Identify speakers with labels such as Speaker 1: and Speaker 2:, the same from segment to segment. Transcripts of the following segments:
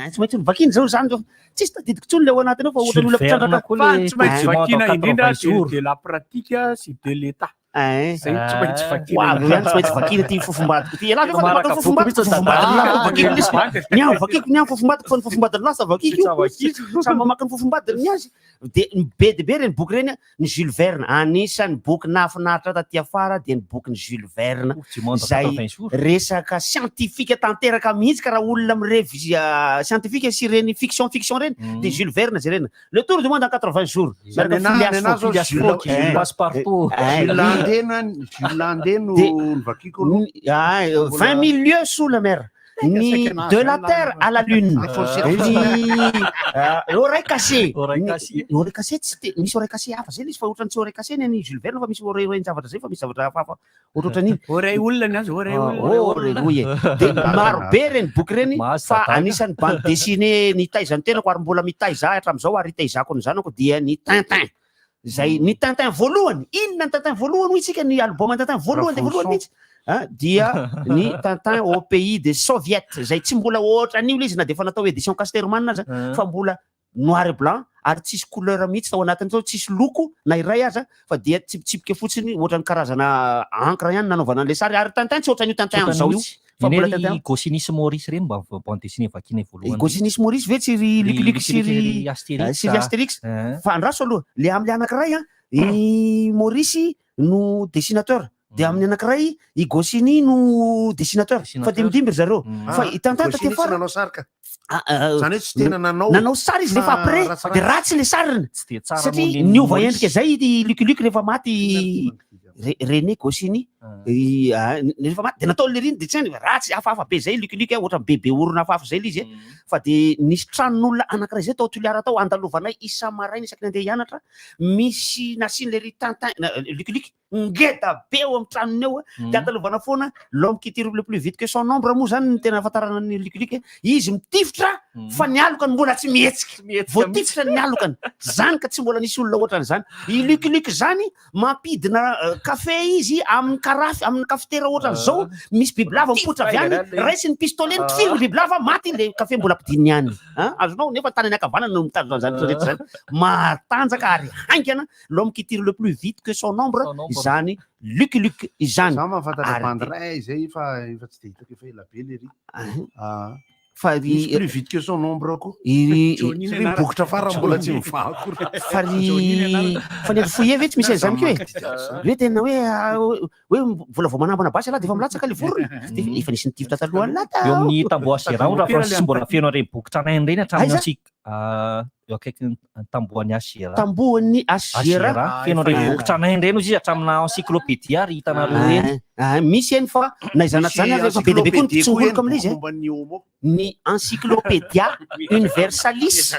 Speaker 1: Tsy maintsy novakiana izao izany zao. Tsisy tadidiko intsony ilay ao anatiny ao fa ohatran'ny olona
Speaker 2: Jules Verne
Speaker 1: mpitrandraka.
Speaker 2: koa
Speaker 3: Fa
Speaker 2: le
Speaker 3: tsy maintsy
Speaker 2: Coupe du monde
Speaker 3: vakiana
Speaker 2: en
Speaker 3: indrindra
Speaker 2: 80 jours.
Speaker 3: de la pratique sy de l'état.
Speaker 1: Ein.
Speaker 3: Zay tsy maintsy
Speaker 2: Ah.
Speaker 3: vakiana.
Speaker 1: Ho avy eo ihany tsy maintsy vakiana ity fofombadiko ity. Ialahy ve fa
Speaker 2: Manaraka
Speaker 1: maka ny
Speaker 2: boky
Speaker 1: fofombadiko?
Speaker 2: mihitsy
Speaker 1: Fofombadin'ny
Speaker 2: dada.
Speaker 1: lahy vakiko
Speaker 3: Ah,
Speaker 1: lesy. Ny ahy vakiko ny ahy fofombadiko fa ny fofombadin'ny lahy sa vakiko io. Samy mamaky ny fofombadiny ny azy. Dia be dia be ireny boky ireny a. Ny Jules Verne, anisan'ny boky nahafinaritra ahy taty afara dia ny bokin'i Jules Verne.
Speaker 2: Coupe du monde en
Speaker 1: Zay
Speaker 2: 80 jours.
Speaker 1: resaka scientifique tanteraka mihitsy ka raha olona mirevy scientifique sy ireny fiction fiction ireny
Speaker 2: Mm.
Speaker 1: dia Jules Verne jerena. Le tour du monde en 80 jours.
Speaker 4: Zany
Speaker 1: Miaraka
Speaker 4: anahy-
Speaker 1: Phileas
Speaker 4: ny anahy
Speaker 1: Fogg.
Speaker 4: zao
Speaker 2: Phileas
Speaker 4: Jules-
Speaker 2: Fogg,
Speaker 1: Eh.
Speaker 2: passe-partout.
Speaker 1: Eh,
Speaker 4: Jules Landé na Jules Landé no
Speaker 1: De-
Speaker 4: novakiko aloha.
Speaker 1: Ah, 20 000 lieues sous la mer. Ny
Speaker 4: saika nahazo
Speaker 1: de la
Speaker 4: zany
Speaker 1: terre à la lune.
Speaker 4: Ah, forcé.
Speaker 1: Ny oreille cassée.
Speaker 2: Oreille
Speaker 1: Ny-
Speaker 2: cassée.
Speaker 1: ny oreille cassée tsy te- misy oreille cassée hafa zay ilay izy fa ohatran'ny tsy oreille cassée ny an'i Jules Verne fa misy oreille oreille-javatra zay fa misy zavatra hafahafa ohatrohatran'iny.
Speaker 3: Oreille olona ny azy, oreille
Speaker 1: Ah,
Speaker 3: olona.
Speaker 1: oreille oui e. De maro be ireny boky ireny
Speaker 2: Mahazo
Speaker 1: fa
Speaker 2: dadaka.
Speaker 1: anisan'ny bande dessinée nitaiza ny tenako ary mbola mitaiza ahy hatramin'izao ary itaizako ny zanako dia ny Tintin. Izay ny Tintin voalohany, inona ny Tintin voalohany hoy isika ny album Tintin voalohany dia voalohany mihitsy. Ah, dia ny Tintin au pays des soviets izay tsy mbola ohatran'io ilay izy na dia efa natao édition Casterman aza fa mbola noir et blanc ary tsisy couleur mihitsy tao anatiny tao, tsisy loko na iray aza fa dia tsipitsipika fotsiny ohatran'ny karazana encre ihany nanaovana an'ilay sary ary Tintin tsy ohatran'io Tintin amin'izao io fa mbola
Speaker 2: Iny
Speaker 1: Tintin
Speaker 2: ry Goscinny sy Maurice ireny mba bande dessinée vakiana voalohany.
Speaker 1: Goscinny sy Maurice ve tsy ry Lucky Luke sy ry
Speaker 2: Astérix.
Speaker 1: sy ry Astérix
Speaker 2: Eh.
Speaker 1: fa andraso aloha le amin'ilay anankiray an i Maurice no dessinateur dia amin'ny anankiray i Goscinny no dessinateur fa
Speaker 2: Dessinateur.
Speaker 1: dimbidimby ry zareo
Speaker 2: Mm.
Speaker 1: fa i Tintin taty
Speaker 4: Goscinny tsy
Speaker 1: afara
Speaker 4: nanao sary ka.
Speaker 1: ah, ah,
Speaker 4: Zany hoe tsy tena nanao.
Speaker 1: nanao sary izy rehefa
Speaker 4: Fa
Speaker 1: après
Speaker 4: ratsiratsy.
Speaker 1: dia ratsy le sariny
Speaker 2: Tsy dia tsara
Speaker 1: satria
Speaker 2: noho ny
Speaker 1: niova
Speaker 2: Maurice.
Speaker 1: endrika zay i Lucky Luke rehefa maty Re- René Goscinny
Speaker 2: Ah.
Speaker 1: I, ah, rehefa maty dia nataony le riny dia tsy hainy ratsy hafahafa be zay Lucky Luke ohatran'ny bebe orona hafahafa zay le izy e.
Speaker 2: Mm.
Speaker 1: fa dia nisy tranon'olona anankiray zay tao Toliara tao andalovanay isa-maraina isaky ny andeha hianatra misy nasian'le ry Tintin na- Lucky Luke ngeda be eo amin'ny tranony eo
Speaker 2: Mm.
Speaker 1: dia andalovana foana l'homme qui tire le plus vite que son ombre moa zany ny tena ahafantarana ny Lucky Luke izy mitifitra
Speaker 2: Mm.
Speaker 1: fa ny alokany mbola tsy mihetsika
Speaker 2: Tsy mihetsika mihitsy.
Speaker 1: voatifitra ny alokany zany ka tsy mbola nisy olona ohatran'izany i Lucky Luke zany mampidina kafe izy amin'ny karafy amin'ny kafetera ohatran'izao misy bibilava mipoitra avy any raisiny pistolet ny tifiriny bibilava maty le kafe mbola ampidininy ihany An? azonao nefa tanany ankavanana no mitazona an'izany rehetra zany matanjaka ary haingana l'homme qui tire le plus vite que son ombre
Speaker 2: Son ombre.
Speaker 1: izany Lucky Luke izany
Speaker 4: Za mahafantatra
Speaker 1: Ary
Speaker 4: bandy
Speaker 1: dia-
Speaker 4: iray zay fa efa tsy de hitako efa ela be le ry. Ah,
Speaker 1: fa
Speaker 4: misy
Speaker 1: ry
Speaker 4: plus vite que son ombre koa.
Speaker 1: ry
Speaker 3: Johnny ny
Speaker 4: Satria
Speaker 3: anarany.
Speaker 4: bokotra farany mbola tsy mivaha akory.
Speaker 1: fa ry fa ny andro foyer ve tsy misy an'izany koa e hoe tena hoe ah, hoe mbola vao manambana basy ialahy dia efa milatsaka le vorona Dia efa nisy nitifitra taloha an'lah
Speaker 2: Eo
Speaker 1: tao
Speaker 2: amin'ny tamboho Azera ao raha Francis mbola feno an'ireny boky tranainy ireny hatramin'ny
Speaker 1: Aiza?
Speaker 2: ansi- ah, eo akaikin'ny tambohan'ny Azera.
Speaker 1: Tambohon'ny Azera.
Speaker 2: Azera. Feno an'ireny boky tranainy ireny hozy izy hatraminà encyclopédia ary hitanareo eny.
Speaker 1: Ah, ah, misy eny fa na izany na tsy izany ary efa be dia be koa ny mpitsongoloka amin'ilay izy e.
Speaker 4: Momba ny homo.
Speaker 1: Ny Encyclopédia Universalis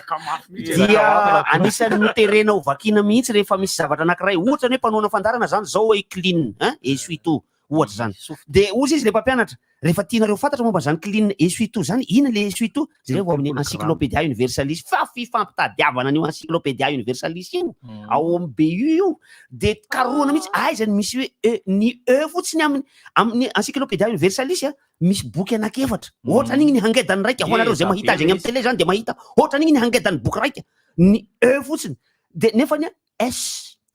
Speaker 1: dia anisan'ny noterena ho vakiana mihitsy rehefa misy zavatra anankiray. Ohatra ny hoe mpanohana fandaharana izany izao hoe clean, hein, essuie-tout. Ohatra izany. Dia hozy izy ilay mpampianatra, rehefa tianareo fantatra momba izany clean essuie-tout izany, inona ilay essuie-tout? Jereo ao amin'ny Encyclopédia Universalis. Fa fifampitadiavana an'io Encyclopédia Universalis io, ao amin'ny BU io, dia karohana mihitsy, aiza no misy hoe E, ny E fotsiny amin'ny amin'ny Encyclopédia Universalis a, misy boky anankiefatra. Ohatran'igny ny hangedan'ny raika, ho anareo izay mahita azy eny amin'ny télé izany dia mahita, ohatran'igny ny hangedan'ny boky raika, ny E fotsiny. Dia nefany a, S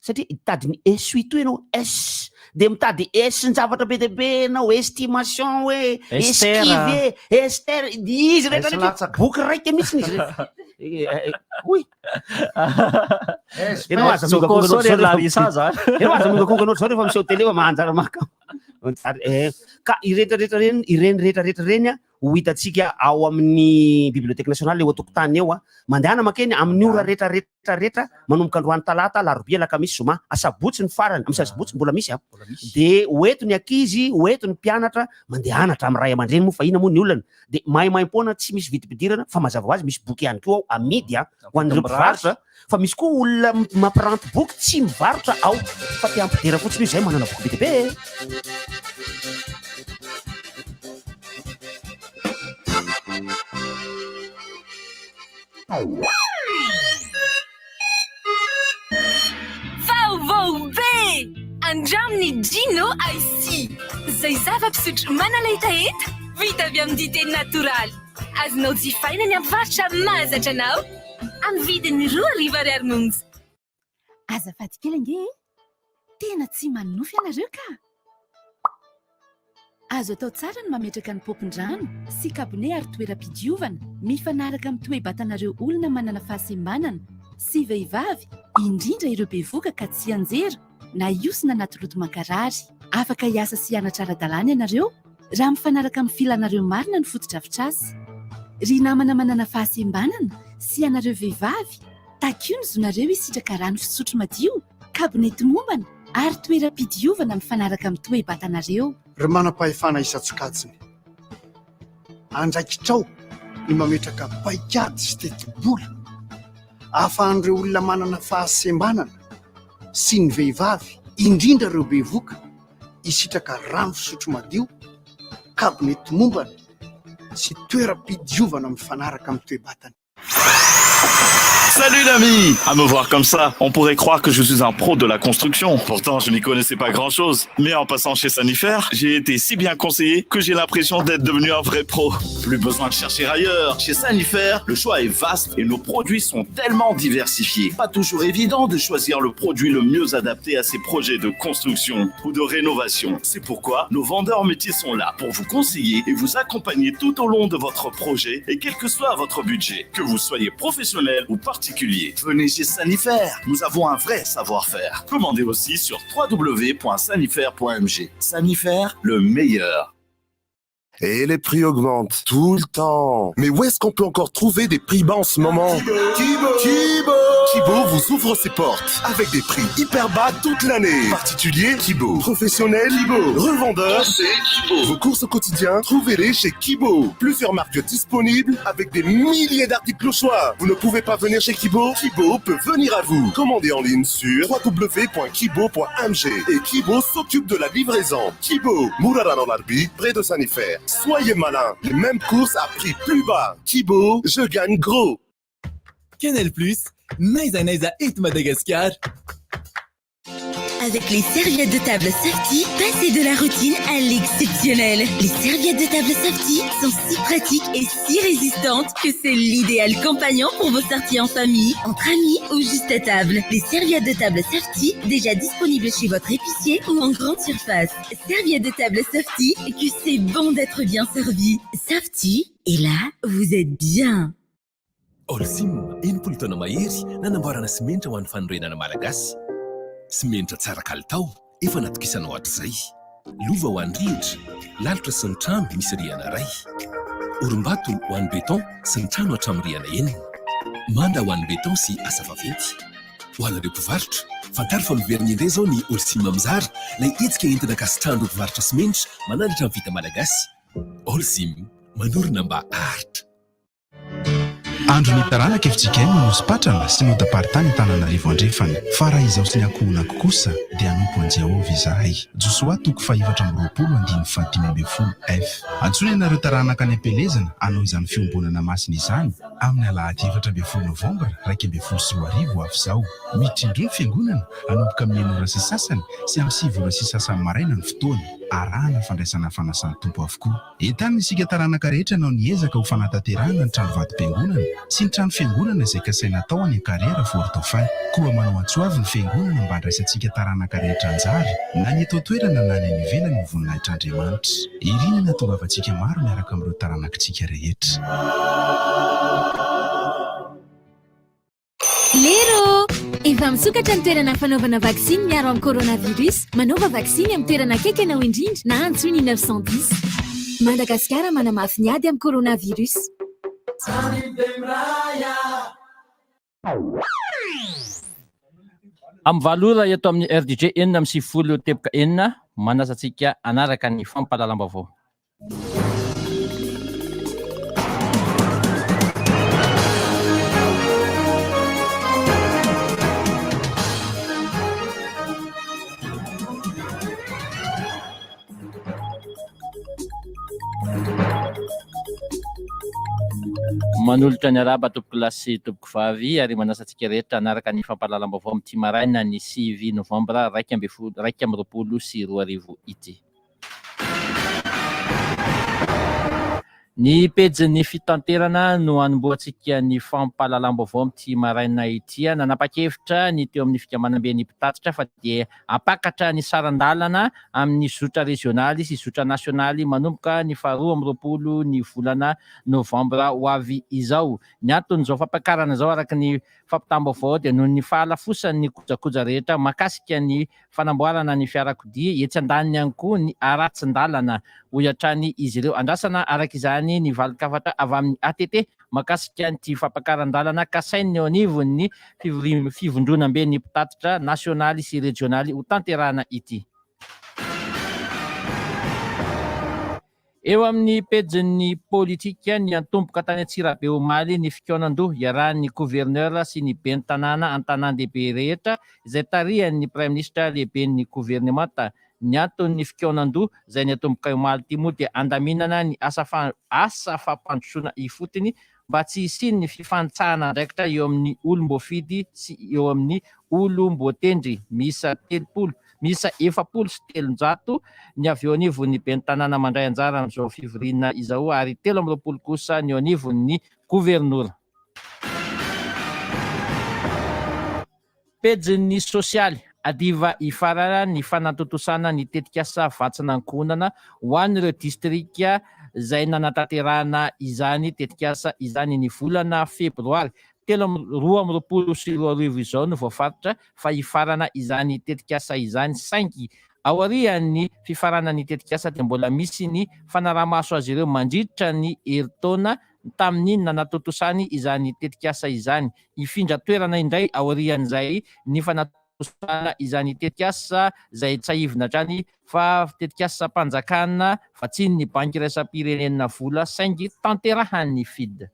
Speaker 1: satria hitady ny essuie-tout ianao S dia mitady S-n-javatra be dia be ianao estimation hoe
Speaker 2: Esther.
Speaker 1: esquive e Esther izy rehetra
Speaker 4: S
Speaker 1: rehetra
Speaker 4: latsaka.
Speaker 1: boky raika mihitsy izy rehetra Eh, eh, hoy
Speaker 4: S
Speaker 1: ianao aza miongakonga
Speaker 2: Jokoso
Speaker 1: anao
Speaker 2: ry Larissa zany.
Speaker 1: ianao aza miongakonga anao zao rehefa miseho télé fa mahanjara maka Manjary, eh, ka irehetra rehetra ireny ireny rehetra rehetra ireny a ho hitantsika ao amin'ny bibliothèque nationale eo an-tokotany eo a mandehana makeny amin'ny ora rehetra rehetra rehetra manomboka androany talata alarobia alakamisy zoma asabotsy ny farany amin'ny asabotsy mbola misy a de ho eto ny ankizy ho eto ny mpianatra mandehana hatramin'ny ray aman-dreny moa fa ina moa ny olana de maimaimpoana tsy misy vidim-pidirana fa mazava ho azy misy boky ihany koa ao amidy a ho an'ireo mpivarotra fa misy koa olona mampiranty boky tsy mivarotra ao fa te hampidera fotsiny io izay manana boky be dia be e.
Speaker 5: Vaovao be! Andramo ny Gino Ice Tea, izay zava-pisotro manala hetaheta vita avy amin'ny dite natoraly. Azonao jifaina ny amin'ny mpivarotra mahazatra anao amin'ny vidiny 2000 ariary monja.
Speaker 6: Azafady kely ange e! Tena tsy manonofy ianareo ka! Azo atao tsara ny mametraka ny paompin-drano sy kabone ary toeram-pidiovana mifanaraka amin'ny toe-batanareo olona manana fahasembanana sy vehivavy, indrindra ireo bevoka ka tsy hianjera na hiosina anaty loto mankarary. Afaka hiasa sy hianatra ara-dalàna ianareo raha mifanaraka amin'ny filanareo marina ny fotodrafitrasa. Ry namana manana fahasembanana sy ianareo vehivavy, takio ny zonareo hisitraka rano fisotro madio, kabone tomombana ary toeram-pidiovana mifanaraka amin'ny toe-batanareo.
Speaker 7: Ry manam-pahefana isan-tsokajiny, andraikitrao ny mametraka paikady sy tetibola ahafahan'ireo olona manana fahasembanana sy ny vehivavy, indrindra ireo bevoka, hisitraka rano fisotro madio, kabone tomombana sy toeram-pidiovana mifanaraka amin'ny toe-batany.
Speaker 8: Salut l'ami À me voir comme ça, on pourrait croire que je suis un pro de la construction. Pourtant, je n'y connaissais pas grand-chose. Mais en passant chez Sanifer, j'ai été si bien conseillé que j'ai l'impression d'être devenu un vrai pro. Plus besoin de chercher ailleurs. Chez Sanifer, le choix est vaste et nos produits sont tellement diversifiés. Pas toujours évident de choisir le produit le mieux adapté à ses projets de construction ou de rénovation. C'est pourquoi nos vendeurs métiers sont là pour vous conseiller et vous accompagner tout au long de votre projet et quel que soit votre budget. Que vous soyez professionnel ou particulier, venez chez Sanifer. Nous avons un vrai savoir-faire. Commandez aussi sur www.sanifer.mg. Sanifer, le meilleur.
Speaker 9: Et les prix augmentent tout le temps. Mais où est-ce qu'on peut encore trouver des prix bas en ce moment? Thibaut! Thibaut! Thibaut vous ouvre ses portes avec des prix hyper bas toute l'année. Particulier, Thibaut. Professionnel, Thibaut. Revendeur, c'est Thibaut. Vos courses au quotidien, trouvez-les chez Kibo. Plusieurs marques disponibles avec des milliers d'articles au choix. Vous ne pouvez pas venir chez Kibo? Kibo peut venir à vous. Commandez en ligne sur www.kibo.mg et Kibo s'occupe de la livraison. Kibo, Mourarano Larbi, près de Sanifer. Soyez malin, les mêmes courses à prix plus bas. Kibo, je gagne gros.
Speaker 10: Canal Plus, n'aiza n'aiza eto Madagasikara.
Speaker 5: Avec les serviettes de table Safety, passez de la routine à l'exceptionnel. Les serviettes de table Safety sont si pratiques et si résistantes que c'est l'idéal compagnon pour vos sorties en famille, entre amis ou juste à table. Les serviettes de table Safety, déjà disponibles chez votre épicier ou en grande surface. Serviettes de table Safety, que c'est bon d'être bien servi. Safety, et là, vous êtes bien.
Speaker 10: Holcim, 60 taona mahery nanamboarana simenitra ho an'ny fanorenana malagasy. Simenitra tsara kalitao, efa natokisanao hatrizay. Lova ho an'ny rihitra, lalitra sy ny trano misy rihana iray. Orimbato ho an'ny béton sy ny trano hatramin'ny rihana enina. Manda ho an'ny béton sy asa vaventy. Ho anareo mpivarotra, fantaro fa miverina indray izao ny Holcim Mizara, ilay hetsika entina ankasitrahan'ireo mpivarotra simenitra manandratra ny vita malagasy. Holcim, manorina mba haharitra.
Speaker 11: Andron'ny taranaka fjkm no nosipatrana sy nodam-paritany Antananarivo Andrefana. Fa raha izaho sy ny ankohonako kosa, dia hanompo an'i Jehovah izahay. Josoa toko fahefatra amby roapolo andininy fahadimy ambin'ny folo F. Antsoina ianareo taranaka any am-pielezana hanao izany fiombonana masina izany amin'ny alahady 14 novambra 2011 ho avy izao. Miditra indroa ny fiangonana, hanomboka amin'ny 6h30 sy amin'ny 9h30 maraina ny fotoana. Arahana fandraisana fanasan'ny Tompo avokoa. Entanina isika taranaka rehetra hanao ny ezaka ho fanatanterahana ny trano vatom-piangonana sy ny trano fiangonana izay kasaina atao any Ankarera Fort Dauphin. Koa manao antso avo ny fiangonana mba handraisantsika taranaka rehetra anjara na ny eto an-toerana na ny any ivelany ho voninahitr'Andriamanitra. Irina ny hahatongavantsika maro miaraka amin'ireo taranakitsika rehetra.
Speaker 5: Lero! Efa misokatra ny toerana fanaovana vaksiny miaro amin'ny coronavirus. Manaova vaksiny amin'ny toerana akaiky anao indrindra na antsoy ny 910. Madagasikara manamafy ny ady amin'ny coronavirus.
Speaker 12: Amin'ny 8 ora eto amin'ny RDJ 96.6, manasa antsika hanaraka ny fampahalalam-baovao. Manolotra ny arahaba tompokolahy sy tompokovavy ary manasa antsika rehetra hanaraka ny fampahalalam-baovao amin'ity maraina ny 9 novambra 11 2021 ity. Ny pejin'ny fitanterana no hanombohantsika ny fampahalalam-baovao amin'ity maraina ity. Nanapa-kevitra ny teo amin'ny fikambanamben'ny mpitatitra fa dia hampakatra ny saran-dalana amin'ny zotra rezionaly sy zotra nasionaly manomboka ny faharoa amby roapolo ny volana novambra ho avy izao. Ny anton'izao fampakarana izao araka ny fampitam-baovao dia noho ny fahalafosan'ny kojakoja rehetra mahakasika ny fanamboarana ny fiarakodia, etsy andaniny ihany koa ny haratsin-dalana, hoy hatrany izy ireo. Andrasana araka izany ny valin-kafatra avy amin'ny ATT mahakasika an'ity fampakaran-dalana kasain'ny eo anivon'ny fivondronamben'ny mpitatitra nasionaly sy rejionaly hotanterahana ity. Eo amin'ny pejin'ny politika, niantomboka tany Antsirabe omaly ny fikaonandoha iarahan'ny Gouverneur sy ny ben'ny tanàna an-tanàn-dehibe rehetra izay tarihan'ny Praiminisitra lehiben'ny governemanta. Ny anton'ny fikaonandoha izay niantomboka omaly ity moa dia handaminana ny asa asa fampandrosoana ifotony mba tsy hisian'ny fifanitsahana andraikitra eo amin'ny olom-boafidy sy eo amin'ny olom-boatendry miisa 30 Miisa 340 ny avy eo anivon'ny ben'ny tanàna mandray anjara amin'izao fivoriana izao ary 23 kosa ny eo anivon'ny governora. Pejin'ny sosialy, Hadiva hifarana ny fanatontosana ny tetikasa Vatsina Ankohonana ho an'ireo distrika izay nanatanterahana izany tetikasa izany ny volana febroary 2023 izao no voafaritra fa hifarana izany tetikasa izany saingy aorian'ny fifaranan'ny tetikasa dia mbola misy ny fanaraha-maso azy ireo mandritra ny herintaona tamin'ny nanatontosany izany tetikasa izany. Hifindra toerana indray aorian'izay ny fanatontosana izany tetikasa izay tsahivina hatrany fa tetikasam-panjakana vatsian'ny Banky iraisam-pirenena vola saingy tanterahan'ny FID.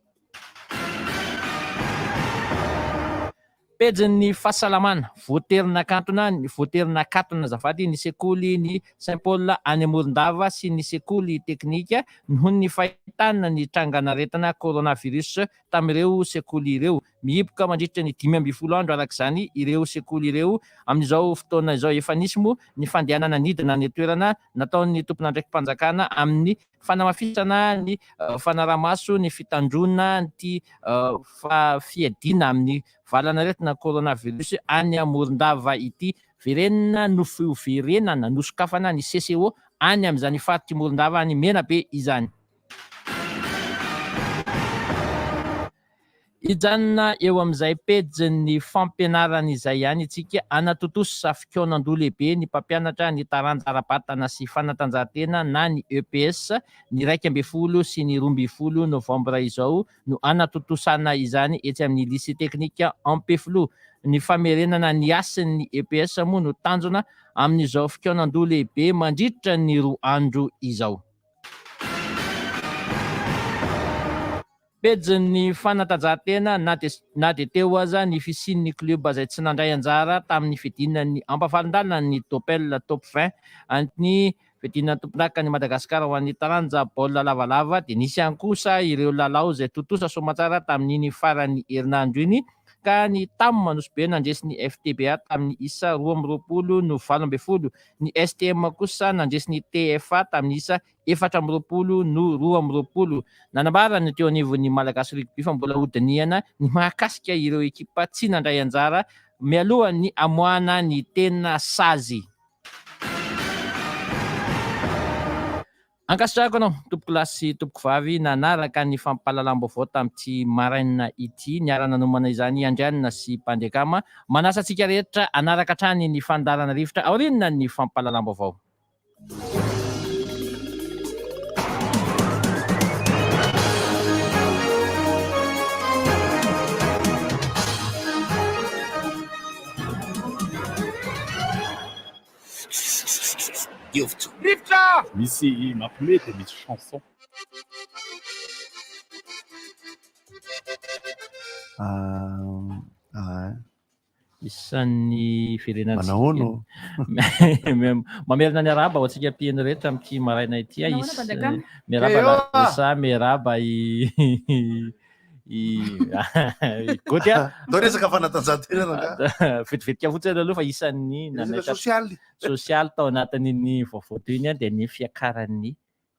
Speaker 12: Pejin'ny fahasalamana, voatery nakantona voatery nakatona azafady ny sekoly ny Saint Paul any Morondava sy ny sekoly teknika noho ny fahitana ny trangan'aretina coronavirus tamin'ireo sekoly ireo. Mihiboka mandritra ny 15 andro araka izany ireo sekoly ireo amin'izao fotoana izao. Efa nisy moa ny fandehanana nidina any an-toerana nataon'ny tompon'andraiki-panjakana amin'ny Fanamafisana ny fanaraha-maso ny fitandroana ity fiadiana amin'ny valanaretina coronavirus any Morondava ity. Verenina noverenana nosokafana ny CCO any amin'izany faritr'i Morondava any Menabe izany. Hijanona eo amin'izay pejin'ny fampianarana izay ihany isika. Hanatontosa fikaonandoha lehibe ny mpampianatra ny taranja ara-batana sy fanatanjahantena na ny EPS ny 11 sy ny 12 novambra izao no hanatontosana izany etsy amin'ny Lycée Technique Ampefiloha. Ny famerenana ny hasin'ny EPS moa no tanjona amin'izao fikaonandoha lehibe mandritra ny roa andro izao. Pejin'ny fanatanjahantena na dia na dia teo aza ny fisian'ny klioba izay tsy nandray anjara tamin'ny fiadiana ny ampahavalon-dalan'ny Topel Top 20 ny fiadiana tompondakan'i Madagasikara ho an'ny taranja baolina lavalava dia nisy ihany kosa ireo lalao izay tontosa soamantsara tamin'iny faran'ny herinandro iny ka ny Tam Nosy-Be nandresy ny FTBA tamin'ny isa 22 no 18, ny STM kosa nandresy ny TFA tamin'ny isa 24 no 22. Nanambara ny teo anivon'ny Malagasy Rugby fa mbola hodinihana ny mahakasika ireo ekipa tsy nandray anjara mialohan'ny hamoahana ny tena sazy. Ankasitrahako anao tompokolahy sy tompokovavy nanaraka ny fampahalalam-baovao tamin'ity maraina ity. Niara-nanomana izany i Andrianina sy Mpandriakama. Manasa antsika rehetra hanaraka hatrany ny fandaharana rivotra aorian'ny fampahalalam-baovao.
Speaker 13: Rivotra! Misy mampiomehy dia misy chanson.
Speaker 12: Isan'ny firenantsika.
Speaker 4: Manahoana ô?
Speaker 12: Mamerina ny arahaba ho antsika mpiheno rehetra amin'ity maraina ity.
Speaker 14: Manahoana, Mpanjakana?
Speaker 12: Miarahaba Larissa, miarahaba i i Goty a.
Speaker 4: Atao resaka fanatanjahantena rangahy.
Speaker 12: Vetivetika fotsiny aloha fa isan'ny
Speaker 4: Resaka
Speaker 12: nanaitra
Speaker 4: sosialy.
Speaker 12: sosialy tao anatin'iny vaovao teo iny dia ny fiakaran'ny.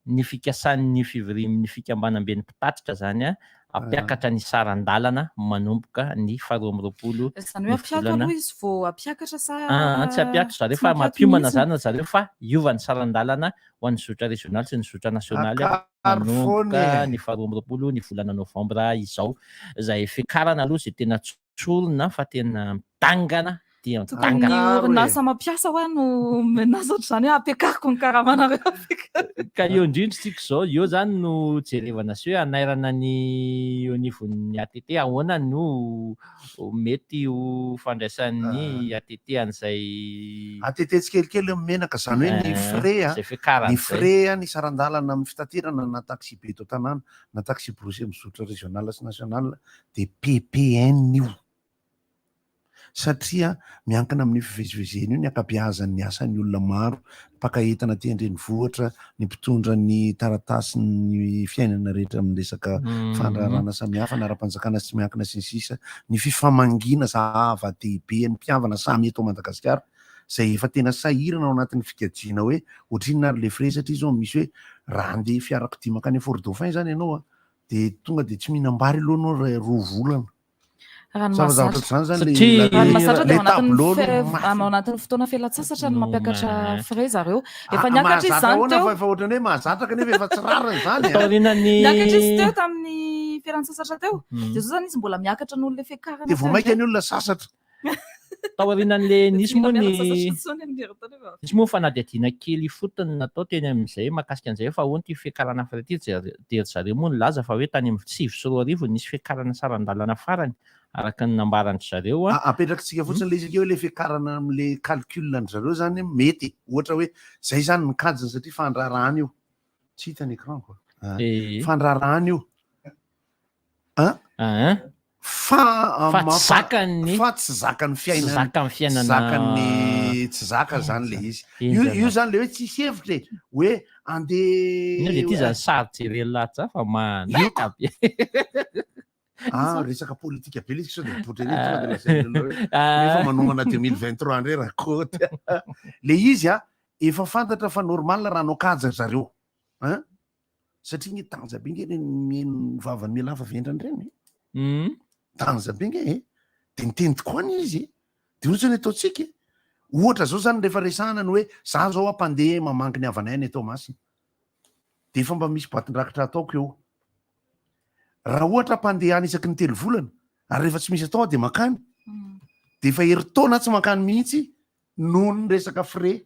Speaker 12: ny fikasan'ny fivorian'ny fikambanamben'ny mpitatitra zany a, hampiakatra ny saran-dalana manomboka ny faha 22
Speaker 14: Izany hoe
Speaker 12: ny
Speaker 14: hampiato
Speaker 12: volana
Speaker 14: aloha izy vao hampiakatra sa
Speaker 12: Ah, tsy hampiakatra zareo
Speaker 14: tsy
Speaker 12: fa
Speaker 14: mampiato
Speaker 12: mampiomana
Speaker 14: mihitsy?
Speaker 12: zany zareo fa hiova ny saran-dalana ho an'ny zotra rezionaly sy ny zotra nasionaly
Speaker 4: Akary foana
Speaker 12: manomboka
Speaker 4: e.
Speaker 12: ny faha 22 ny volana novambra izao. Izay fiakarana aloha izay tena tsorina fa tena midangana dia
Speaker 14: Tokony ny
Speaker 12: midangana.
Speaker 14: orinasa mampiasa hoa no menace ohatr'izany hoe ampiakariko ny karamanareo.
Speaker 12: Ka eo indrindra isika izao, eo izany no jerevana sy hoe hanairana ny eo anivon'ny ATT ahoana no mety ho fandraisan'ny ATT an'izay
Speaker 4: ATT tsikelikely ny menaka, izany hoe ny frais a,
Speaker 12: izay fiakarana
Speaker 4: ny
Speaker 12: izay.
Speaker 4: frais a, ny saran-dalana amin'ny fitaterana na taxi-be eto an-tanàna na taxi-brousse mizotra régional sy national dia PPN io. Satria miankina amin'io fivezivezena io ny ankabeazan'ny asan'ny olona maro, ny mpaka entana aty an-drenivohitra, ny mpitondra ny taratasin'ny fiainana rehetra amin'ny resaka fandraharahana samihafa na ara-panjakana sy tsy miankina sy ny sisa, ny fifamangiana zava-dehibe ny mpihavana samy eto Madagasikara izay efa tena sahirana ao anatin'ny fikajiana hoe ohatrinona ary le frais satria izao misy hoe raha andeha fiarakodia mankany Fort Dauphin izany ianao a, dia tonga dia tsy mihinam-bary aloha ianao raha 2 volana.
Speaker 14: Raha ny
Speaker 4: Zavazavatra
Speaker 14: mahazatra.
Speaker 4: ohatr'izany zany le
Speaker 12: Satria
Speaker 14: Raha ny mahazatra
Speaker 4: le
Speaker 14: dia ao anatin'ny
Speaker 4: tableau
Speaker 14: fe-
Speaker 4: aloha mafy.
Speaker 14: ao anatin'ny fotoana fialan-tsasatra no
Speaker 12: No
Speaker 14: mampiakatra
Speaker 12: ma-
Speaker 14: frais zareo. Efa
Speaker 4: Ah,
Speaker 14: niakatra izy
Speaker 4: mahazatra
Speaker 14: izany
Speaker 4: ahoana
Speaker 14: teo.
Speaker 4: fa efa ohatran'ny hoe mahazatra kanefa efa tsy rariny izany a.
Speaker 12: Taorian'ny
Speaker 14: Niakatra izy teo tamin'ny fialan-tsasatra teo. Dia izao izany izy mbola miakatra noho ilay fiakarana
Speaker 4: Dia vao
Speaker 14: teo
Speaker 4: mainka
Speaker 14: indray.
Speaker 4: ny olona sasatra.
Speaker 12: Taorianan'le
Speaker 14: Dia
Speaker 12: nisy
Speaker 14: tsy mila
Speaker 12: moa ny
Speaker 14: miala sasatra intsony amin'ny herintaona efa.
Speaker 12: Nisy moa fanadihadiana kely ifotony natao teny amin'izay mahakasika an'izay fa ahoana ity fiakarana frais ity dia ry zareo moa nilaza fa hoe tany amin'ny 2009 no nisy fiakarana saran-dalana farany araka ny nambaran-dry zareo a.
Speaker 4: Apetrakitsika fotsiny ilay izy akeo hoe ilay fiakarana amin'ilay calcul an-dry zareo izany mety e. Ohatra hoe izay izany ny kajiny satria fandraharahana io. Tsy hita ny écran ko. Fandraharahana io. An? Fa
Speaker 12: Fa tsy zakan'ny
Speaker 4: fa tsy zakan'ny fiainana.
Speaker 12: Tsy zakan'ny fiainana.
Speaker 4: Tsy zakan'ny tsy zaka zany le izy.
Speaker 12: Eny
Speaker 4: Io
Speaker 12: zany.
Speaker 4: io zany le hoe tsisy hevitra e. Hoe andeha
Speaker 12: Inona le ty zany sary jerena lahatsa fa manaka be.
Speaker 4: Ah, resaka politika be le izy sao dia mipoitra ery tonga dia lazain'ny olona hoe efa manomana 2023 indray Rakoto. Le izy a, efa fantatra fa normal raha hanao kajy ry zareo. Hein? Satria nge tanja be nge reny mihaino ny vavan'ny mialahy fa vendrana ireny e. Tanja be nge e. De niteny tokoa anie izy e. De ohatry ny ataontsika e. Ohatra zao zany rehefa resahana ny hoe za zao aho mpandeha mamangy ny havanay any Toamasina. De efa mba misy boatin-drakitra ataoko eo. Raha ohatra mpandeha any isaky ny 3 volana ary rehefa tsy misy atao aho de mankany. De efa herintaona aho tsy mankany mihitsy noho ny resaka frais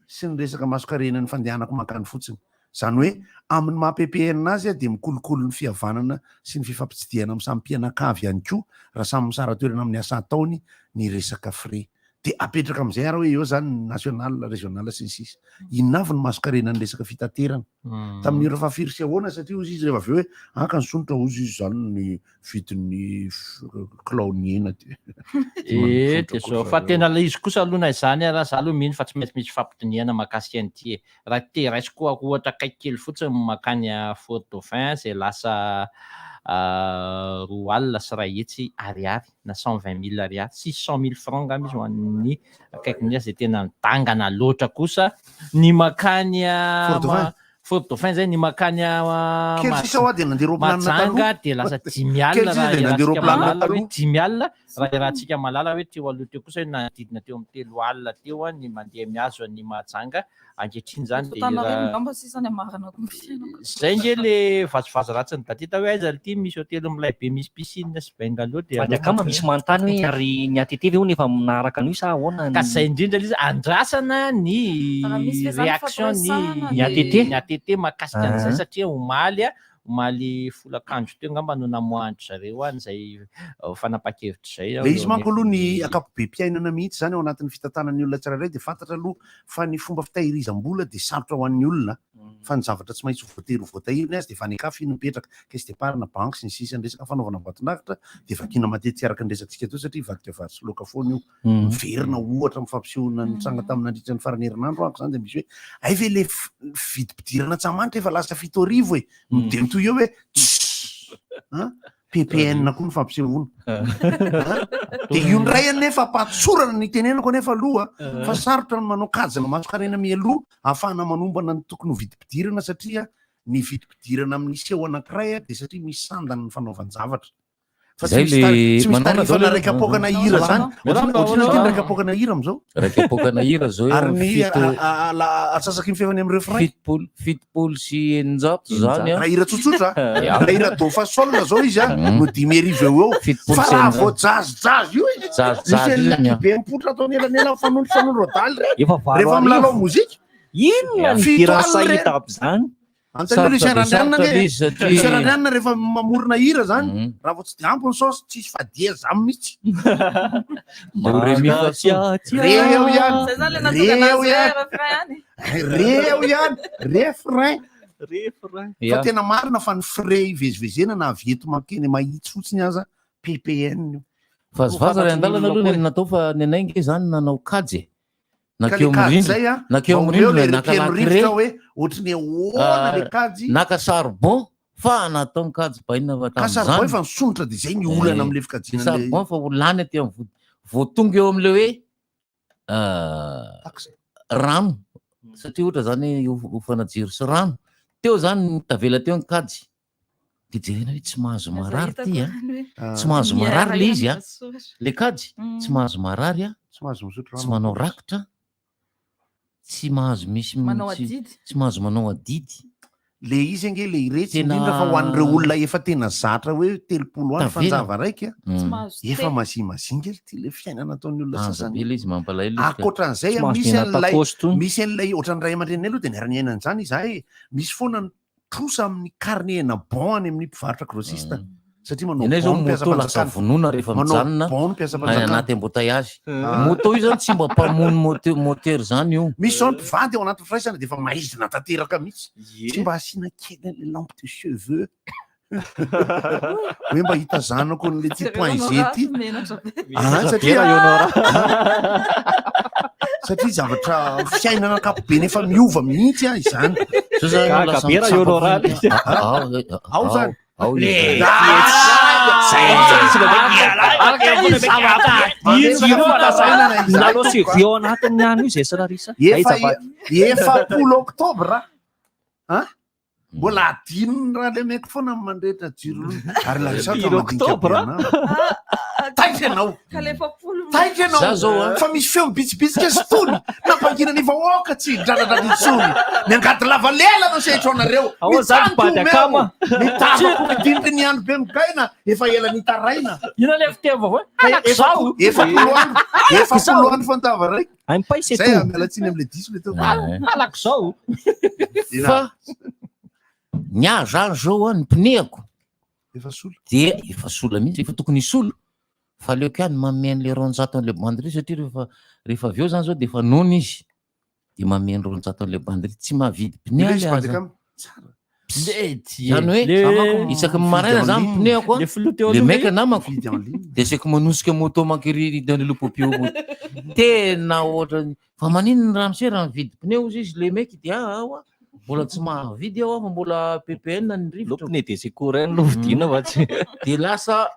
Speaker 4: sy ny resaka masonkarena ny fandehanako mankany fotsiny. Izany hoe amin'ny maha PPN azy dia mikolokolo ny fihavanana sy ny fifampitsidihana amin'ny samy mpianakavy ihany koa raha samy misara-toerana amin'ny asa ataony ny resaka frais. Dia apetraka amin'izay ary hoe eo izany ny national, régional sy ny sisa. Inona avy ny masonkarenan'ny resaka fitaterana? Tamin'ny ora fahafiry sy ahoana satria hozy izy rehefa avy eo hoe aka ny sonitra hozy izy izany ny vidin'ny kilaon'ny hena dia
Speaker 12: Eh, dia zao fa tena ilay izy kosa aloha na izany ara za aloha mino fa tsy maintsy misy fampitoniana mahakasika an'ity e. Raha te raisiko ohatra akaiky kely fotsiny mankany Fort Dauphin izay lasa 120 000 ariary na 120 000 ariary, 600 000 francs angamba izy ho an'ny akaiky indrindra izay tena midangana loatra kosa ny mankany
Speaker 4: Fort Dauphin?
Speaker 12: Fort Dauphin zay ny mankany
Speaker 4: Kely sisa hoa dia nandeha roaplanina
Speaker 12: Mahajanga
Speaker 4: taloha.
Speaker 12: dia lasa dimy
Speaker 4: Kely
Speaker 12: alina
Speaker 4: sisa
Speaker 12: raha
Speaker 4: dia nandeha
Speaker 12: iarahantsika
Speaker 4: roaplanina
Speaker 12: malala hoe
Speaker 4: taloha.
Speaker 12: dimy alina raha iarahantsika malala hoe teo aloha teo kosa hoe nanodidina teo amin'ny 30 teo ny mandeha mihazo an'i Mahajanga ankehitriny zany dia
Speaker 14: Antananarivo
Speaker 12: raha
Speaker 14: angamba sisa ny amaranako ny fiainako.
Speaker 12: Zay nge le vazivazy ratsin'i Datita hoe aiza ity misy hotely milay be misy piscine sy bungalow dia
Speaker 2: Ary
Speaker 12: aleo
Speaker 2: angamba
Speaker 12: mankany.
Speaker 2: misy manontany hoe ary ny ATT ve hono efa naharaka an'io sa ahoana
Speaker 12: Ka
Speaker 2: ny
Speaker 12: zay indrindra le izy andrasana ny
Speaker 14: Raha misy ve zany
Speaker 12: réaction ny
Speaker 14: fampiresahana
Speaker 2: Ny ATT?
Speaker 12: ny ATT mahakasika an'izay
Speaker 2: Ah.
Speaker 12: satria omaly a, omaly folakandro teo angamba no namoahan-dry zareo an'izay fanapahan-kevitra izay
Speaker 4: Le
Speaker 12: eo
Speaker 4: izy manko aloha ny
Speaker 12: anivon'ny
Speaker 4: ankapobem-piainana mihitsy zany ao anatin'ny fitantanan'ny olona tsirairay dia fantatra aloha fa ny fomba fitahirizam-bola dia sarotra ho an'ny olona fa ny zavatra tsy maintsy ho voatery ho voatahiriny azy dia efa any an-kafa iny mipetraka, caisse d'épargne, banky sy ny sisa Ny resaka fanaovana boatin-drakitra dia vakiana matetika araka ny resatsika teo satria hivadika vary sy laoka foana io. Miverina ohatra amin'ny fampisehoana nitranga tamin'ny nandritra ny faran'ny herinandro manko izany dia misy hoe hay ve ilay vidim-pidirana Antsahamanitra efa lasa 7000 e! Dia mitohy eo hoe tssss! An! PPN koa ny fampisehoana. Dia io indray anefa ampahatsorana ny itenenako anefa aloha fa sarotra ny manao kajina mason-karena mialoha ahafahana manombana ny tokony ho vidim-pidirana satria. Ny vidim-pidirana amin'ny seho anankiray a, dia satria misy sandany ny fanaovan-javatra. Fa tsy
Speaker 15: Zay
Speaker 4: misy
Speaker 15: le
Speaker 4: tari- tsy misy
Speaker 15: manao
Speaker 4: tarifana
Speaker 15: daholo
Speaker 4: iray kapoakana hira zany.
Speaker 15: Miarahaba
Speaker 4: Ohatrino ty
Speaker 15: ahoana?
Speaker 4: iray kapoakana hira amizao?
Speaker 15: Iray kapoakana hira zao eo
Speaker 4: Ary
Speaker 15: amin'ny
Speaker 4: ny
Speaker 15: fito
Speaker 4: atsasaky ny fefany amin'ny refrain.
Speaker 15: 670 zany a.
Speaker 4: Raha hira tsotsotra,
Speaker 15: Ya.
Speaker 4: raha hira do fa sol zao izy a, no 55 eo eo.
Speaker 15: 70
Speaker 4: Fa raha
Speaker 15: sy
Speaker 4: vao jazz jazz io izy,
Speaker 15: Jazz
Speaker 4: misy
Speaker 15: jazz
Speaker 4: an'ilay
Speaker 15: iny a.
Speaker 4: be mipoitra atao elanela mifanondro fanondro adaly reny.
Speaker 2: Efa valo
Speaker 4: Rehefa
Speaker 2: arivo.
Speaker 4: milalao mozika.
Speaker 2: Inona ny
Speaker 4: Fito
Speaker 2: hiran'i
Speaker 4: alina
Speaker 2: Saïd
Speaker 4: reny.
Speaker 2: amin'izany?
Speaker 4: Antanio Lucien
Speaker 15: Sarotra
Speaker 4: Randrianina
Speaker 15: dia
Speaker 4: anie.
Speaker 15: sarotra izy satria-
Speaker 4: Lucien Randrianina rehefa mamorona hira zany, raha vao tsy de ampy ny saosy, tsisy fa dia zany mihitsy.
Speaker 15: Do re mi fa sol.
Speaker 4: Re eo ihany.
Speaker 14: Zay zany le
Speaker 4: Re
Speaker 14: nahatonga
Speaker 4: eo
Speaker 14: anazy hoe
Speaker 4: ihany.
Speaker 14: refrain ihany.
Speaker 4: Re eo ihany. Refrain.
Speaker 13: Refrain.
Speaker 4: Fa
Speaker 15: Ya.
Speaker 4: tena marina fa ny frais ivezivezena na avy eto mankeny mahitsy fotsiny aza PPN io.
Speaker 15: Vazivazy ray an-dalana aloha ny natao fa ny anay nge zany nanao kajy e. Nakeo
Speaker 4: Ka le
Speaker 15: amin'ny
Speaker 4: kajy zay
Speaker 15: rindrina,
Speaker 4: a,
Speaker 15: nakeo
Speaker 4: mba
Speaker 15: amin'ny
Speaker 4: omeo
Speaker 15: rindrina
Speaker 4: le
Speaker 15: naka
Speaker 4: mpihaino
Speaker 15: lakile.
Speaker 4: rivotra hoe ohatry ny ahoana le kajy.
Speaker 15: Naka charbon fa natao ny kajy bainina fa
Speaker 4: Ka charbon
Speaker 15: tamin'izany.
Speaker 4: efa nisondrotra dia zay ny olana amin'le fikajiana
Speaker 15: Le
Speaker 4: an'le-
Speaker 15: charbon fa ho lany aty amin'ny vody. Vao tonga eo amin'le hoe rano satria ohatra zany hofana jiro sy rano. Teo zany tavela teo ny kajy. De jerena hoe tsy mahazo marary ty a. Tsy mahazo marary le izy a. Le kajy tsy mahazo marary a.
Speaker 4: Tsy mahazo misotro
Speaker 15: Tsy
Speaker 4: rano.
Speaker 15: manao rakitra. Tsy mahazo misy
Speaker 14: Manao
Speaker 15: tsy-
Speaker 14: adidy.
Speaker 15: Tsy mahazo manao adidy.
Speaker 4: Le izy ange le iretsy
Speaker 15: Tena-
Speaker 4: indrindra fa ho an'ireo olona efa tena zatra hoe 30 andro
Speaker 15: Tavela.
Speaker 4: fanjava raika
Speaker 15: Tsy mahazo
Speaker 4: efa
Speaker 15: te.
Speaker 4: mazimazinga ry ty le fiainana ataon'ny olona
Speaker 15: Aza
Speaker 4: sasany.
Speaker 15: be le izy mampalahelo izy ka.
Speaker 4: Ankoatran'izay
Speaker 15: Tsy mahazo
Speaker 4: misy
Speaker 15: mihina
Speaker 4: an'ilay
Speaker 15: tacos tony.
Speaker 4: misy an'ilay ohatran'ny ray aman-dreninay aloha dia niara-niaina an'izany izahay. Misy foana ny trosa amin'ny carnet-na bon any amin'ny mpivarotra grossiste. Satria manao
Speaker 15: Ianay zao
Speaker 4: bon ny
Speaker 15: moto lasa
Speaker 4: mpiasam-panjakana.
Speaker 15: vonoina rehefa
Speaker 4: Manao
Speaker 15: mijanona
Speaker 4: bon ny
Speaker 15: any
Speaker 4: mpiasam-panjakana.
Speaker 15: anaty embouteillage.
Speaker 4: Ah.
Speaker 15: Moto io zany tsy mba mpamono moteur moteur zany io.
Speaker 4: Misy zao ny mpivady ao anaty firaisana dia efa maizina tanteraka mihitsy. Tsy mba asiana kely an'ilay lampe de cheveux. Hoe mba hitazanako an'ilay ty point G ty. Ah, satria satria zavatra fiainana ankapobeny efa miova mihitsy a izany.
Speaker 15: Zao zany
Speaker 2: Gaga
Speaker 15: lasa
Speaker 2: be raha
Speaker 15: mitsapa
Speaker 2: Honora
Speaker 15: foana.
Speaker 4: Ah,
Speaker 15: Ah, ah,
Speaker 4: Ao zany.
Speaker 15: Ao izy.
Speaker 2: Nanao CV ao anatiny ihany io zay sy Larissa.
Speaker 4: Efa 40 oktobra a mbola adinony raha le meko foana ny mandrehitra jiro ary Larissa ohatra
Speaker 2: Firy
Speaker 4: mandinika be
Speaker 2: oktobra?
Speaker 4: anahy. Taitra ianao.
Speaker 14: Ka le efapolo.
Speaker 4: Taitra
Speaker 15: Za
Speaker 4: ianao
Speaker 15: zao, a.
Speaker 4: fa misy feo mibitsibitsika sy tony nampangina ny vahoaka tsy hidradradratra intsony ny angady lava lela no sehitro anareo
Speaker 2: Ao zany mpady akama.
Speaker 4: mitavako midiniky ny andro be migaina efa ela nitaraina
Speaker 2: Inona le fiteny vaovao?
Speaker 4: Ka
Speaker 2: Alako zao.
Speaker 4: 40 andro 40 andro fantava raiky
Speaker 2: Un paille c'est
Speaker 4: zay
Speaker 2: tout.
Speaker 4: miala tsiny am'le diso le teo
Speaker 2: Alako zao.
Speaker 15: Fa ny ahy zany zao a ny pneako
Speaker 4: efa sola
Speaker 15: dia efa sola mihitsy efa tokony hisolo fa aleoko ihany manome an'le 200 an'le bandy ry satria rehefa avy eo zany zao de efa nono izy de manome ny 200 an'le bandy ry tsy mahavidy pneu
Speaker 4: Ilay izy
Speaker 15: le
Speaker 4: bandy
Speaker 15: aza.
Speaker 4: akama.
Speaker 15: Psst. Zany hoe
Speaker 2: Le-
Speaker 15: isaky ny maraina zany
Speaker 4: Mividy en
Speaker 15: pneako a
Speaker 2: Le filoha teo
Speaker 15: le
Speaker 2: aloha
Speaker 15: mec
Speaker 2: ve?
Speaker 15: namako
Speaker 4: Mividy en ligne.
Speaker 15: de saiko manosika moto mankiry danelopopio tena ohatrany fa maninona ny ramose raha mividy pneu izy izy le mec de ah aho a mbola tsy mahavidy aho a fa mbola PPN ny rivotra
Speaker 2: Lo pneu de secours iny no vidiana fa tsy.
Speaker 15: de lasa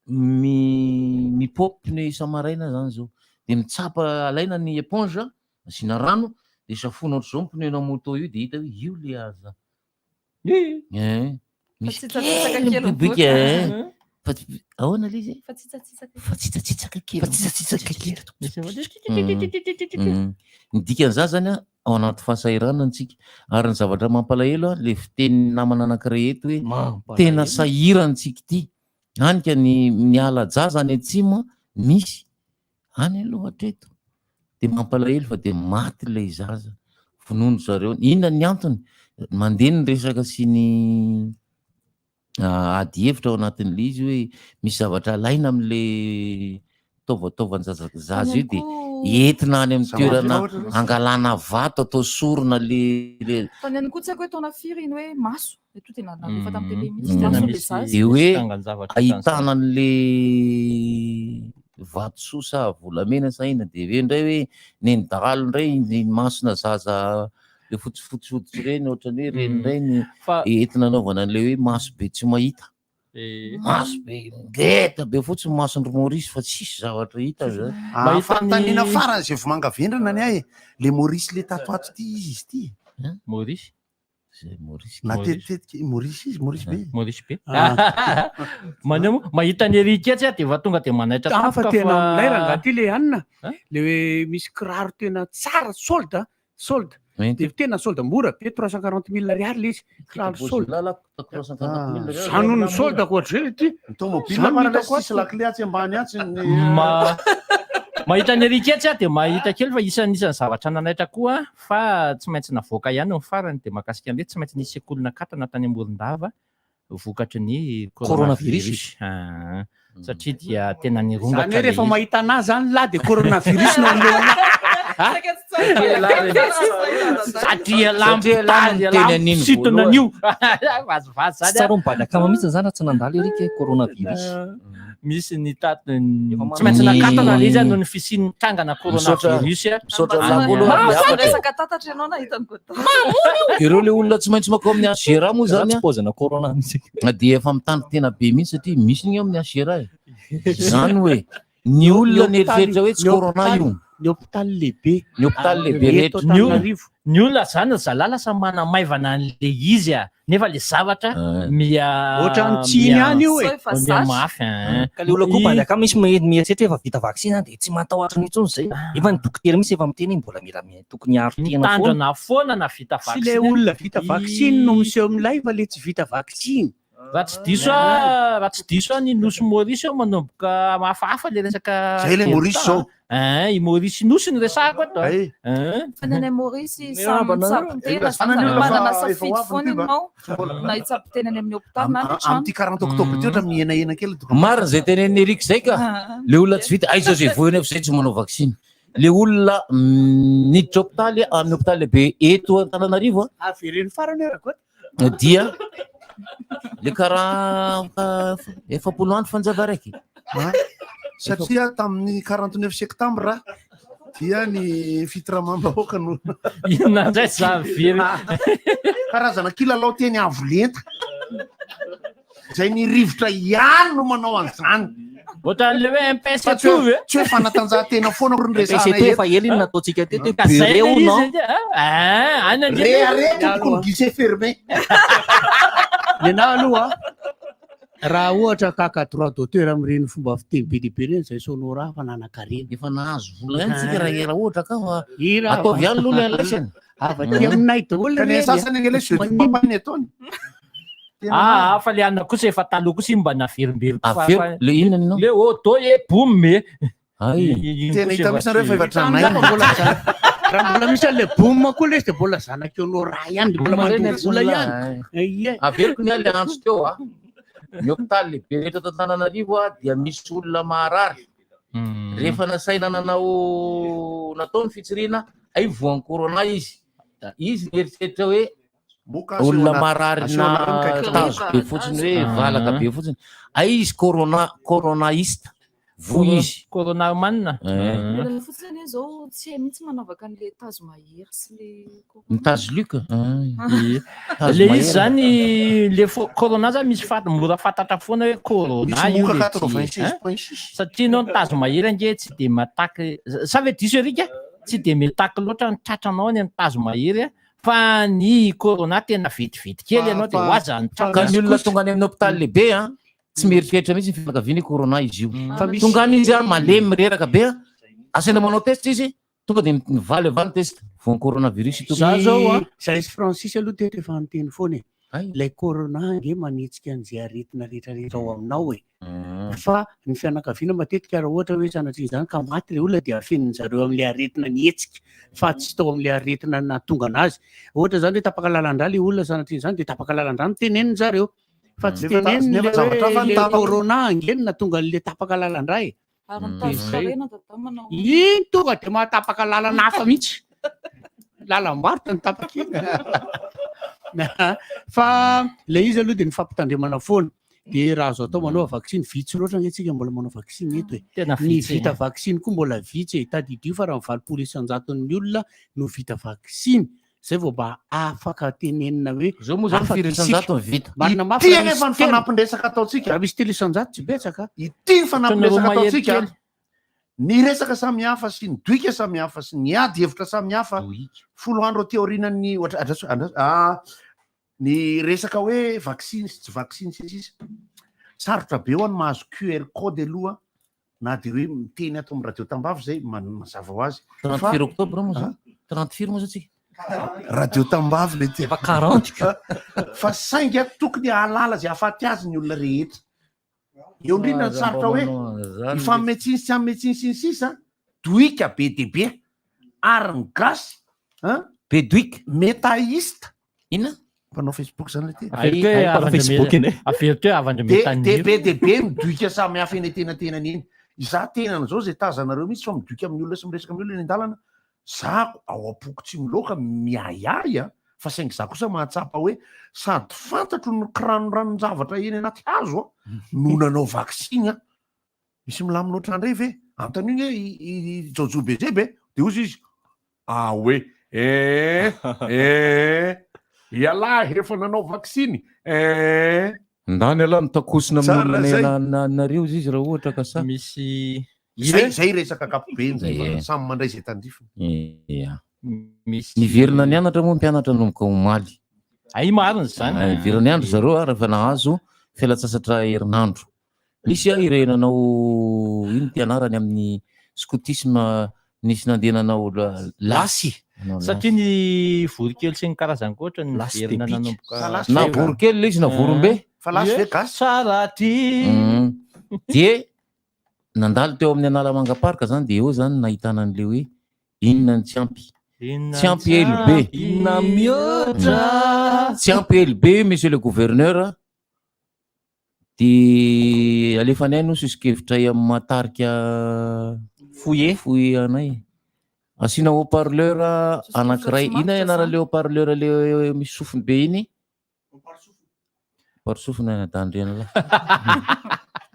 Speaker 15: mi mipopy pneu isa-maraina zany zao de mitsapa alaina ny éponge asiana rano de safoina ohatr'izao ny pneu na moto io de hita hoe io le aza Eh, misy
Speaker 14: Fa tsitsatsitsaka
Speaker 15: kely
Speaker 14: kely
Speaker 15: miboiboika
Speaker 14: mivoaka.
Speaker 15: eh. Fa tsy- ahoana le izy
Speaker 14: Fa tsitsatsitsaka.
Speaker 15: fa tsitsatsitsaka kely
Speaker 4: Fa tsitsatsitsaka kely.
Speaker 15: Ny dikan'izany zany a ao anaty fahasahiranana antsika ary ny zavatra mampalahelo a le fiteny namana anankiray eto hoe tena sahirana tsika ity anika ny miala-jaza any atsimo a, misy any aloha hatreto de mampalahelo fa de maty ilay zaza vonono zareo inona ny antony mandeha ny resaka sy ny ady hevitra ao anatin'le izy hoe misy zavatra alaina am'le taovataovan-jaza zaza io de entina any amin'ny
Speaker 4: Zavatra
Speaker 15: toerana
Speaker 4: ohatra hoe-
Speaker 15: angalana vato atao sorona le
Speaker 14: Fa ny ihany koa tsy haiko hoe taona firy iny hoe maso. De to tena nalefa tamin'ny télé mihitsy.
Speaker 12: Tena
Speaker 14: Maso le
Speaker 12: misy-
Speaker 14: zaza.
Speaker 15: de hoe
Speaker 12: Trangan-javatra
Speaker 15: ahitana an'le vatosoa sa volamena sa inona de hoe indray hoe neny dahalo indray ny masona zaza le fotsifotsy hoditra ireny ohatrany hoe reny indray ny
Speaker 12: Fa
Speaker 15: entina anaovana an'le hoe maso be tsy mahita
Speaker 12: eh,
Speaker 15: maso be ngeda be fotsiny masondry Maurice fa tsisy zavatra hita zany
Speaker 4: Ah,
Speaker 12: Mahita ny-
Speaker 4: fanontaniana farany zay vomanga vendrana ny ahy e. le Maurice le tatoato ty izy izy ty
Speaker 12: Maurice.
Speaker 4: Na tetitetika i Maurice izy, Maurice be.
Speaker 12: Maurice be. Maneho moa, mahita an'i Eric etsy aho dia efa tonga dia manaitra
Speaker 3: Ah, fa
Speaker 12: tampoka
Speaker 3: tena
Speaker 12: fa
Speaker 3: milay rangahy ty le anona. Le hoe misy kiraro tena tsara solde a, solde. Dia tena solde mora be 340 mille ariary le izy. Kiraro solde. Zany hono ny solde ankoatr'izay le ty.
Speaker 4: Ny tomobile
Speaker 3: Zany no
Speaker 4: marina
Speaker 3: hitako
Speaker 4: tsisy
Speaker 3: ato.
Speaker 4: lakile atsy ambany atsy ny
Speaker 12: Ma- Mahita an'i Eric etsy aho dia mahita kely fa isan'isan'ny zavatra nanaitra koa fa tsy maintsy navoaka ihany ny farany dia mahakasika an'ilay tsy maintsy nisy sekoly nakatona tany Morondava vokatry ny
Speaker 2: Coronavirus.
Speaker 12: coronavirus. Ah, satria dia tena nirongatra
Speaker 3: Zany hoe rehefa
Speaker 12: ilay izy.
Speaker 3: mahita anahy zany lahy dia coronavirus no anoloana ahy.
Speaker 12: Satria
Speaker 15: Satria lahy niteny an'iny
Speaker 12: misintona
Speaker 15: voalohany.
Speaker 12: an'io. Vazivazy
Speaker 2: Tsy
Speaker 12: zany.
Speaker 2: tsara mibadakama mihitsy zany raha tsy nandalo Eric eh, coronavirus.
Speaker 12: Misy ny taty tsy maintsy nakatona ilay izy noho ny fisian'ny trangana coronavirus.
Speaker 15: Misaotra
Speaker 12: Any-
Speaker 15: lahy voalohany
Speaker 14: Mamono
Speaker 15: miavaka.
Speaker 14: resaka tatatra ianao nahita ny Godard.
Speaker 15: Ireo le olona tsy maintsy makao amin'ny HGRA moa zany
Speaker 2: Tsy paozina corona mihitsy.
Speaker 15: a dia efa mitandro tena be mihitsy satria misy ny ao amin'ny HGRA e. Zany hoe ny olona nieritreritra hoe tsy corona io.
Speaker 3: Ny hôpital lehibe.
Speaker 15: Ny hôpital lehibe
Speaker 3: Eto
Speaker 15: rehetra.
Speaker 12: Ny olona,
Speaker 3: Antananarivo.
Speaker 12: ny olona zany ry zalahy lasa manamaivana an'le izy a nefa le zavatra miha
Speaker 3: Ohatran'ny tsiny
Speaker 12: miha-
Speaker 3: ihany io e.
Speaker 14: Sao efa
Speaker 12: miha
Speaker 14: zatra.
Speaker 12: mafy a.
Speaker 2: Ka le olona koa mibadakama misy mieritreritra efa vita vaksiny zany dia tsy matahotra intsony zay. Efa ny dokotera mihitsy efa miteny hoe mbola mila tokony hiaro tena foana.
Speaker 12: Mitandrina foana na vita
Speaker 3: Tsy le
Speaker 12: vaksiny.
Speaker 3: olona vita vaksiny no miseho milay fa le tsy vita vaksiny.
Speaker 12: Raha tsy diso a, raha tsy diso a ny nosy Maurice eo manomboka hafahafa le resaka
Speaker 4: Zay le Maurice
Speaker 12: delta.
Speaker 4: zao.
Speaker 12: Hein, i Maurice nosy no resahako eto.
Speaker 4: Ay.
Speaker 12: Hein.
Speaker 14: Fa ny any Maurice samy
Speaker 2: Miarahaba anareo.
Speaker 14: mitsabo tena
Speaker 4: Efa
Speaker 14: zany
Speaker 4: ny olona
Speaker 14: manana
Speaker 4: fa efa ho
Speaker 14: safidy
Speaker 4: avy ny
Speaker 14: foana
Speaker 4: pub, a.
Speaker 14: ianao na hitsabo tena any amin'ny hôpitaly na any an-trano.
Speaker 4: Amin'ity 40 octobre ty ohatra mihenahena kely dokam-
Speaker 15: Marina zay tenenin'i Eric zay ka. Le olona tsy vita, aiza zay voa nefa zay tsy manao vaksiny. Le olona niditra hôpitaly amin'ny hôpitaly lehibe eto Antananarivo a,
Speaker 3: Avereno farany hoe Rakoto.
Speaker 15: dia le karaha 40 andro fanjava raiky.
Speaker 4: Ah, Satria tamin'ny 49 septembre dia ny fitramam-bahoaka no
Speaker 12: Inona indray zany very.
Speaker 4: karazana kilalao teny avo lenta. Zay ny rivotra ihany no manao an'izany.
Speaker 12: Ohatran'le hoe MPS
Speaker 4: Fa tsy hoe
Speaker 12: tout e.
Speaker 4: tsy hoe fanatanjahantena foana akory ny resahana
Speaker 2: PCT
Speaker 4: eto.
Speaker 2: efa ela iny nataontsika teto hoe
Speaker 12: Ka zay
Speaker 2: beurre
Speaker 12: le
Speaker 2: ou non.
Speaker 12: izy ah, any ange.
Speaker 4: Rehareha tompoko ny guichet fermé.
Speaker 3: Ny anahy aloha raha ohatra kaka droit d'auteur amin'ireny fomba fiteny be dia be ireny zay sonora fa nanan-karena.
Speaker 15: Efa nahazo vola ihany tsika raha raha ohatra ka fa
Speaker 3: Hira
Speaker 15: ataovy ihany aloha ny an'laisany.
Speaker 3: Avy aty aminay daholo
Speaker 4: Ka ny
Speaker 3: ireny a.
Speaker 4: sasany ange le jeu du papa ny ataony. Tena
Speaker 12: Ah, fa le anona kosa efa taloha kosa iny mba naverimberiko fa-
Speaker 15: Aveo,
Speaker 12: fa-
Speaker 15: le inona ninao?
Speaker 12: Le auto e boum e.
Speaker 15: Ay.
Speaker 12: Iny
Speaker 4: Tena
Speaker 12: kosa
Speaker 4: hita
Speaker 12: efa
Speaker 4: mihitsy nareo fa efa
Speaker 3: Tany
Speaker 4: tranainy.
Speaker 3: fa mbola raha mbola misy an'le boum koa le izy dia mbola zanak'i Honora ihany dia mbola mandoa vola ihany. Ie.
Speaker 15: Averiko ny ahy le antso teo a. Ny hôpitaly lehibe rehetra eto Antananarivo a dia misy olona maharary. Rehefa nasaina nanao natao ny fitsirihana, ay voan'ny corona izy. Izy nieritreritra hoe
Speaker 4: Moka aseho
Speaker 15: olona
Speaker 4: ana-
Speaker 15: marary
Speaker 4: aseho
Speaker 15: na
Speaker 4: anareo ny kaiky
Speaker 15: tazo be fotsiny hoe valaka be fotsiny. Ay izy corona coronaiste voa izy.
Speaker 12: Corona manina.
Speaker 15: Eh.
Speaker 14: Ny olana fotsiny anie zao tsy hay mihitsy manavaka an'le tazo mahery sy le corona.
Speaker 15: Ny tazo luc. Ay. Tazo
Speaker 12: Le
Speaker 15: mahery.
Speaker 12: izy zany le corona zany misy mora fantatra foana hoe corona
Speaker 4: Misy
Speaker 12: io
Speaker 4: moka
Speaker 12: le ty, hein?
Speaker 4: 86.6.
Speaker 12: Satria anao ny tazo mahery ange tsy de mataky sa ve diso Eric a? Tsy de mitaky loatra ny tratranao any amin'ny tazo mahery a fa ny corona tena vetivety kely ianao de ho aza ny
Speaker 15: Ka
Speaker 12: tratra.
Speaker 15: ny olona tonga any amin'ny hôpitaly lehibe a tsy mieritreritra mihitsy ny fianakaviany hoe corona izy io.
Speaker 3: Fa misy-
Speaker 15: Tonga any izy a malemy mireraka be a asaina manao test izy tonga de mivaly avy any test voan'ny coronavirus io.
Speaker 3: Za zao a, za izy Francis aloha teto efa niteny foana e.
Speaker 15: Ay.
Speaker 3: Ilay corona ange manetsika an'izay aretina rehetrarehetra ao aminao e. Fa ny fianakaviana matetika raha ohatra hoe sanatria izany ka maty ilay olona dia afenin-dry zareo amin'ilay aretina nihetsika fa tsy tao amin'ilay aretina nahatonga anazy. Ohatra izany hoe tapaka lalan-drà ilay olona sanatria izany dia tapaka lalan-drà no tenenin-dry zareo. Fa tsy
Speaker 4: Nefa
Speaker 3: teneniny
Speaker 4: nefa
Speaker 3: ilay
Speaker 4: zavatra
Speaker 3: hoe
Speaker 4: hafa ny
Speaker 3: ilay
Speaker 4: tapaka.
Speaker 3: corona ange no nahatonga an'ilay tapaka lalan-drà e.
Speaker 14: Ary ny
Speaker 3: Dia
Speaker 14: tazo
Speaker 3: izay.
Speaker 14: karena dada manao.
Speaker 3: Iny tonga dia mahatapaka lalana hafa mihitsy. Lalam-barotra ny tapaka iny. Fa ilay izy aloha dia ny fampitandremana foana. Dia raha azo atao manao vaksiny, vitsy loatra ange tsika mbola manao vaksiny eto e.
Speaker 12: Tena
Speaker 3: Ny
Speaker 12: vitsy,
Speaker 3: vita
Speaker 12: eh.
Speaker 3: vaksiny koa mbola vitsy e. Tadidio fa raha ny 80 isan-jaton'ny olona no vita vaksiny, zay vao mba afaka tenenina hoe
Speaker 15: Zao moa zany
Speaker 3: afaka
Speaker 15: firy
Speaker 3: isika.
Speaker 15: isan-jato ny vita.
Speaker 3: Marina mafy
Speaker 4: Ity
Speaker 3: raha
Speaker 4: anefa
Speaker 3: misy
Speaker 4: ny
Speaker 3: telo.
Speaker 4: fanampin-dresaka ataontsika.
Speaker 3: Raha misy 3% tsy betsaka.
Speaker 4: Ity ny fanampin-dresaka
Speaker 12: Ohatran'ny roa
Speaker 4: ataontsika.
Speaker 12: mahery kely.
Speaker 4: Ny resaka samihafa sy ny doika samihafa sy ny ady hevitra samihafa 10 andro aty aorianan'ny ohatra andraso andraso ah. Ny resaka hoe vaksiny sy tsy vaksiny sy ny sisa, sarotra be ho any mahazo QR code aloha na dia hoe miteny ato amin'ny radio tambavy zay mazava ho azy.
Speaker 15: 30 firy octobre moa zao? 30 firy moa zao tsika?
Speaker 4: Radio tambavy le ty.
Speaker 2: Efa 40 ka.
Speaker 4: Fa saingy tokony hahalala izay hahafaty azy ny olona rehetra. Eo indrindra ny sarotra hoe hifanome tsiny sy tsy hanome tsiny sy ny sisa, doika be dia be. Ary ny gasy an,
Speaker 15: Be doika.
Speaker 4: Metaista.
Speaker 15: Inona?
Speaker 4: Mpanao Facebook zany le teny.
Speaker 12: Averiko hoe havandra- averiko hoe havandra
Speaker 4: De
Speaker 12: metaniro.
Speaker 4: de be dia be ny doika samy hafa eny an-tenatenany eny. Izaho tenany izao izay tazanareo mihitsy fa midoika amin'ny olona sy miresaka amin'ny olona eny an-dalana, Za ao am-poko tsy miloaka miahiahy a, fa saingy za kosa mahatsapa hoe sady fantatro ny kiranoranon-javatra eny anaty hazo a, no nanao vaksiny a. Misy milamina ohatran'irey ve? Anontanio nge i i Jaojoby Bezeby e, de hozy izy, ah oe, eh, eh, ialahy efa nanao vaksiny, eh.
Speaker 15: Ndany ialahy mitakosina amin'ny
Speaker 4: Tsara
Speaker 15: olona
Speaker 4: zay.
Speaker 15: nenareo izy raha ohatra ka sa.
Speaker 12: Misy
Speaker 4: Zay zay resaka ankapobeny zay fa
Speaker 15: Ie.
Speaker 4: samy mandray izay tandrifiny.
Speaker 15: Ia.
Speaker 12: Misy
Speaker 15: Niverina nianatra moa ny mpianatra nanomboka omaly.
Speaker 12: Ay marina izany.
Speaker 15: Ah, Niverina nianatra zareo ary efa nahazo fialantsasatra herinandro. Nisy aho ireo nanao ino ty anarany amin'ny scoutisme nisy nandeha nanao lasy. Nanao lasy.
Speaker 12: Satria ny voronkely sy ny karazany koa ohatran'ny
Speaker 15: Lasy
Speaker 12: niverina
Speaker 15: de pika.
Speaker 12: nanomboka.
Speaker 4: Fa lasy
Speaker 15: Na
Speaker 4: ve
Speaker 15: voronkely ilay izy na vorombe.
Speaker 4: Fa lasy ve gasy?
Speaker 12: Tsara ty.
Speaker 15: Dia nandalo teo amin'ny Analamanga Park zany dia eo zany nahitana an'ilay hoe inona ny tsy ampy. Tsy ampy elo be.
Speaker 2: Inona mihoatra.
Speaker 15: Tsy ampy elo be monsieur le gouverneur. Dia alefanay no soso-kevitray amin'ny mahatarika
Speaker 2: foyer
Speaker 15: foyer anay. Asiana haut-parleur anankiray. Inona anaran'ilay haut-parleur le misy sofiny be iny? Haut-parle-sofina anadandriana lahy.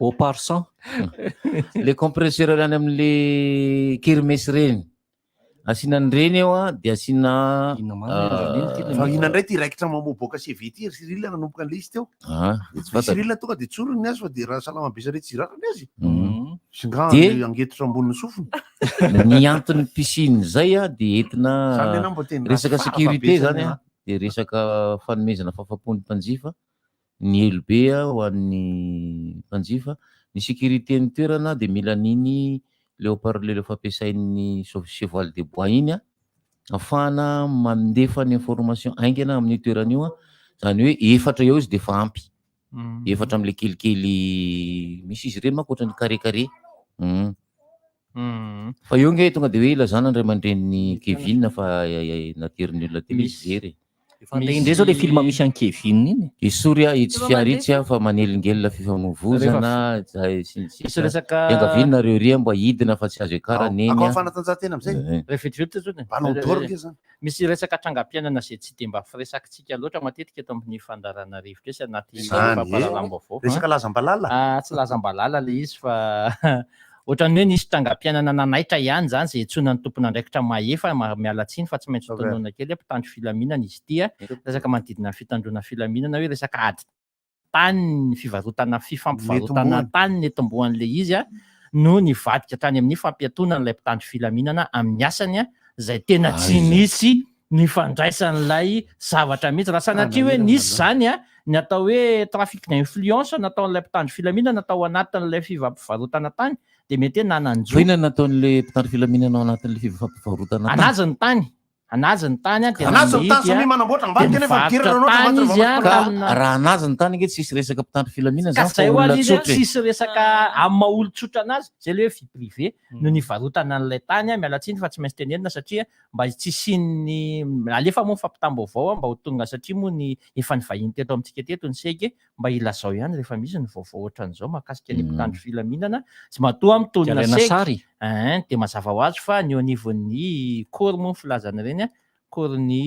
Speaker 2: Haut-parle-son.
Speaker 15: Le compresseur any amin'le kermesse reny. Asiana an'ireny eo a, dia asiana
Speaker 4: Fa inona indray ty raikitra mamoaboaka CV ty ry Cyril nanomboka an'ilay izy teo?
Speaker 15: Ah, dia tsy fantatra.
Speaker 4: Cyril tonga dia tsoriny ny azy fa dia raha salama be sarety tsy rariny azy. Singa
Speaker 15: Dia-
Speaker 4: angetotra ambonin'ny sofiny.
Speaker 15: Ny anton'ny pisian'izay a dia entina
Speaker 4: Zany ianao mba teny
Speaker 15: resaka
Speaker 4: ratsy
Speaker 15: sécurité
Speaker 4: vava be
Speaker 15: zany
Speaker 4: zany
Speaker 15: a, dia resaka fanomezana fahafapon'ny mpanjifa, ny elo be a ho an'ny mpanjifa, ny sécurité ny toerana dia mila an'iny le haut-parleur efa ampiasain'ny cheval de bois iny a, ahafahana mandefa ny information haingana amin'io toerana io a, zany hoe efatra eo izy dia efa ampy, efatra amin'ilay kelikely misy izy ireny manko ohatran'ny carré carré. Fa eo nge tonga de hoe ilazana ny ray aman-drenin'i Kevin fa naterin'ny olona teo izy very e.
Speaker 2: Efa andeha indray zao le film misy an'i Kevin iny.
Speaker 15: Esory aho itsy fiara itsy aho fa manelingelina fifamoivozana zay sy ny
Speaker 12: Misy
Speaker 15: sisa.
Speaker 12: resaka
Speaker 15: Iangaviana nareo ry mba hidina fa tsy azo iakarana eny
Speaker 4: Akao
Speaker 15: a.
Speaker 4: fanatanjahantena amizay.
Speaker 15: Eh.
Speaker 12: Rehefa vetivety zao
Speaker 4: Ballon d'or nge zany.
Speaker 12: Misy resaka trangam-piainana izay tsy dia mba firesakitsika loatra matetika eto amin'ny fandaharana rivotra sy anaty
Speaker 4: Izany, eh.
Speaker 12: fampahalalam-baovao.
Speaker 4: Resaka lazam-balala?
Speaker 12: Ah, tsy lazam-balala ilay izy fa ohatran'ny hoe nisy trangam-piainana nanaitra ihany izany izay iantsoana ny tompon'andraikitra mahefa, miala tsiny fa tsy maintsy tononina kely hoe mpitandro filaminana izy ity, resaka manodidina ny fitandroana filaminana hoe resaka ady tany ny fivarotana fifampivarotana tany netombohan'ilay izy no nivadika hatrany amin'ny fampiatoana an'ilay mpitandro filaminana amin'ny asany izay tena tsy nisy nifandraisan'ilay zavatra mihitsy. Raha sanatria hoe nisy izany ny atao hoe trafic d'influence nataon'ilay mpitandro filaminana tao anatin'ilay fivampivarotana tany dia mety hoe nanan-jo.
Speaker 15: Fa inona no nataon'ilay mpitandro filaminana ao anatin'ilay fivampivarotana tany?
Speaker 12: Anazy ny tany. Anazy ny tany an, dia
Speaker 4: Anazy ny tany,
Speaker 12: namidy
Speaker 4: samia
Speaker 12: an,
Speaker 4: manamboatra ambadika
Speaker 12: dia
Speaker 4: nefa
Speaker 12: nivarotra
Speaker 4: midirana anao
Speaker 12: tany
Speaker 4: tanaty
Speaker 12: izy an,
Speaker 15: Ka
Speaker 12: tamina
Speaker 15: raha anazy ny tany ange tsisy resaka mpitandro filaminana
Speaker 12: Ka
Speaker 15: zany fa
Speaker 12: zay ho'a
Speaker 15: olona
Speaker 12: le izy an,
Speaker 15: tsotra e.
Speaker 12: tsisy resaka amin'ny maha olon-tsotra anazy, zay le hoe vie privée no nivarotana an'ilay tany an, miala tsiny fa tsy maintsy tenenina satria mba tsy hisian'ny, alefa moa ny fampitam-baovao an, mba ho tonga satria moa ny efa nivahiny teto amintsika teto ny segy mba ilazao ihany rehefa misy ny vaovao ohatran'izao mahakasika ny mpitandro filaminana sy matoa mitonona
Speaker 2: Alaina
Speaker 12: segy
Speaker 2: sary.
Speaker 12: Ein, dia mazava ho azy fa ny eo anivon'ny corps moa ny filazana ireny an, corps ny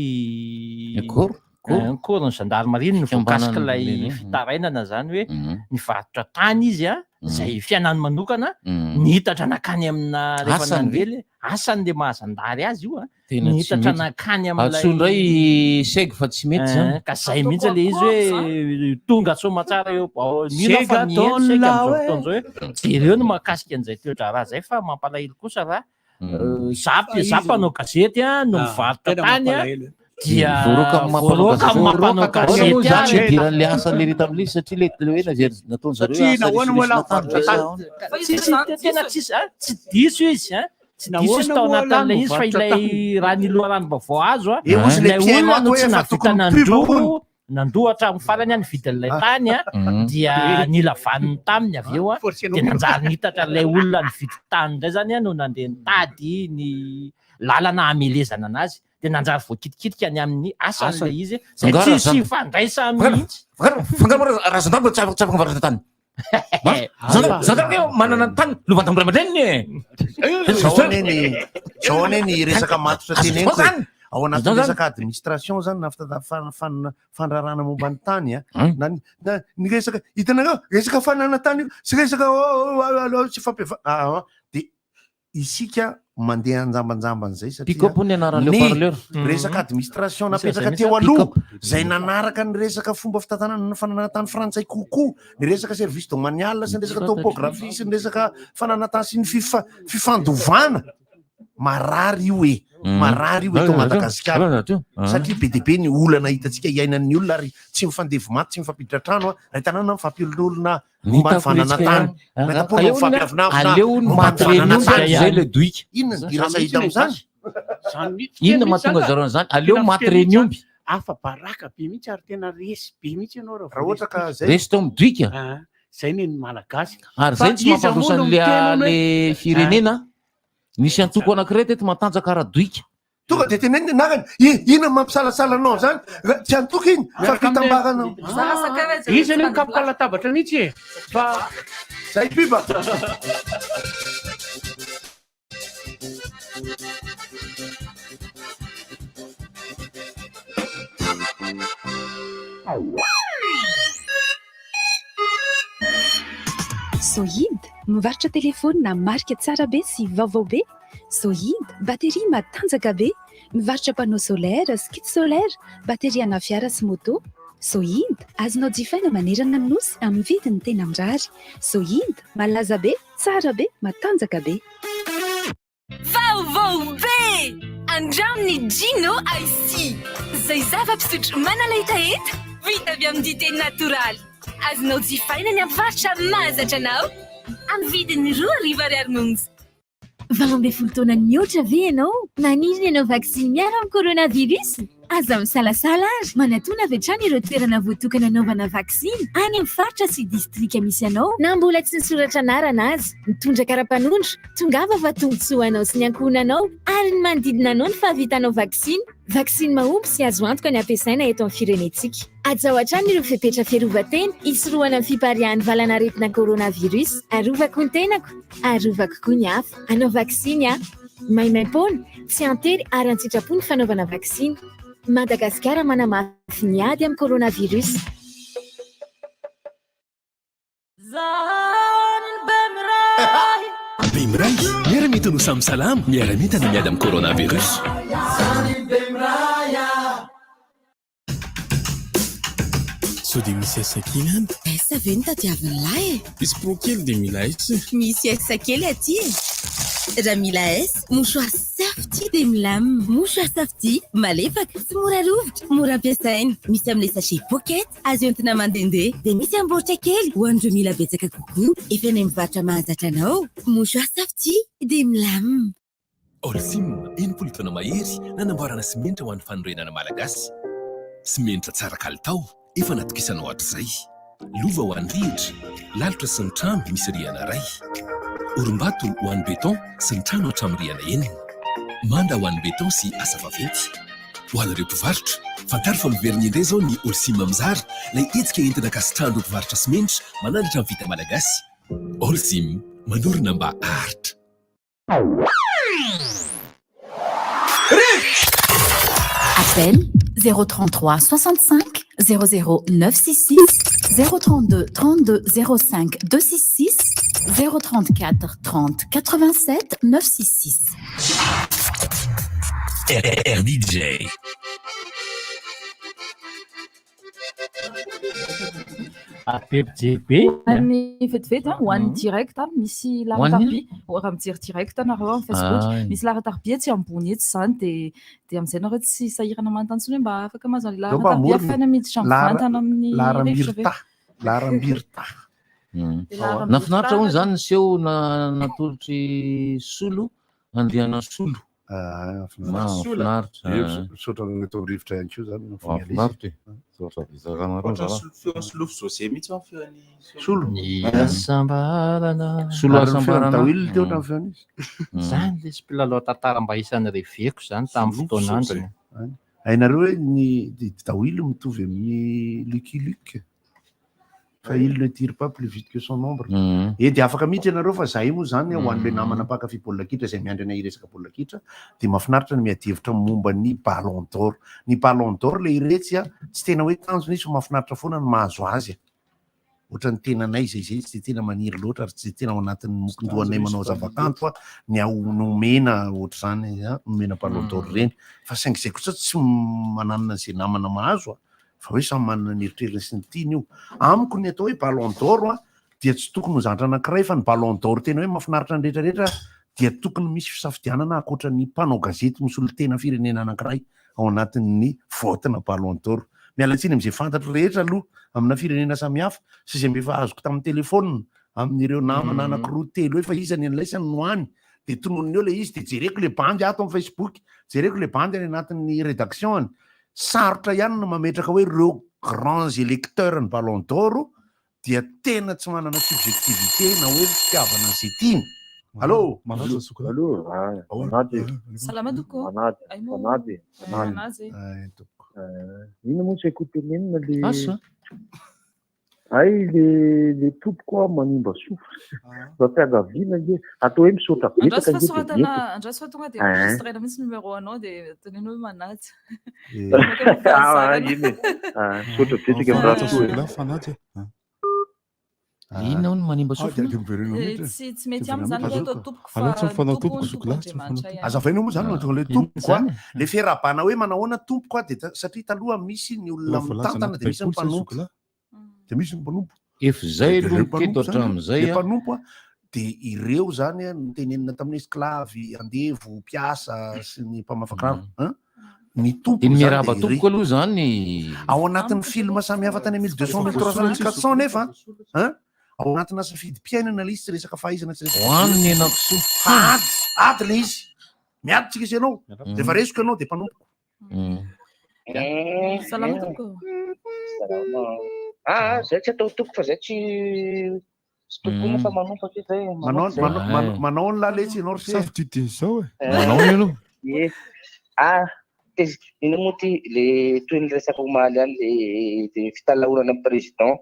Speaker 15: Ny corps? Corps?
Speaker 12: Ein, corps ny gendarmerie no
Speaker 15: Fikambanana
Speaker 12: voakasik'ilay
Speaker 15: ireny, mhm.
Speaker 12: fitarainana zany hoe
Speaker 15: Mhm.
Speaker 12: nivarotra tany izy an, izay fiainany manokana,
Speaker 15: Mhm.
Speaker 12: nihitatra nankany amina rehefa
Speaker 15: Asany ve?
Speaker 12: nandeha le asany le maha zandary azy io an,
Speaker 15: Tena tsy
Speaker 12: nihitatra
Speaker 15: mety.
Speaker 12: nankany amin'ilay
Speaker 15: Antsoy indray seg fa tsy mety zany.
Speaker 12: Eh, ka zay mihitsy le izy hoe tonga soamatsara eo bao mino aho fa
Speaker 3: Sega
Speaker 12: mihaino sega
Speaker 3: taona
Speaker 12: amin'izao
Speaker 3: hoe.
Speaker 12: fotoana izao hoe jereo ny mahakasika an'izay toe-draharaha zay fa mampalahelo kosa raha za
Speaker 3: Fa
Speaker 12: za
Speaker 3: izy
Speaker 12: mpanao gazety a no
Speaker 3: Ah,
Speaker 12: mivarotra
Speaker 3: tena
Speaker 12: tany a
Speaker 3: mampalahelo.
Speaker 12: Dia
Speaker 15: Voaroaka amin'ny maha mpanao
Speaker 12: voaroaka amin'ny maha mpanao
Speaker 15: gazety. Ahoana moa
Speaker 12: gazety
Speaker 15: zany
Speaker 12: azy.
Speaker 15: idiran'le asa lery tamin'ilay izy satria le le hoe nazery nataon-dry zareo
Speaker 3: Satria
Speaker 15: asa
Speaker 3: nahoana moa
Speaker 15: risirisina
Speaker 3: lahy
Speaker 15: tany
Speaker 3: mivarotra
Speaker 15: ve sa
Speaker 3: tany?
Speaker 15: ahoana?
Speaker 14: Fa izy
Speaker 12: Tsisy
Speaker 14: zany
Speaker 12: tena
Speaker 14: diso e.
Speaker 12: tsisy a tsy diso izy a tsy diso izy
Speaker 3: Nahoana
Speaker 12: tao
Speaker 3: moa lahy
Speaker 12: anatin'ilay izy fa
Speaker 3: mivarotra
Speaker 12: ilay
Speaker 3: tany?
Speaker 12: raha ny loharanom-baovao azo a
Speaker 4: Eo ozy le
Speaker 12: ilay
Speaker 4: mpihaino
Speaker 12: olona
Speaker 4: ato
Speaker 12: no
Speaker 4: hoe
Speaker 12: tsy
Speaker 4: efa
Speaker 12: nahavita
Speaker 4: tokony pub
Speaker 12: nandoa
Speaker 4: hono.
Speaker 12: nandoa hatramin'ny farany a ny vidin'ilay tany a dia nila vaniny taminy avy eo a dia nanjary nitatra ilay olona nividy tany indray zany a no nandeha nitady ny lalana hamelezana anazy dia nanjary voakitikitika ny amin'ny asan'ilay izy izay
Speaker 15: Angara
Speaker 12: tsisy
Speaker 15: zany.
Speaker 12: ifandraisany
Speaker 15: Fangaro-
Speaker 12: mihitsy.
Speaker 15: fangaro- fangaro moa raha gendarme tsy afaka tsy afaka mivarotra tany. Gendarme gendarme io manana ny tany lovantany ray aman-dreniny e.
Speaker 4: Zao anie ny zao anie ny resaka matotra
Speaker 15: Azo
Speaker 4: teneniko
Speaker 15: zany.
Speaker 4: e. Ao anatin'ny
Speaker 15: Zao zany.
Speaker 4: resaka administration zany na fitata- fan- fan- fandraharahana momba ny tany a na ny na ny resaka hitanareo resaka fananana tany io sy resaka oh, oh, oh, oh, tsy fampiava ah, ah, de isika mandeha anjambanjamban'izay satria
Speaker 15: Pick-up hono ny anaran'ilay
Speaker 4: ny
Speaker 15: haut-parleur.
Speaker 4: resaka
Speaker 15: Mhm.
Speaker 4: administration
Speaker 15: Misy
Speaker 4: napetraka
Speaker 15: an'izay
Speaker 4: teo
Speaker 15: mihitsy,
Speaker 4: aloha
Speaker 15: pick-up.
Speaker 4: zay nanaraka ny resaka fomba fitantanana ny fananantany frantsay kokoa ny resaka service domanial sy ny resaka topographie sy ny resaka fananantany sy ny fifa- fifandovana marary io e
Speaker 15: Mhm.
Speaker 4: marary io eto
Speaker 15: Ah,
Speaker 4: Madagasikara
Speaker 15: ah, ah.
Speaker 4: satria be dia be ny olana hitantsika iainan'ny olona ary tsy mifandevo maty tsy mifampiditra trano a ray tanàna mifampiolonolona
Speaker 15: Ny
Speaker 4: momba ny
Speaker 15: hitako
Speaker 4: fananantany
Speaker 15: letsika ihany.
Speaker 4: Mahita-pona
Speaker 15: Aleo
Speaker 4: mifampiavonavona
Speaker 15: aleo ny
Speaker 4: momba ny
Speaker 15: maty reny omby
Speaker 4: fananantany.
Speaker 15: zay le doika.
Speaker 4: Inona ny dirasa hita amin'izany?
Speaker 3: Zany mihitsy,
Speaker 15: Inona
Speaker 3: tena
Speaker 15: mahatonga
Speaker 3: mihitsy
Speaker 15: zareo
Speaker 3: zany
Speaker 15: an'izany? Aleo
Speaker 3: Tena
Speaker 15: maty
Speaker 3: fiteny
Speaker 15: reny
Speaker 3: mihitsy
Speaker 15: omby.
Speaker 3: zany. Afa baraka be mihitsy ary tena resy be mihitsy ianao raha
Speaker 4: Raha ohatra ka zay.
Speaker 15: Resy teo amin'ny doika.
Speaker 3: Ah, zay ny ny malagasy.
Speaker 15: Ary
Speaker 3: Fa
Speaker 15: zay tsy
Speaker 3: iza
Speaker 15: mampandroso
Speaker 3: moa no
Speaker 15: an'le
Speaker 3: miteny hono
Speaker 15: le
Speaker 3: hoe-
Speaker 15: firenena. Nisy antoko anankiray teto matanjaka ara-doika.
Speaker 4: Tonga dia teneniny anarany, inona mampisalasala anao zany? Tsy antoko iny fa fitambarana.
Speaker 3: Izy anie mikapoka latabatra mihitsy e. Fa
Speaker 4: zay pub.
Speaker 6: Sohid, mivarotra telefaonina marika tsara be sy vaovao be. Sohid, bateria matanjaka be. Mivarotra panneau solaire sy kit solaire, bateria ana fiara sy moto. Sohid, azonao jifaina manerana ny nosy amin'ny vidiny tena mirary. Sohid, malaza be, tsara be, matanjaka be.
Speaker 5: Vaovao be! Andramo ny Gino Ice Tea, izay zava-pisotro manala hetaheta, vita avy amin'ny dite natoraly. Azonao jifaina ny amin'ny mpivarotra mahazatra anao, amin'ny vidiny 2000 ariary monja.
Speaker 16: 18 taona mihoatra ve ianao? Maniry ny hanao vaksiny miaro amin'ny coronavirus? Aza misalasala ary manatona avy hatrany ireo toerana voatokana hanaovana vaksiny any amin'ny faritra sy distrika misy anao na mbola tsy nisoratra anarana aza. Mitondra kara-panondro, tongava fa tombontsoa ho anao sy ny ankohonanao ary ny manodidina anao ny fahavitanao vaksiny. Vaksiny mahomby sy azo antoka ny ampiasaina eto amin'ny firenentsika. Hajao hatrany ireo fepetra fiarovan-tena hisorohana ny fipariahan'ny valanaretina coronavirus. Arovako ny tenako, arovako koa ny hafa. Hanao vaksiny aho. Maimaim-poana, tsy an-tery ary an-tsitrapo ny fanaovana vaksiny. Madagasikara manamafy ny ady amin'ny coronavirus.
Speaker 10: Bemiray, miara-mientana ho samy salama, miara-mientana miady amin'ny coronavirus.
Speaker 17: Sao dia misy S kely any?
Speaker 5: S ve no tadiavin'ny lahy e?
Speaker 17: Misy pro kely dia mila S.
Speaker 5: Misy S kely aty e! Raha mila S, mouchoir Safety dia milamina. Mouchoir Safety, malefaka, tsy mora rovitra, mora ampiasaina. Misy amin'ilay sachet pocket, azo entina mandehandeha. Dia misy amin'ny baoritra kely, ho an'ireo mila betsaka kokoa. Efa eny amin'ny mpivarotra mahazatra anao. Mouchoir Safety dia milamina.
Speaker 10: Holcim, 60 taona mahery nanamboarana simenitra ho an'ny fanorenana malagasy. Simenitra tsara kalitao, efa natokisanao hatrizay. Lova ho an'ny rihitra, lalitra sy ny trano misy rihana iray. Orimbato ho an'ny béton sy ny trano hatramin'ny rihana enina. Manda ho an'ny béton sy asa vaventy. Ho anareo mpivarotra, fantaro fa miverina indray izao ny Holcim Mizara, ilay hetsika entina ankasitrahan'ireo mpivarotra simenitra manandratra ny vita malagasy. Holcim, manorina mba haharitra.
Speaker 6: Appel 033 65 00 966 032 32 05 266 034 30 87 966.
Speaker 10: RDJ.
Speaker 12: Ary be mpijery be.
Speaker 14: Ho an'ny vetivety, ho an'ny direct, misy
Speaker 15: Ho an'ny
Speaker 14: laharam-tarobia, raha mijery direct nareo amin'ny Facebook,
Speaker 15: Ah.
Speaker 14: misy laharam-tarobia etsy ambony etsy izany dia dia amin'izay nareo tsy sahirana manontany intsony hoe mba afaka mahazo an'ilay
Speaker 4: Dao mba
Speaker 14: laharam-tarobia
Speaker 4: morona.
Speaker 14: afahana miditra
Speaker 4: Lahara-
Speaker 14: mivantana amin'ny rivotra ve?
Speaker 4: Laharam-birta. Laharam-birta.
Speaker 14: Laharam-birta.
Speaker 15: Nafinaritra hono izany ny seho natolotry Solo, Andrianasolo. Mahafinaritra.
Speaker 4: Eh, Misaotra ny atao rivotra ihany koa zany no fomba
Speaker 15: Mahafinaritra e. Misaotra betsaka anareo
Speaker 18: Ohatran'ny
Speaker 15: zalahy.
Speaker 18: feon'ny Solofo José mihitsy ny feon'ny
Speaker 4: Solo.
Speaker 12: Ny hasambarana.
Speaker 15: Solo
Speaker 4: Ary ny feon'ny
Speaker 15: hasambarana.
Speaker 4: Dawil teo hatramin'ny feony izy.
Speaker 12: Zany le sy mpilalao tantara mba isan'ny reveko zany tamin'ny
Speaker 4: Solofo
Speaker 12: fotoan'androny.
Speaker 4: José. Hainareo hoe ny Dawil mitovy amin'ny Lucky Luke. Fa il ne tire pas plus vite que son ombre. E dia afaka mihitsy ianareo fa zahay moa zany ho an'ilay namana mpankafy baolina kitra izay miandry anay hiresaka baolina kitra dia mahafinaritra ny miady hevitra momba ny ballon d'or. Ny ballon d'or le iretsy a tsy tena hoe tanjona izy fa mahafinaritra foana ny mahazo azy. Ohatran'ny tenanay izay izay tsy dia tena maniry loatra ary tsy dia tena ao anatin'ny mokondohanay manao zavakanto a ny ao nomena ohatr'izany a nomena ballon d'or ireny fa saingy izay kosa tsy mananana izay namana mahazo a fa hoe samy manana ny eritreriny sy ny tiany io. Amiko ny atao hoe ballon d'or a dia tsy tokony ho zavatra anankiray fa ny ballon d'or tena hoe mahafinaritra ny rehetra rehetra dia tokony misy fisafidianana ankoatra ny mpanao gazety misolo tena firenena anankiray ao anatin'ny vote-na ballon d'or. Miala tsiny amin'izay fantatro rehetra aloha amina firenena samihafa sy izay mba efa azoko tamin'ny telefaonina amin'ireo namana anankiroa telo hoe fa iza ny an'laisany no any dia tononiny eo ilay izy dia jereko ilay bandy ato amin'ny Facebook, jereko ilay bandy any anatin'ny rédaction any. Sarotra ihany ny mametraka hoe ireo grands électeurs ny ballon d'or dia tena tsy manana subjectivité na hoe fitiavana an'izay tiany. Allô?
Speaker 19: Allô, ah, Manaty.
Speaker 14: Salama tompoko.
Speaker 19: Manaty,
Speaker 14: Ay moa.
Speaker 19: Manaty,
Speaker 14: Manazy. Manazy.
Speaker 19: Eh, Inona moa tsy haiko tenenina le
Speaker 15: Asa.
Speaker 19: Ay le le tompoko a manimba sofina. Mba fiangaviana nge atao hoe misaotra
Speaker 14: Andraso
Speaker 19: betsaka
Speaker 14: fa
Speaker 19: nge dia
Speaker 14: soratana,
Speaker 19: mety.
Speaker 14: andraso fa tonga dia
Speaker 19: Eh.
Speaker 14: enregistrena mihitsy numéro anao dia teneno hoe manaja.
Speaker 19: Ah, iny e. Ah, misaotra betsaka
Speaker 17: Fanaty
Speaker 19: mirary soa e.
Speaker 17: Zoky fanaty e.
Speaker 15: Inona hono manimba
Speaker 17: Ah,
Speaker 15: sofina?
Speaker 17: dia miverena
Speaker 14: Eh,
Speaker 17: mihitsy.
Speaker 14: tsy tsy mety aminy zany hoe atao tompoko fa
Speaker 17: Aleo tsy mifanao
Speaker 14: ny
Speaker 17: tompoko
Speaker 14: tompony
Speaker 17: zoky lahy, tsy mifanao
Speaker 14: tompon'Andriamanitra ihany.
Speaker 4: Azavainao moa zany mahatonga ilay
Speaker 17: Inona
Speaker 4: tompoko a.
Speaker 17: zany?
Speaker 4: Le fiarahabana hoe manahoana tompoko a dia satria taloha misy ny olona
Speaker 17: Efa voalaza
Speaker 4: mitantana
Speaker 17: anaty
Speaker 4: dia misy ny
Speaker 17: Baiboly zay,
Speaker 4: mpanompo.
Speaker 17: zoky lahy.
Speaker 4: Dia misy ny mpanompo.
Speaker 15: Efa izay
Speaker 4: Dia
Speaker 15: aloha
Speaker 4: ireo
Speaker 15: ny teto
Speaker 4: mpanompo zany,
Speaker 15: hatramin'izay
Speaker 4: le
Speaker 15: a.
Speaker 4: mpanompo a dia ireo zany a notenenina tamin'ny esclave, andevo, mpiasa sy ny mpamafa kiraro. Hein? Ny
Speaker 15: Dia
Speaker 4: tompony
Speaker 15: ny
Speaker 4: zany
Speaker 15: miarahaba
Speaker 4: dia
Speaker 15: tompoko
Speaker 4: irey.
Speaker 15: aloha zany.
Speaker 4: Ao anatin'ny film samihafa tany 1200, 1300, 1400 nefa hein? Ao anatina safidim-piainana ilay izy, tsy resaka fahaizana, tsy resaka
Speaker 15: Hoano ny henakisoa.
Speaker 4: Fa ady, ady ilay izy. Miady tsika sy ianao. Rehefa resiko ianao dia mpanompoko.
Speaker 14: Salama tompoko.
Speaker 20: Salama. Ah, zay tsy atao tompoko fa zay tsy tsy tompony fa manompo aty zay.
Speaker 4: Manao manao manao manao ny laletsy ianao ry se.
Speaker 17: Safidy izao e.
Speaker 15: Manao ny aloha.
Speaker 20: Ie. Ah, ino moa ty le toy ny resaka omaly ihany le le fitalaorana amin'ny président.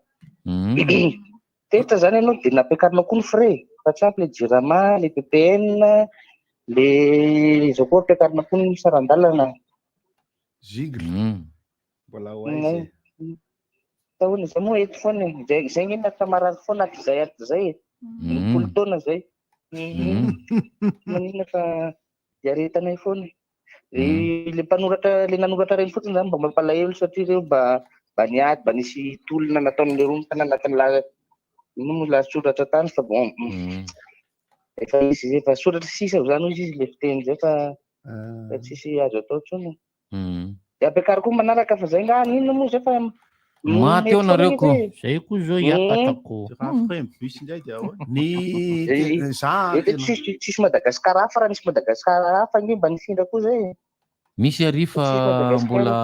Speaker 20: Teto zany ianao dia nampiakarina koa ny frais fa tsy ampy le Jirama, le PPN, le izao koa ampiakarina koa ny saran-dalana.
Speaker 4: Zigle.
Speaker 18: Mbola ho aiza e?
Speaker 20: Taona zay moa eto foana e. Zay zay nge natao marary foana hatrizay hatrizay e. 60 taona zay. Maninona fa iaretanay foana e. Le le mpanoratra le nanoratra reny fotsiny zany mba mampalahelo satria reo mba mba niady mba nisy tolona nataon'le roa tany anatin'ny la ino moa lahatsoratra tany fa bon. Efa misy efa soratra sisa zany hoy izy le fiteny zay fa fa tsisy azo atao intsony. Dia ampiakaro koa manaraka fa zay nga inona moa zay fa
Speaker 15: Maty eo nareo ko.
Speaker 12: Zay koa zao hiakatra ko.
Speaker 18: Raha frais bus indray dia ahoana?
Speaker 4: Ny za
Speaker 20: Eto tsisy tsisy Madagasikara hafa raha nisy Madagasikara hafa nge mba nifindra koa zay.
Speaker 15: Misy ary fa
Speaker 20: Tsisy Madagasikara.
Speaker 15: mbola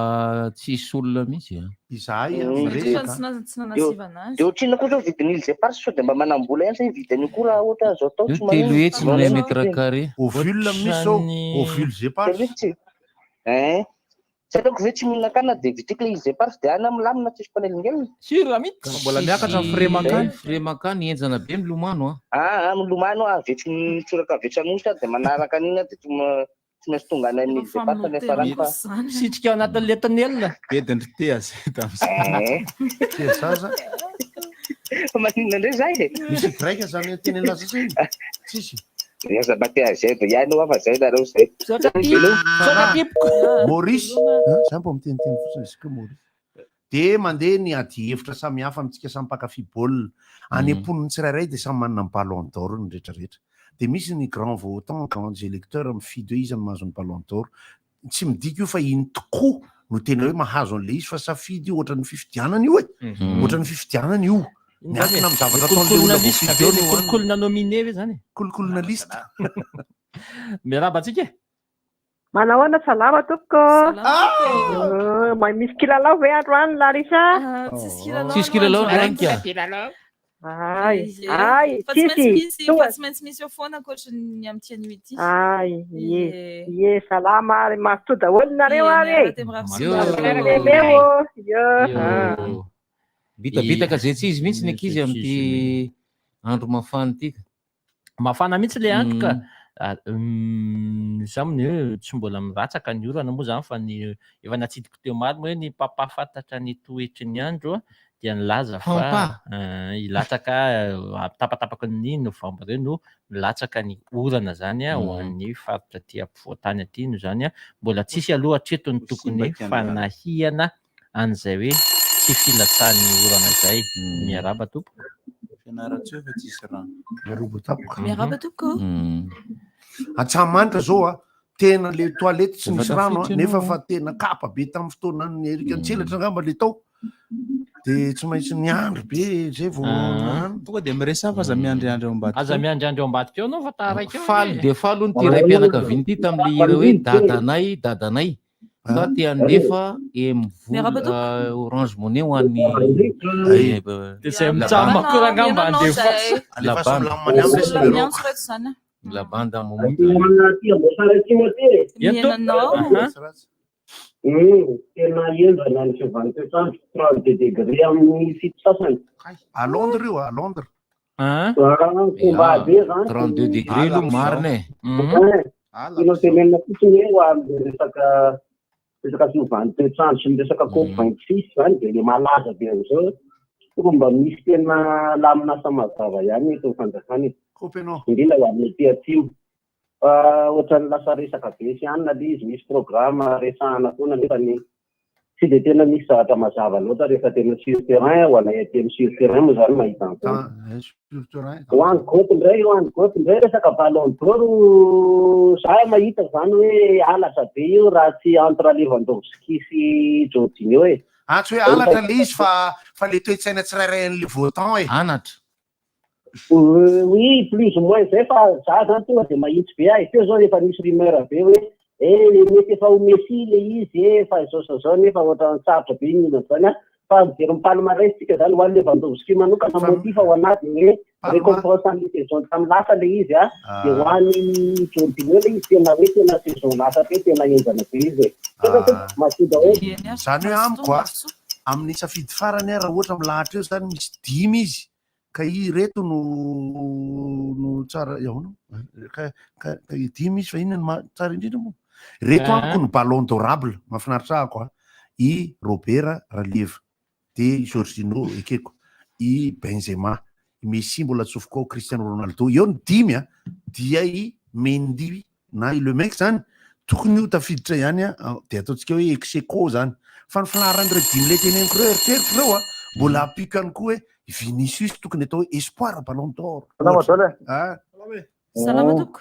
Speaker 15: tsisy olona mihitsy a.
Speaker 4: Izahay
Speaker 14: Satria tsy tsy nanasivana azy.
Speaker 20: Dia ohatrinona koa zao vidin'ny îles éparses sao dia mba manam-bola ihany zay vidin'io koa raha ohatra azo atao
Speaker 15: Io
Speaker 20: tsy maninona.
Speaker 15: 300 no mètre carré.
Speaker 4: Ovule misy zao, ovule éparses.
Speaker 20: 300. Eh. Tsy aleoko ve tsy mihinan-kanina dia vitiko ilay îles éparses dia any milamina tsisy mpanelingelina.
Speaker 12: Sûr mihitsy.
Speaker 18: Mbola miakatra ny frais mankany.
Speaker 15: Frais mankany henjana be milomano a.
Speaker 20: Ah, ah, milomano avy etsy mitsoraka avy etsy Anosy aho dia manaraka an'iny aho dia tsy tsy maintsy tonga any amin'ny îles éparses ny farany fa.
Speaker 12: Sitrika ao anatin'le tonelina.
Speaker 18: Bedindry te azy
Speaker 20: Eh.
Speaker 4: Te zaza.
Speaker 20: Fa maninona indray zay e?
Speaker 4: Misy Y zany teny laza zay. Tsisy.
Speaker 20: Aza mba te AZ ihany hoa fa zay nareo zay.
Speaker 4: Maurice, hein, za mbo miteniteny fotsiny izy ko Maurice. De mandeha ny adihevitra samihafa amintsika samy mpankafy baolina. Any am-pon'ny tsirairay dia samy manana ny ballon d'or ny rehetrarehetra. Dia misy ny grand votant, grands électeurs mifidy hoe iza no mahazo ny ballon d'or. Tsy midika io fa iny tokoa no tena hoe mahazo an'ilay izy fa safidy io ohatran'ny fifidianana io e. Ohatran'ny fifidianana io. Miankina amin'ny zavatra ataon'ilay olona voafidy eo no hoanina.
Speaker 12: Kolikoly-na nominé ve zany e?
Speaker 4: Kolikoly-na liste.
Speaker 12: Miarahaba antsika e.
Speaker 21: Manahoana salama tompoko. Salama Mahay misy kilalao ve androany Larissa?
Speaker 14: Tsisy kilalao.
Speaker 15: Tsisy kilalao androany ka.
Speaker 21: Ay, ay,
Speaker 14: Fa tsy maintsy
Speaker 21: tsisy.
Speaker 14: misy,
Speaker 21: Tonga.
Speaker 14: fa tsy maintsy misy eo foana ankoatry ny amin'ity anio ity.
Speaker 21: Ay, ie, ie, salama ary mazotoa daholo nareo
Speaker 14: Ie,
Speaker 21: ary e.
Speaker 14: miaraka dia mirary soa.
Speaker 21: Leo, io. Ah.
Speaker 15: Bitabitaka zay tsy izy mihitsy ny ankizy amin'ity andro mafana ity.
Speaker 12: Mafana mihitsy le andro ka. Za moa ny hoe tsy mbola miratsaka ny orana moa zany fa ny efa natsidiko teo omaly moa hoe ny mpampahafantatra ny toetry ny andro dia nilaza fa
Speaker 15: Pampa.
Speaker 12: hilatsaka tapatapaky ny novambra eo no milatsaka ny orana zany ho an'ny faritra aty ampovoan-tany aty no zany mbola tsisy aloha hatreto ny tokony fanahiana an'izay hoe tsy filatsahan'ny orana izay. Miarahaba tompoko.
Speaker 18: Fianarantsoa efa tsisy rano.
Speaker 4: Miarahaba tompoko.
Speaker 14: Miarahaba tompoko.
Speaker 4: Antsahamanitra zao a, tena le toilette tsy
Speaker 18: Efa
Speaker 4: misy rano a,
Speaker 18: tafiditra
Speaker 4: nefa
Speaker 18: ianao.
Speaker 4: fa tena kapa be tamin'ny fotoanan'ny Eric Antselatra angamba le tao. De tsy maintsy niandry be zay vao nano.
Speaker 18: Tonga de miresaha fa aza miandriandry ao ambadika.
Speaker 12: Aza miandriandry ao ambadika eo anao fa taraiky eo.
Speaker 15: Faly dia faly hono ity raim-pianakaviana ity tamin'ilay hira hoe dadanay dadanay. Fa te handefa
Speaker 14: Miarahaba tompoko.
Speaker 15: M-vola Orange Money ho an'ny
Speaker 12: Dia izay mitsam akory angamba handefa.
Speaker 4: Alefaso milamina any
Speaker 14: Misy olona miantso reto izany.
Speaker 15: La bande à Momo.
Speaker 22: Aty Amboasary Atsimo aty e.
Speaker 14: Mihaino anao.
Speaker 22: Tena henjana ny fiovan'ny toetr'andro, 32 degré amin'ny fito sasany.
Speaker 4: À Londres io, à Londres.
Speaker 22: Ah, combat be zany.
Speaker 15: 32 degré aloha marina e.
Speaker 22: Tianao tenenina fotsiny hoe ho amin'ilay resaka resaka fiovan'ny toetr'andro sy ny resaka COP 26 zany dia le malaza be amin'izao. Tokony mba misy tena lamin'asa mazava ihany eto amin'ny fanjakana e.
Speaker 4: Kopy ianao.
Speaker 22: Indrindra ho an'ny aty atsimo. Fa ohatran'ny lasa resaka be sy anona le izy, misy programme resahana foana nefa ny tsy dia tena misy zavatra mazava loatra rehefa tena sur terrain, ho anay aty amin'ny sur terrain moa zany mahita an'izany.
Speaker 4: Sur terrain.
Speaker 22: Ho an'ny Goth indray, ho an'ny Goth indray resaka ballon d'or, za mahita zany hoe halatra be io raha tsy entre Lewandowski sy Jorginho e.
Speaker 4: Ah, tsy hoe halatra le izy fa fa le toe-tsaina tsirairay an'le votant e.
Speaker 15: Anatra.
Speaker 22: Oui, plus ou moins zay fa za zany tonga de mahitsy be ahy. Teo zao efa nisy rumeur be hoe eh mety efa ho Messi le izy eh fa izao sy izao nefa ohatran'ny sarotra be ny mino an'izany an. Fa mijery ny palmarès tsika zany ho an'i Lewandowski manokana motif ho an'azy ny hoe récompense an'le saison tamin'ny lasa le izy an. De ho an'i Jorginho le izy tena hoe tena saison lasa teo tena henjana be izy e. Tena tompoko, mazotoa daholo.
Speaker 4: Zany hoe amiko a, amin'ny safidy farany a, raha ohatra milahatra eo zany misy dimy izy ka ireto no no tsara ahoana ka ka ka dimy izy fa inona no maha tsara indrindra moa reto amiko no ballon d'orable mahafinaritra ahako a i Robert Ralieva de i Jorginho ekeko i Benzema i Messi mbola atsofoko ao Cristiano Ronaldo eo ny dimy a dia i Mendy na i le mec zany tokony ho tafiditra ihany a de ataontsika hoe ex aequo zany fa ny filaharan'ireo dimy le teneniko ireo eritreritro ireo a mbola ampiako ihany koa hoe Vinicius tokony atao hoe espoir ballon d'or
Speaker 19: Salama daholo e.
Speaker 4: Ah.
Speaker 14: Salama tompoko.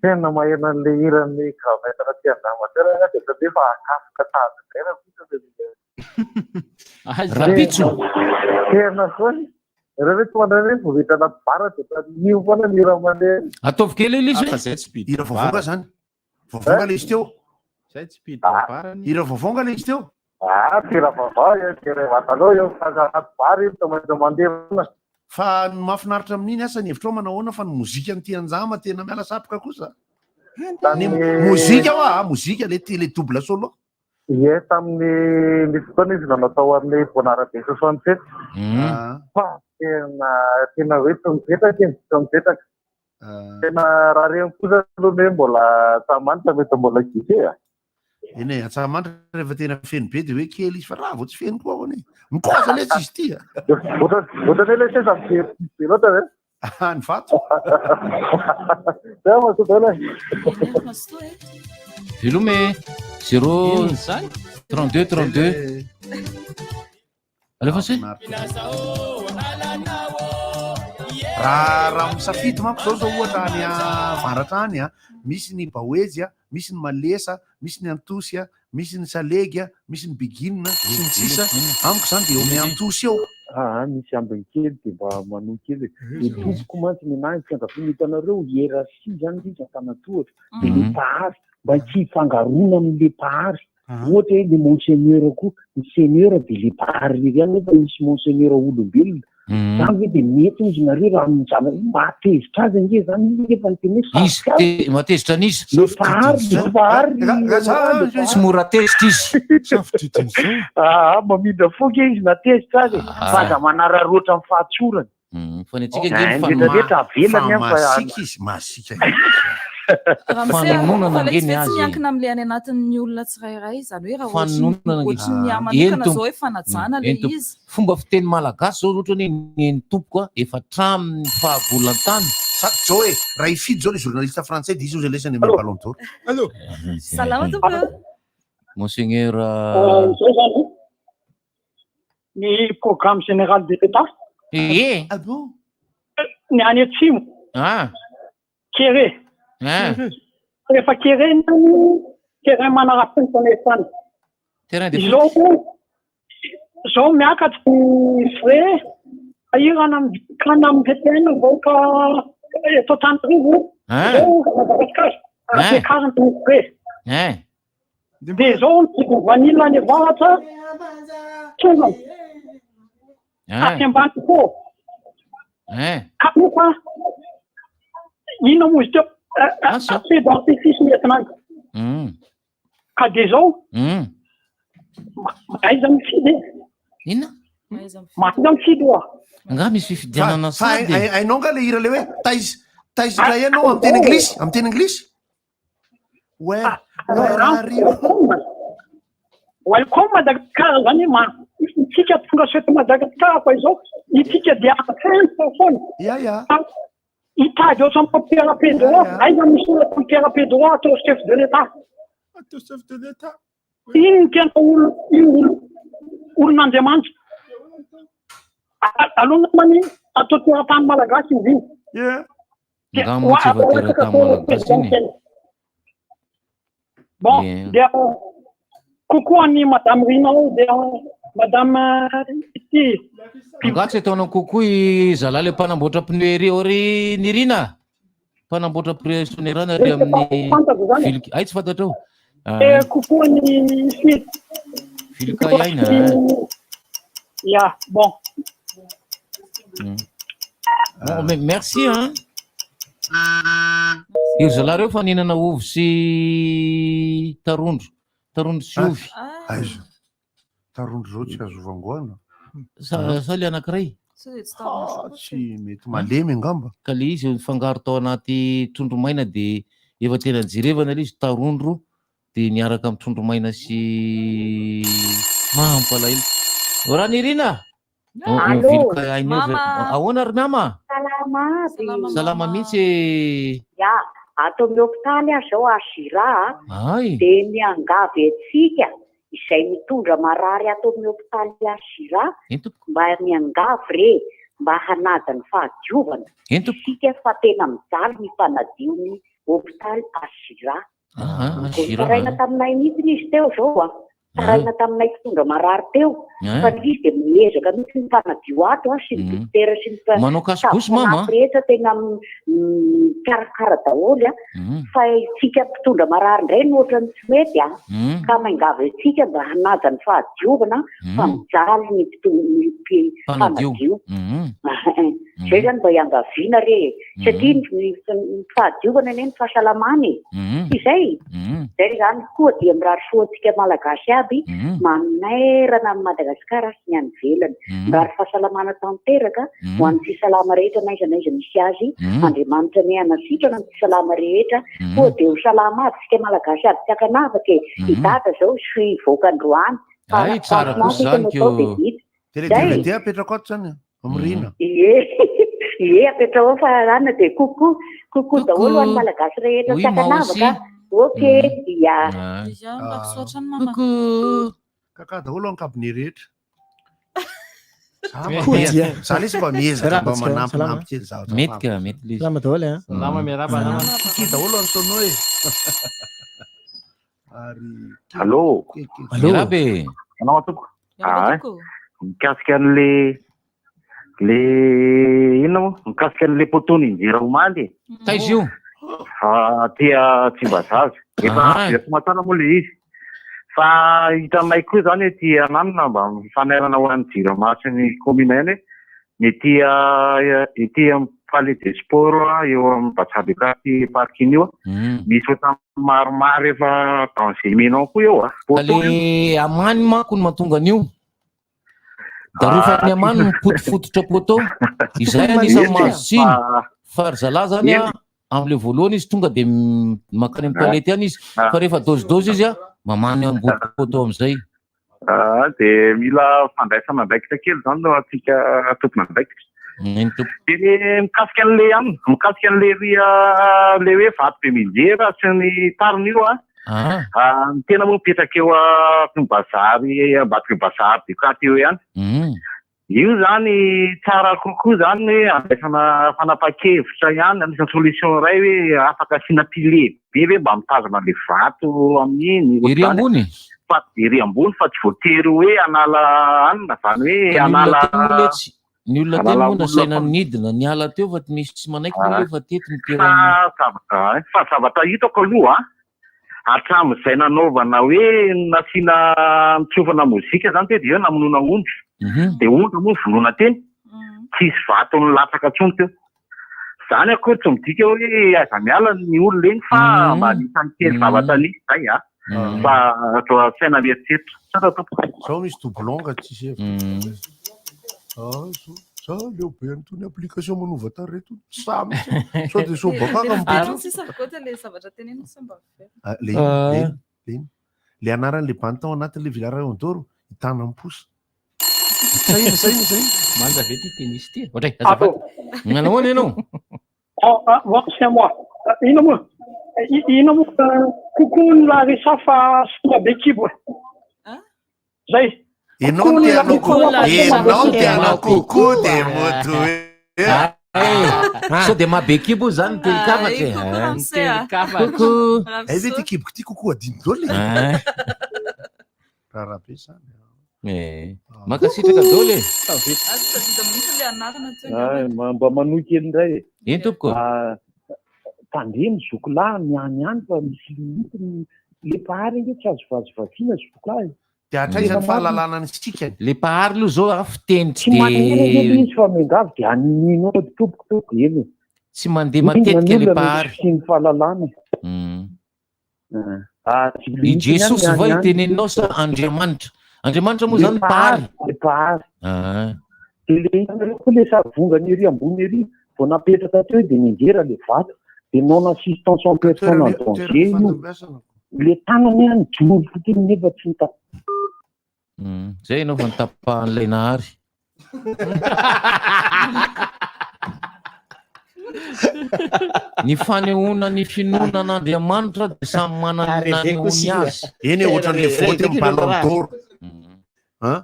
Speaker 19: Tena maheno an'ilay hiran'ny Gravette Ratiandama teo raha dia tadidio fa akafoka sahady indray rahampitso dia
Speaker 15: Rahampitso?
Speaker 19: Tena foana. Ireo ve tsy mandray hoe vao vita anaty bar dia tadidio foana ny hira mandeha.
Speaker 15: Ataovy kely aloha izy
Speaker 18: Fa zay tsy mpiditra
Speaker 4: Hira vaovao
Speaker 18: bar.
Speaker 4: nga zany? Vaovao nga le izy teo?
Speaker 18: Zay tsy mpiditra bar anie.
Speaker 4: Hira vaovao nga le izy teo?
Speaker 19: Ah, tsy hira vaovao io, tsy hira efa taloha io, fa anaty bar io tsy maintsy mandeha foana.
Speaker 4: Fa ny mahafinaritra amin'iny asa ny hevitrao manao ahoana fa ny mozika an'ity Anjama tena miala satroka kosa. Ny mozika hoa, mozika le le double solo.
Speaker 19: Ie, tamin'ny nisy fotoana izy nanao tao amin'ny Bonarabe 67. Fa tena tena hoe tsy mipetraka iny, tsy mipetraka. Tena rariny kosa aloha ny hoe mbola Antsahamanitra mety mbola guichet a.
Speaker 4: Eny e, Antsahamanitra rehefa tena feno be dia hoe kely izy fa raha vao tsy feno koa ahoana e. Mikoza letsy izy ity a.
Speaker 19: Ohatran'ny hoe ilay seza mijery be loatra ve?
Speaker 4: Ah, ny vato.
Speaker 19: Zay mazotoa daholo e.
Speaker 15: Veloma e. 0
Speaker 12: Inona izany?
Speaker 15: 32 32. Alefa se.
Speaker 4: Raha raha misafidy manko zao zao ohatra any avaratra any a, misy ny baoejy a, misy ny malesa, misy ny antosy a, misy ny salegy a, misy ny bigina sy ny sisa. Amiko zany de eo amin'ny antosy eo.
Speaker 1: Aa misy ambiny kely dia mba manohy kely e. Ny tompoko mantsy nenahy ny fianakaviana hitanareo hiérarchie zany ilay izy antanantohatra dia le mpahary mba tsy hifangaroana amin'le mpahary ohatra hoe le monseigneur koa ny seigneur dia le mpahary irery ihany nefa misy monseigneur olombelona zany ve dia mety ozy nareo raha amin'ny zavatra mahatezitra azy ange zany izy nefa ny teny hoe
Speaker 15: Izy te mahatezitra an'iza?
Speaker 1: Le mpahary le mpahary
Speaker 15: Tsy mora tezitra izy.
Speaker 1: Aa mamindra fo nge izy na tezitra azy e. Fa aza manararaotra amin'ny fahatsorany.
Speaker 15: Fa ny antsika ange ny
Speaker 1: Ny rehetra rehetra avelany an
Speaker 4: Fa
Speaker 1: fa
Speaker 4: masiaka izy, masiaka
Speaker 14: Ramose,
Speaker 15: Fanononana
Speaker 14: fa ilay
Speaker 15: ange
Speaker 14: tsy
Speaker 15: ny
Speaker 14: hoe tsy
Speaker 15: azy e.
Speaker 14: miankina amin'ilay any anatin'ny olona tsirairay, izany hoe raha ohatry ny
Speaker 15: Fanononana ange.
Speaker 14: ohatry ny ahy
Speaker 15: Eny
Speaker 14: manokana
Speaker 15: tompoko.
Speaker 14: izao hoe fanajana
Speaker 15: Eny
Speaker 14: ilay
Speaker 15: tompoko.
Speaker 14: izy.
Speaker 15: Fomba fiteny malagasy zao ohatra hoe ny eny tompoko a, efa hatramin'ny fahagolan-tany.
Speaker 4: Sady zao e, raha hifidy zao le journaliste frantsay de izy ozy alesany amy ballon d'or.
Speaker 17: Allô.
Speaker 14: Salama tompoko.
Speaker 15: Monseigneur
Speaker 7: Izao zany ny programme général de l'État.
Speaker 15: Ee.
Speaker 4: Ah bon?
Speaker 7: Ny any atsimo.
Speaker 15: Ah.
Speaker 7: Kere.
Speaker 15: Ah.
Speaker 7: Rehefa kere ny any, terrain manara-penitra ny tany.
Speaker 15: Terrain de
Speaker 7: Izao
Speaker 15: foot.
Speaker 7: izao miakatra ny frais ahirana amin'ny kana amin'ny VPN vahoaka eto Antananarivo.
Speaker 15: Ah.
Speaker 7: Izao Madagasikara.
Speaker 15: Ah.
Speaker 7: Ampiakarina ny frais.
Speaker 15: Eh.
Speaker 7: Dia izao ny vidin'ny vanille any avaratra tonga aty ambany koa.
Speaker 15: Eh.
Speaker 7: Kanefa inona moa izy teo? Feu d'artifice ny entina any. Ka dia izao mahaiza mifidy e.
Speaker 15: Inona?
Speaker 7: Mahaiza mifidy oa.
Speaker 15: Angaha misy fifidianana
Speaker 4: Fa
Speaker 15: sady e?
Speaker 4: hainao nga le hira le hoe taiza taiza indray ianao amin'ny teny anglisy, amin'ny teny anglisy? Where where are you?
Speaker 7: Welcome Madagascar zany ma itsika tonga soa eto Madagascar fa izao itsika dia afenitra foana.
Speaker 4: Ya ya.
Speaker 7: Hitady ohatran'ny Pierre Pedro, aiza misy olona ohatran'ny Pierre Pedro atao chef de l'État.
Speaker 17: Atao chef de l'État.
Speaker 7: Iny ny tena olo iny olo olon'Andriamanitra. Aloha namany atao teratany malagasy izy iny.
Speaker 4: Yeah.
Speaker 15: Nga moa tsy efa teratany malagasy iny e?
Speaker 7: Bon,
Speaker 15: Yeah.
Speaker 7: dia coucou an'i Madame Rina ao, dia Madame ity.
Speaker 15: Nga tsy ataonao coucou i zalahy le mpanamboatra pneu ery ao ry Nirina? Mpanamboatra pneu sonerana ery amin'ny
Speaker 7: Fantako zany.
Speaker 15: Vilk- ay tsy fantatrao. Ah,
Speaker 7: Eh, coucou an'i Smith.
Speaker 15: Vilka aina. eh.
Speaker 7: Ya, bon.
Speaker 15: Bon, mais merci hein. Io zalahy reo fa nihinana ovy sy tarondro, tarondro sy ovy.
Speaker 4: Aiza? Tarondro zao tsy azo vangoana.
Speaker 15: Sa sa le anankiray?
Speaker 4: Ah, tsy mety malemy angamba.
Speaker 15: Ka le izy nifangaro tao anaty trondro maina de efa tena jerevana le izy tarondro de niaraka amin'ny trondro maina sy mampalahelo. Ranirina!
Speaker 23: Allô?
Speaker 15: Miviloka aina eo ve?
Speaker 23: Mama.
Speaker 15: Ahoana ry mama?
Speaker 23: Salama aby.
Speaker 15: Salama mihitsy e.
Speaker 23: Ya, ato amin'ny hopitaly aho izao Azira a.
Speaker 15: Ay.
Speaker 23: Dia miangavy antsika izay mitondra marary ato amin'ny hopitaly Azira mba miangavy re mba hanaja ny fahadiovana isika fa tena mijaly ny mpanadio ny hopitaly Azira.
Speaker 15: Ah,
Speaker 23: Vao
Speaker 15: Azira.
Speaker 23: nitaraina taminay mihitsy izy teo izao a. Taraina taminay mpitondra marary teo.
Speaker 15: Ah.
Speaker 23: Fa izy dia miezaka mihitsy ny mpanadio ato a, sy ny
Speaker 15: Mm.
Speaker 23: dokotera sy ny mpa-
Speaker 15: Manao cache-bouche, mama?
Speaker 23: mpanampy rehetra tena mikarakara daholo a.
Speaker 15: Mm.
Speaker 23: Fa isika mpitondra marary indray no ohatran'ny tsy mety a.
Speaker 15: Mm.
Speaker 23: Ka miangavy antsika mba hanaja ny fahadiovana fa
Speaker 15: Mm.
Speaker 23: mijaly ny ny
Speaker 15: Mpanadio.
Speaker 23: mpanadio.
Speaker 15: Mm.
Speaker 23: Izay zany mba iangaviana re e. Satria ny fahadiovana anie ny fahasalamana e. Izay. Izay zany koa dia mirary soa antsika Malagasy aby manerana an'i Madagasikara sy ny any ivelany. Mirary fahasalamana tanteraka ho an'ny tsy salama rehetra n'aiza n'aiza misy azy. Andriamanitra anie hanasitrana ny tsy salama rehetra. Koa dia ho salama aby isika Malagasy aby tsy ankanavaka e. I Dada izao sy hivoaka androany.
Speaker 15: Hay, tsara kosa izany
Speaker 23: Atao dia
Speaker 15: ko.
Speaker 23: vita.
Speaker 4: Tele
Speaker 23: Zay.
Speaker 4: DVD apetrako ato zany amrina.
Speaker 23: Ie, ie apetrao ao fa rana dia coucou, coucou daholo ho an'ny Malagasy rehetra
Speaker 15: Oui,
Speaker 23: tsy
Speaker 15: moi
Speaker 23: ankanavaka.
Speaker 15: aussi.
Speaker 23: Ok, ia.
Speaker 14: Misaotra ny mama.
Speaker 15: Coucou.
Speaker 4: Kaka daholo an cabinet rehetra. Za lesy mba miezaka mba manampinampy kely zavatra.
Speaker 15: Mety ka, mety le izy.
Speaker 8: Salama daholo a.
Speaker 12: Salama, miarahaba namana.
Speaker 4: Kiki daholo antonao e. Ary
Speaker 19: Allô.
Speaker 15: Allô. Miarahaba e.
Speaker 19: Manao tompoko. Ah, mikasika an'le le inona moa? Mikasika an'le poteau ninjera omaly e.
Speaker 15: Taiza io?
Speaker 19: Ah, aty Tsimbazaza. Efa
Speaker 15: Ah.
Speaker 19: vita soamantsara moa le izy. Fa hitanay koa zany ety ananona mba fanairana ho an'ny Jirama sy ny commune ihany hoe ny ety ety amin'ny Palais des Sports eo amin'ny Batsabe parking io misy ohatran'ny maromaro efa danger imminent koa eo a.
Speaker 15: Ka le amany manko no mahatonga an'io. Darofany amany no mipotifototra poteau. Izay anisan'ny mahazo tsiny. Fa ry zalahy zany a, am'le voalohany izy tonga de mankany amin'ny toilette ihany izy. Fa rehefa dôzidôzy izy a, mamany ambody poteau am'izay.
Speaker 19: Ah, de mila fandraisana andraikitra kely zany no antsika tompon'andraikitra.
Speaker 15: Eny tompoko.
Speaker 19: De mikasika an'le aminy, mikasika an'le ria le hoe vato be mianjera sy ny tariny io a.
Speaker 15: Ah.
Speaker 19: Ah, ny tena moa mipetraka eo amin'ny bazary ambadiky ny bazary Ducat eo ihany. Io zany tsara kokoa zany hoe andraisana fanapahan-kevitra ihany, anisan'ny solution iray hoe afaka asiana pilier be ve mba mitazona an'le vato amin'iny.
Speaker 15: Ery ambony?
Speaker 19: Fa ery ambony fa tsy voatery hoe hanala anona zany hoe
Speaker 15: Ka ny olona
Speaker 19: hanala
Speaker 15: teny moa letsy, ny olona teny
Speaker 19: hanala
Speaker 15: moa
Speaker 19: olona
Speaker 15: nasaina
Speaker 19: fa-
Speaker 15: nidina niala teo fa misy tsy manaiky moa
Speaker 19: Ah.
Speaker 15: efa teto ny
Speaker 19: Fa
Speaker 15: toerana.
Speaker 19: zavatra fa zavatra hitako aloha hatramin'izay nanaovana hoe nasiana nitsofana mozika zany teo dia hoe namonoana ondry. Dia ondry moa vonoina teny. Tsisy vato nilatsaka intsony teo. Zany akory tsy midika hoe aiza miala ny olona eny fa mba anisan'ny kely zavatra nisy zay a. Fa toa saina mieritreritra. Tsara tompoko.
Speaker 4: Zao misy doublon ka tsisy hevitra. Ah, za leo be an'itony application manova tarehy itony. Samy sao dia sao bakaka
Speaker 14: Ary
Speaker 4: mipetraka.
Speaker 14: sisa koa le zavatra teneniko sao mba very.
Speaker 4: Ah, le ino, le ino, le ino. Le anaran'le bandy tao anatin'le Villa Rayon d'Or, Itanamposa. Sahina, sahina, sahina.
Speaker 12: Manja ve ty tennis ty? Ohatray, azafady.
Speaker 15: Nahoana ianao?
Speaker 7: Oh, ah, bon, c'est à moi. Ah, Ino moa? Ino moa? Coucou ny Larissa fa soa be kibo. Zay.
Speaker 4: Ianao no te hanao coucou, ianao no te hanao coucou dia mody hoe.
Speaker 15: Sao dia maha be kibo zany ny telin-kafatra e.
Speaker 14: Coucou Ramsey ah.
Speaker 15: Coucou.
Speaker 4: Ay ve ty kiboko ty coucou adino daholo e.
Speaker 15: Ah.
Speaker 4: Raharaha be zany.
Speaker 15: Eh. Mankasitraka daholo e.
Speaker 14: Aza tadida mihitsy le anarana teo.
Speaker 1: Ah, mba manohy kely indray e.
Speaker 15: Eny tompoko.
Speaker 1: Ah, tandremo zokolahy ny any any fa misy limite ny le mpahary ange tsy azo vazivaziana zokolahy.
Speaker 4: Dia hatraiza ny fahalalana ny sikany?
Speaker 15: Le mpahary aloha zao a fiteny
Speaker 1: Tsy
Speaker 15: tsy
Speaker 1: maneno ange
Speaker 15: de
Speaker 1: le izy fa miangavy dia aninino ao tompoko tompoko eny e.
Speaker 15: tsy mandeha
Speaker 1: Indrindra ny
Speaker 15: matetika le
Speaker 1: olona mety
Speaker 15: mpahary.
Speaker 1: fisian'ny fahalalana. Ah, tsy
Speaker 15: I
Speaker 1: limite ihany
Speaker 15: Jesosy
Speaker 1: ny
Speaker 15: va
Speaker 1: any any.
Speaker 15: iteneninao sa Andriamanitra? Andriamanitra moa
Speaker 1: Le
Speaker 15: zany mpahary.
Speaker 1: Le mpahary.
Speaker 15: Ah.
Speaker 1: Dia le hitanareo koa le sarivongana ery ambony ery vao napetraka teo dia nianjera le vato dia non assistance en personne en danger io. Le tanany a nijoro fotsiny nefa tsy nita.
Speaker 15: Zay ianao vao nitapahan'ilay nahary. Ny fanehoana ny finoana an'Andriamanitra dia samy manana ny nanehoany azy.
Speaker 4: Eny e, ohatran'le vote amin'ny ballon d'or. Hein?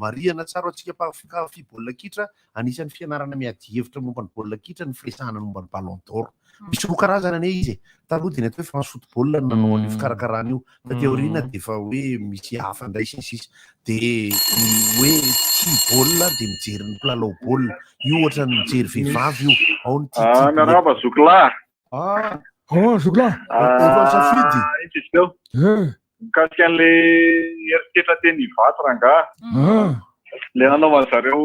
Speaker 4: Marihana tsara ho antsika mpankafy baolina kitra, anisan'ny fianarana miady hevitra momba ny baolina kitra ny firesahana momba ny ballon d'or. Misy roa karazana anie izy e. Taloha dia ny atao hoe France Football no nanao an'io fikarakarana io. Taty aoriana dia efa hoe misy hafa indray sy ny sisa. Dia ny hoe tia baolina dia mijery ny mpilalao baolina. Io ohatran'ny mijery vehivavy io. Ao ny tia
Speaker 19: Ah,
Speaker 4: tia baolina.
Speaker 19: miarahaba zokilahy.
Speaker 4: Ah.
Speaker 8: Oh, zokilahy.
Speaker 4: Efa nisafidy.
Speaker 19: Ah, ito izy teo. Mikasika an'le herisetra teny Ivato rangahy.
Speaker 8: Ah.
Speaker 19: Le nanaovan'ny zareo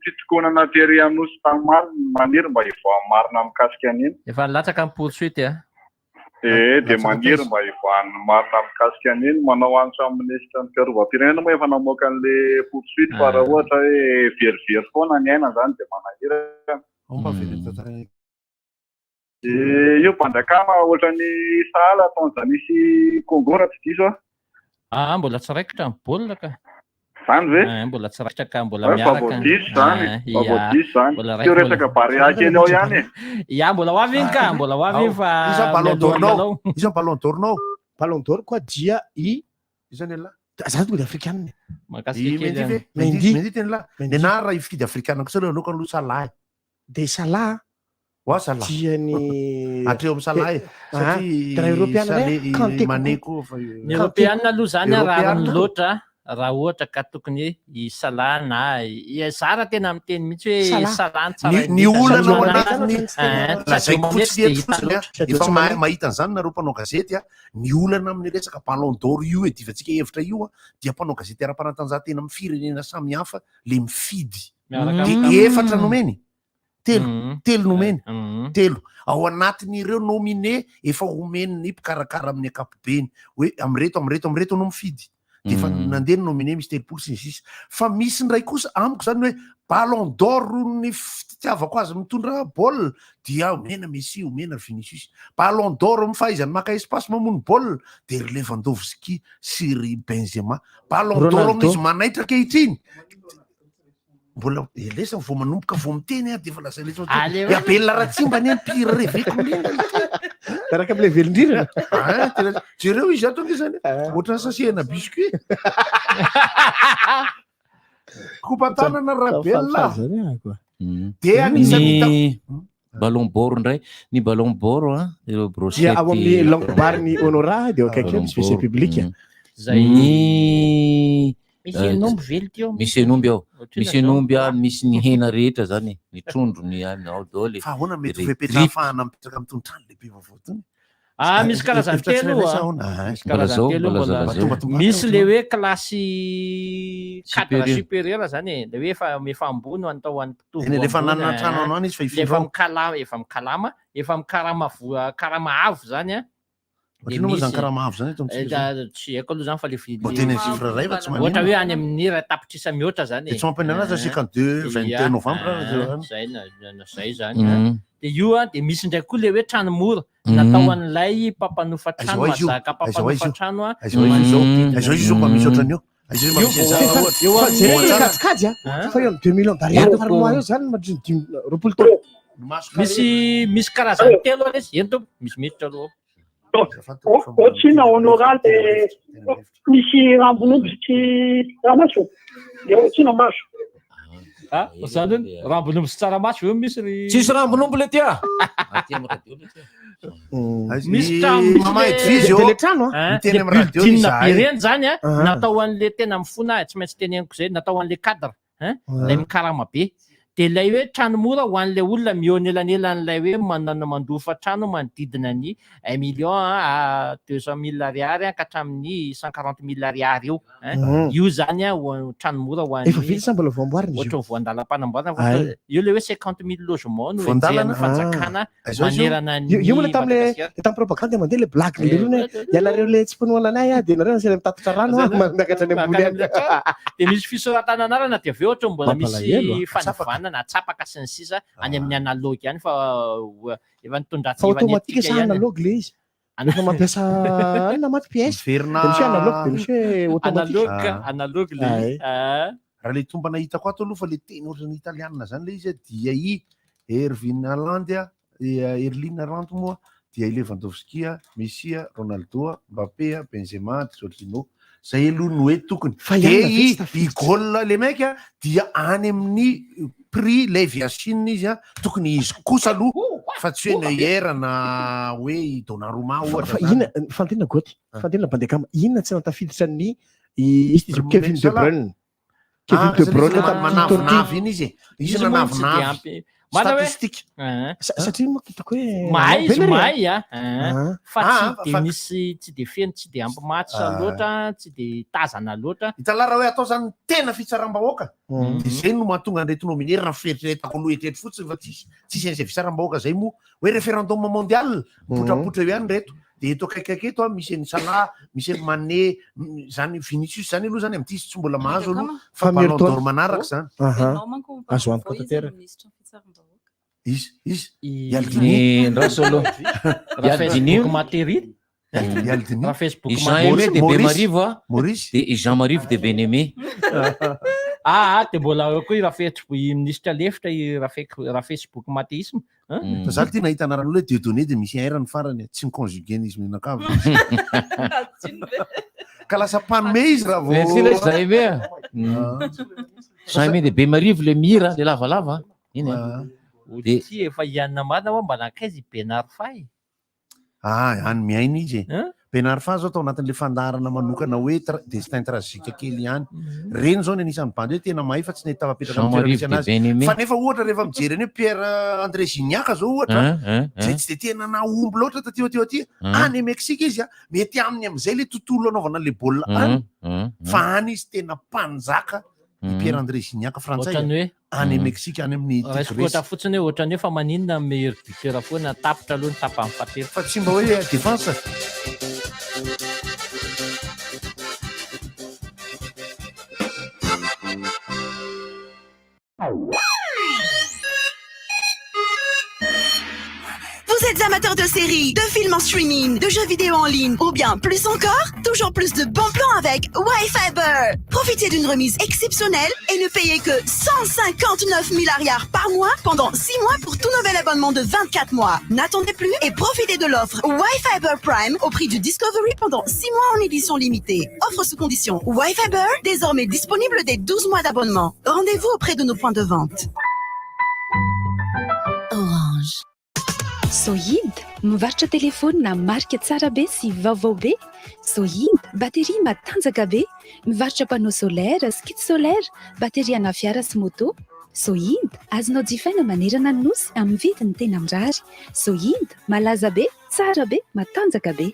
Speaker 19: fitokonana tery Anosy tany maniry mba hivoahan'ny marina mikasika an'iny.
Speaker 12: Efa nilatsaka ny poursuite a.
Speaker 19: Eh, dia maniry mba hivoahan'ny marina mikasika an'iny. Manao antso amin'ny minisitra ny fiarovam-pirenena moa efa namoaka an'le poursuite fa raha ohatra hoe verivery foana ny aina zany dia manahirana.
Speaker 4: Ao mba avereno tantaraina
Speaker 19: Eh, io Bandakama ohatran'ny sahala Tanzanie sy Congo raha tsy diso aho.
Speaker 12: Ah, mbola tsy raikitra ny baolina ka.
Speaker 19: Zany ve?
Speaker 12: Eh, mbola tsy raikitra ka mbola
Speaker 19: Ah,
Speaker 12: miaraka.
Speaker 19: vaovao diso zany,
Speaker 12: Ah,
Speaker 19: vaovao
Speaker 12: ia.
Speaker 19: diso zany.
Speaker 12: Mbola
Speaker 19: Teo
Speaker 12: raikitra,
Speaker 19: resaka
Speaker 12: mbola-
Speaker 19: Barea kely ao ihany e.
Speaker 12: Ia, mbola ho avy iny ka, mbola ho avy iny fa
Speaker 4: Iza ballon
Speaker 12: mialohan'ny
Speaker 4: d'or-nao?
Speaker 12: lalao.
Speaker 4: Iza ballon d'or-nao?
Speaker 8: Ballon d'or koa dia i
Speaker 4: Iza ny Allah?
Speaker 8: Za tonga de afrikanina.
Speaker 12: Mahakasika
Speaker 4: I
Speaker 12: kely
Speaker 4: Mendy ve?
Speaker 12: any.
Speaker 4: Mendy, Mendy teny lahy. Ny anahy raha hifidy afrikanina kosa aloha aleoko aloha Salah e.
Speaker 8: De Salah
Speaker 4: Hoa Salah.
Speaker 8: dia ny
Speaker 4: Hatreo amin'ny Salah e.
Speaker 8: Ah,
Speaker 4: Satria
Speaker 8: de raha eoropeana
Speaker 4: Saleh-
Speaker 8: indray, Kanté
Speaker 4: Mané
Speaker 8: kokoa.
Speaker 4: koa fa-
Speaker 12: Ny Eoropeana aloha zany a rariny
Speaker 4: Eoropeana.
Speaker 12: loatra raha ohatra ka tokony i Salah na i Zara tena miteny mihitsy hoe
Speaker 4: Salah.
Speaker 12: Salah no tsara
Speaker 4: Ny- ny
Speaker 12: indrindra.
Speaker 4: olana ao
Speaker 12: Salah.
Speaker 4: anatin'ny
Speaker 12: Ah,
Speaker 4: lazaiko
Speaker 12: Sadio Mané
Speaker 4: fotsiny
Speaker 12: tsy dia
Speaker 4: eto
Speaker 12: hita
Speaker 4: fotsiny a
Speaker 12: loatra.
Speaker 4: efa mahita an'izany nareo mpanao gazety a ny olana amin'ny resaka ballon d'or io edivantsika hevitra io a dia mpanao gazety ara-panatanjahantena amin'ny firenena samihafa le mifidy
Speaker 12: Miaraka
Speaker 4: de
Speaker 12: amin'ny-
Speaker 4: efatra nomeny telo telo nomeny telo ao anatin'ireo nominé efa omen'ny mpikarakara amin'ny ankapobeny hoe amreto amreto amreto no mifidy de efa nandeha ny nominé misy 30 sy ny sisa fa misy indray kosa amiko zany hoe ballon d'or ny fitiavako azy mitondra baolina dia omena Messi omena Vinicius ballon d'or amin'ny fahaizany maka espace mamono baolina de ry Lewandowski sy ry Benzema ballon d'or
Speaker 8: Ronaldo.
Speaker 4: amin'izy manaitra ankehitriny mbola elesa vao manomboka vao miteny a de efa lasa elesa
Speaker 12: Aleo.
Speaker 4: i Abel Ratsimba anie ny pire reveko indrindra
Speaker 8: Miaraka amin'ilay velondrirana.
Speaker 4: Ah, tena- jereo izy ato ange zany ohatran'ny sasehana biscuit kopa-tanana Rabel
Speaker 8: Zany ah, quoi.
Speaker 4: de anisan'ny hita-
Speaker 15: Ny ballon d'or indray ny ballon d'or a ireo brochette
Speaker 8: Dia ao amin'ny langue bar ny Honora dia ao akaiky eo misy WC public.
Speaker 12: Zay-
Speaker 15: Ny
Speaker 12: Misy hen'omby ve ity ao?
Speaker 15: Misy hen'omby ao.
Speaker 12: Ohatrino
Speaker 15: Misy
Speaker 12: zao?
Speaker 15: hen'omby a, misy ny hena rehetra zany, ny trondro, ny anona ao daholo.
Speaker 4: Fa ahoana mety ho
Speaker 15: Ry
Speaker 4: fepetra
Speaker 15: tripy.
Speaker 4: ahafahana mipetraka amin'ny trano lehibe vaovao tony?
Speaker 12: Ah, misy karazany
Speaker 4: Efitra
Speaker 12: telo
Speaker 4: tsirairay
Speaker 12: ah.
Speaker 4: sa ahoana?
Speaker 12: Misy
Speaker 15: Mbola
Speaker 12: karazany
Speaker 15: zao,
Speaker 12: telo
Speaker 15: mbola
Speaker 12: mbola.
Speaker 15: zao, lazao.
Speaker 12: Misy le hoe klasy cadre
Speaker 15: Supérieur.
Speaker 12: supérieur zany e, le hoe efa efa ambony ho an'ny tao an'ny mpitovo.
Speaker 4: Eny, le efa
Speaker 12: ambony,
Speaker 4: nanana trano
Speaker 12: ah.
Speaker 4: anao any izy fa
Speaker 12: Le efa
Speaker 4: ifindra ao.
Speaker 12: mikalama, efa mikalama, efa mikarama voa karama avo zany a. De
Speaker 4: Ohatrino moa zany
Speaker 12: misy-
Speaker 4: karama avo zany eto amintsika
Speaker 12: Eh,
Speaker 4: zany?
Speaker 12: da- Tsy haiko aloha zany fa le fi-
Speaker 4: Mba teny amin'ny chiffre iray fa tsy maninona.
Speaker 12: Ohatra hoe any amin'ny 1 tapitrisa mihoatra zany e.
Speaker 4: De tsy mampanana azy
Speaker 12: Eh,
Speaker 4: 52, 22
Speaker 12: ia,
Speaker 4: novembre
Speaker 12: eh,
Speaker 4: raha zany.
Speaker 12: Zay na- zay zany. ah. De io a de misy indray koa le hoe trano mora
Speaker 4: Mhm.
Speaker 12: natao an'ilay mpampanofa
Speaker 4: Aiza
Speaker 12: trano
Speaker 4: ho aiza io?
Speaker 12: mazaka
Speaker 4: Aiza ho aiza
Speaker 12: mpampanofa
Speaker 4: io?
Speaker 12: trano a.
Speaker 4: Aiza ho aiza io zao? Aiza ho aiza io zao mba misy ohatran'io? Aiza io mba
Speaker 12: Io
Speaker 4: misy an'izany
Speaker 12: vao-
Speaker 4: ohatra?
Speaker 12: eo
Speaker 8: Fa
Speaker 12: amin'ny-
Speaker 8: jereo le kajikajy a. Fa eo amin'ny 2 millions d'ariary par mois eo zany mandritra ny 25 taona.
Speaker 12: Misy misy karazany telo aloha izy. Eny tompoko, misy miditra aloha.
Speaker 7: Ohatrina Honora le misy rambon'omby sy ramaso de ohatrina maso.
Speaker 12: Ah, zany hoe rambon'omby sy tsaramaso eo misy ry
Speaker 15: Tsisy rambon'omby le tia.
Speaker 12: Misy trano misy
Speaker 4: Mama
Speaker 12: le-
Speaker 4: Edwige eo.
Speaker 8: De le trano, ah.
Speaker 12: Hein,
Speaker 4: Miteny
Speaker 12: le
Speaker 4: amin'ny radio
Speaker 12: building
Speaker 4: izahay.
Speaker 12: be reny zany a
Speaker 8: Ah.
Speaker 12: natao an'le tena mifona tsy maintsy teneniko zay natao an'le cadre hein
Speaker 8: Ah.
Speaker 12: lay mikarama be de lay hoe trano mora ho an'le olona mieo anelanelan'ilay hoe manana mandofa trano manodidina ny 1 million à 200 000 ariary a, ka hatramin'ny 140 000 ariary eo hein. Io zany a ho trano mora ho an'ny
Speaker 8: Efa vita sa mbola voamboarina izy io?
Speaker 12: ohatra ny voandalam-panamboarana fa
Speaker 8: Ay.
Speaker 12: ohatra- io le hoe 50 000 logement no
Speaker 4: Voandalana?
Speaker 12: enjehan'ny fanjakana
Speaker 4: Ah. Aiza izy io?
Speaker 12: manerana ny
Speaker 8: Io io moa le tam'le
Speaker 12: Madagasikara.
Speaker 8: le tamin'ny propagande mandeha le blague le rony hoe ianareo le tsy mpanohana anay a de nareo nasena mitatitra rano a miakatra any ambony
Speaker 12: Mankany
Speaker 8: any.
Speaker 12: amin'ilay trano. De misy fisoratana anarana de avy eo ohatra mbola
Speaker 8: Mampalahelo,
Speaker 12: misy
Speaker 8: ah.
Speaker 12: fanivanana atsapaka sy ny sisa any amin'ny analogue any fa efa nitondra
Speaker 8: Fa automatique sa analogue le izy? Rehefa mampiasa anona maty pièce.
Speaker 4: Miverina-
Speaker 8: De misy hoe analogue de misy hoe automatique.
Speaker 12: Analogue, analogue le izy. Ah.
Speaker 4: Raha le tombana hitako ato aloha fa le teny ohatran'ny italianina zany le izy a, dia i Erwin Haaland a, i Erling Haaland moa dia i Lewandowski a, Messi a, Ronaldo a, Mbappé a, Benzema, Jorginho. Zay aloha no hoe tokony.
Speaker 8: Fa
Speaker 4: De
Speaker 8: ihany
Speaker 4: i
Speaker 8: na
Speaker 4: i goal le mec a, dia any amin'ny prix Lev Yachine izy a, tokony izy kosa aloha fa tsy hoe Neuer na hoe i Donnarumma
Speaker 8: Fa
Speaker 4: ohatra
Speaker 8: fa
Speaker 4: zany.
Speaker 8: inona fantenina goty, fantenina bandekama, inona tsy natafiditra ny izy izy Kevin De
Speaker 4: Salah.
Speaker 8: Bruyne. Kevin
Speaker 4: Ah,
Speaker 8: De
Speaker 4: zany
Speaker 8: Bruyne
Speaker 4: izy
Speaker 8: tamin'ity
Speaker 4: manavinavy
Speaker 8: taona
Speaker 4: iny izy e. Izy
Speaker 12: Izy moa tsy de
Speaker 4: nanavinavy.
Speaker 12: ampy. Mana hoe-
Speaker 4: Statistique.
Speaker 12: Ah.
Speaker 8: Satria moa hitako hoe
Speaker 12: Mahay izy
Speaker 8: be le re.
Speaker 12: mahay a
Speaker 8: Ah.
Speaker 12: fa
Speaker 4: Ah,
Speaker 12: tsy de
Speaker 4: fa-
Speaker 12: misy tsy de feno tsy de ampy match
Speaker 4: Ah.
Speaker 12: loatra tsy de tazana loatra
Speaker 4: Hitanao raha hoe atao zany tena fitsaram-bahoaka
Speaker 8: Mm.
Speaker 4: de zay no mahatonga an'ireto nominé raha fieritreretako aloha eritrereto fotsiny fa tsisy tsisy an'izay fitsaram-bahoaka zay moa hoe référendum mondial mipotrapotra eo ihany reto de eto akaikikaiky eto a misy an'i Salah misy an'i Mané zany Vinicius zany aloha zany amin'ity izy tsy mbola mahazo aloha fa
Speaker 8: Fa
Speaker 4: Ballon
Speaker 8: mieritona.
Speaker 4: d'Or manaraka zany
Speaker 8: Aha.
Speaker 14: Ianao manko
Speaker 8: Azo antoka
Speaker 14: mpanao izy
Speaker 8: tanteraka.
Speaker 14: no minisitry ny fitsaram-bahoaka.
Speaker 4: izy izy
Speaker 12: I-
Speaker 15: Ny ndraso aloha.
Speaker 12: Raha
Speaker 15: Ialdini.
Speaker 12: Facebook matery
Speaker 4: Ialdini
Speaker 12: raha Facebook
Speaker 15: I Jean Aimé
Speaker 12: matery
Speaker 15: de
Speaker 4: Maurice.
Speaker 15: Bemarivo a.
Speaker 4: Maurice
Speaker 15: De i Jean Marivo de Bien-Aimé.
Speaker 12: Ah, ah, de mbola eo koa i Rafetry, i minisitra lefitra i Rafek- Rafacebook Mathéisme. Hein?
Speaker 4: Fa za ty nahita anaran'olona hoe Dieudonné de misy R ny farany, tsy mi-conjuguer izy mianakavy. Ka lasa mpanome izy raha vao.
Speaker 15: Merci le Jaime a. Jaime de Bemarivo le mihira, le lavalava. Iny a.
Speaker 12: De ty efa hianina marina hoa mba nankaiza i Benary Fahy?
Speaker 4: Ah, any mihaino izy e.
Speaker 12: Hein?
Speaker 4: Benary Fahy zao tao anatin'le fandaharana manokana hoe destin tragique kely ihany. Reny zao ny anisan'ny bandy hoe tena mahay fa tsy nety tafapetraka
Speaker 15: Jean
Speaker 4: amin'ny toerana
Speaker 15: Marie
Speaker 4: misy anazy.
Speaker 15: de Bien-Aimé.
Speaker 4: Fa nefa ohatra rehefa mijery an'io Pierre André Gignac zao ohatra,
Speaker 15: Hein, hein,
Speaker 4: zay
Speaker 15: hein.
Speaker 4: tsy de tena nahomby loatra taty aty aty,
Speaker 15: Hein.
Speaker 4: any Mexique izy a, mety aminy amin'izay le tontolo anaovana le baolina
Speaker 15: Hein,
Speaker 4: any.
Speaker 15: hein,
Speaker 4: Fa
Speaker 15: hein.
Speaker 4: any izy tena mpanjaka i Pierre André Gignac frantsay.
Speaker 12: Ohatran'ny hoe
Speaker 4: Any Mexique any amin'ny
Speaker 12: Raisiko
Speaker 4: Tigres.
Speaker 12: ohatra fotsiny hoe ohatran'ny hoe fa maninona meilleur buteur foana tapitra aloha ny tapany fahatelo.
Speaker 4: Fa tsy mba hoe défense.
Speaker 5: Vous êtes amateur de séries, de films en streaming, de jeux vidéo en ligne ou bien plus encore? Toujours plus de bons plans avec Wi-Fiber. Profitez d'une remise exceptionnelle et ne payez que 159 000 ariary par mois pendant 6 mois pour tout nouvel abonnement de 24 mois. N'attendez plus et profitez de l'offre Wi-Fiber Prime au prix du Discovery pendant 6 mois en édition limitée. Offre sous condition Wi-Fiber, désormais disponible dès 12 mois d'abonnement. Rendez-vous auprès de nos points de vente.
Speaker 6: Orange. Sohid, mivarotra telefônina marika tsara be sy vaovao be. Sohid, bateria matanjaka be. Mivarotra panneau solaire sy kit solaire, bateria ana fiara sy moto. Sohid, azonao jifaina manerana ny nosy amin'ny vidiny tena mirary. Sohid, malaza be, tsara be, matanjaka be.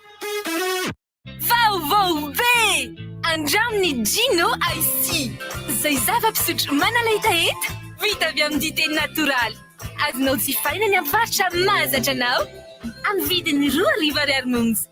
Speaker 9: Vaovao be! Andramo ny Gino Ice Tea. Izay zava-pisotro manala hetaheta, vita avy amin'ny dite natoraly. Azonao jifaina ny amin'ny faritra mahazatra anao, amin'ny vidiny 2000 ariary monja.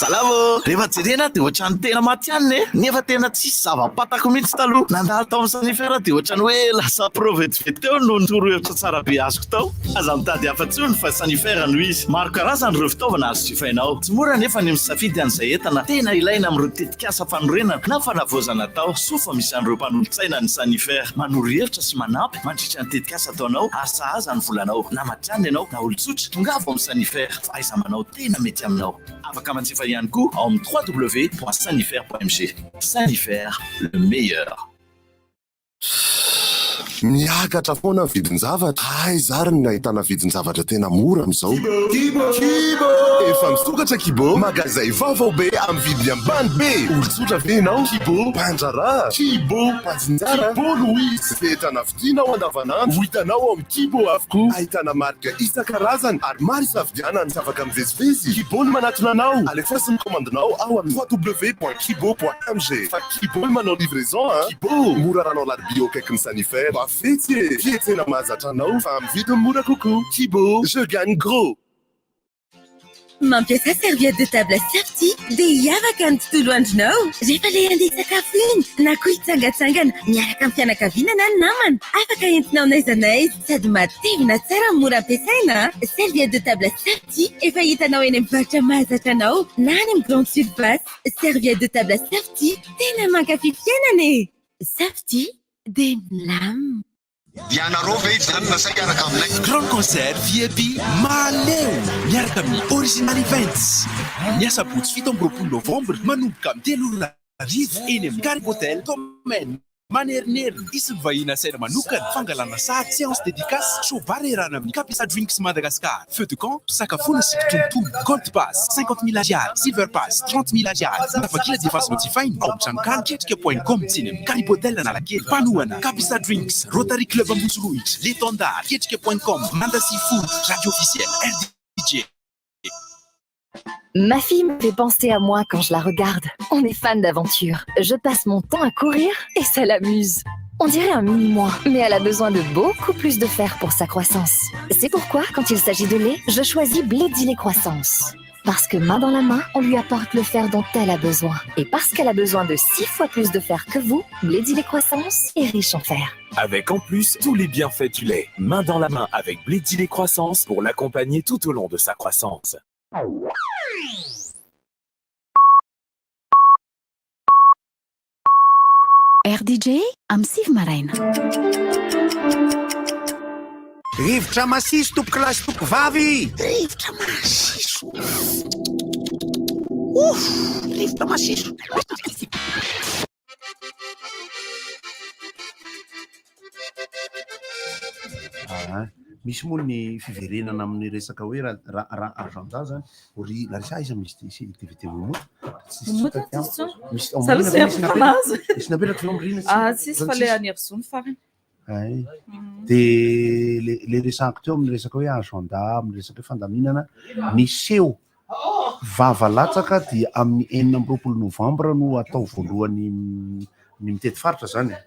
Speaker 11: Salama ô! Rehefa jerena dia ohatran'ny tena matihanina e! Nefa tena tsisy zava-pantako mihitsy taloha. Nandalo tao amin'ny Sanifer dia ohatran'ny hoe lasa pro vetivety teo noho ny torohevitra tsara be azoko tao. Aza mitady hafa intsony fa Sanifer no izy. Maro karazany ireo fitaovana azo jifaina ao. Tsy mora anefa ny misafidy an'izay entana tena ilaina amin'ireo tetikasa fanorenana na fanavaozana atao. Soa fa misy an'ireo mpanolotsaina ny Sanifer. Manoro hevitra sy manampy mandritra ny tetikasa ataonao ary sahaza ny volanao. Na matihanina ianao na olon-tsotra, tongava ao amin'ny Sanifer. Fahaiza-manao tena mety aminao. Afaka manjifa ihany koa ao amin'ny www.sanifer.mg. Sanifer, le meilleur.
Speaker 13: Miakatra foana ny vidin-javatra. Aiza ary no ahitana vidin-javatra tena mora amin'izao? Kibo! Kibo! Efa misokatra Kibo, magazay vaovao be amin'ny vidiny ambany be. Olon-tsotra ve ianao? Kibo! Mpandraharaha? Kibo! Mpatsinjara? Kibo no izy. Izay entana vidianao andavanandro, ho hitanao ao amin'ny Kibo avokoa. Ahitana marika isan-karazany ary maro isafidianana. Tsy afaka mivezivezy? Kibo no manatona anao. Alefaso ny kaomandinao ao amin'ny www.kibo.mg. Fa Kibo no manao livraison a! Kibo! Mora ranao alarobia eo akaikin'ny Sanifer. Mba fetsy e! Fietsena mahazatra anao fa amin'ny vidiny mora kokoa. Kibo! Je gagne gros!
Speaker 5: Mampiasa serviette de table Safety dia hiavaka ny tontolo andronao. Rehefa ilay handeha hisakafo iny na koa hitsangantsangana miaraka amin'ny fianakaviana na ny namana. Afaka entinao n'aiza n'aiza sady matevina tsara mora ampiasaina. Serviette de table Safety efa hitanao eny amin'ny mpivarotra mahazatra anao na any amin'ny grande surface. Serviette de table Safety tena mankafy fiainana e! Safety dia milamina.
Speaker 24: Ianareo ve hijanona sa hiaraka aminay?
Speaker 10: Grand concert VIP Mahaleo miaraka amin'ny Original Events. Ny asabotsy 27 novambra manomboka amin'ny telo ora hariva eny amin'ny Carib Hotel Domaine Manerinerina. Hisy ny vahiny asaina manokana, fangalana sary, séance dédicace, show bar iarahana amin'ny Kapisa Drinks Madagascar, feu de camp, fisakafoana sy kitonotono, Gold Pass, 50 000 ariary, Silver Pass, 30 000 ariary. Tapakila dia efa azonao jifaina ao amin'ny tranonkala ketrika point com sy eny amin'ny Carib Hotel Analakely. Mpanohana, Kapisa Drinks, Rotary Club Ambohitsorohitra, L'Etendard, ketrika point com, Manda Seafood, Radio Officielle, RDJ.
Speaker 25: Ma fille me fait penser à moi quand je la regarde. On est fan d'aventure. Je passe mon temps à courir et ça l'amuse. On dirait un mini-moi, mais elle a besoin de beaucoup plus de fer pour sa croissance. C'est pourquoi, quand il s'agit de lait, je choisis Blédilait Croissance. Parce que main dans la main, on lui apporte le fer dont elle a besoin. Et parce qu'elle a besoin de 6 fois plus de fer que vous, Blédilait Croissance est riche en fer.
Speaker 10: Avec en plus tous les bienfaits du lait. Main dans la main avec Blédilait Croissance pour l'accompagner tout au long de sa croissance.
Speaker 6: RDJ amin'ny 9 maraina.
Speaker 4: Rivotra masiso tompokolahy sy tompokovavy!
Speaker 2: Rivotra masiso! Ouf! Rivotra masiso!
Speaker 4: Ah, misy moa ny fiverenana amin'ny resaka hoe raha raha raha agenda zany ry Larissa aiza misy ty DVD Momoto? Tsisy
Speaker 14: Momoto
Speaker 4: taty
Speaker 14: tsisy
Speaker 4: amiko.
Speaker 14: intsony.
Speaker 4: Misy
Speaker 14: Za aloha tsy
Speaker 4: misy
Speaker 14: afaka nahazo.
Speaker 4: misy napetraka ve amrina
Speaker 14: Ah, tsisy fa le an'i Herzo ny farany.
Speaker 4: Ay. De le le resahako teo amin'ny resaka hoe agenda, amin'ny resaka hoe fandaminana, ny seho vava latsaka dia amin'ny 26 novambra no atao voalohany ny mitety faritra zany e.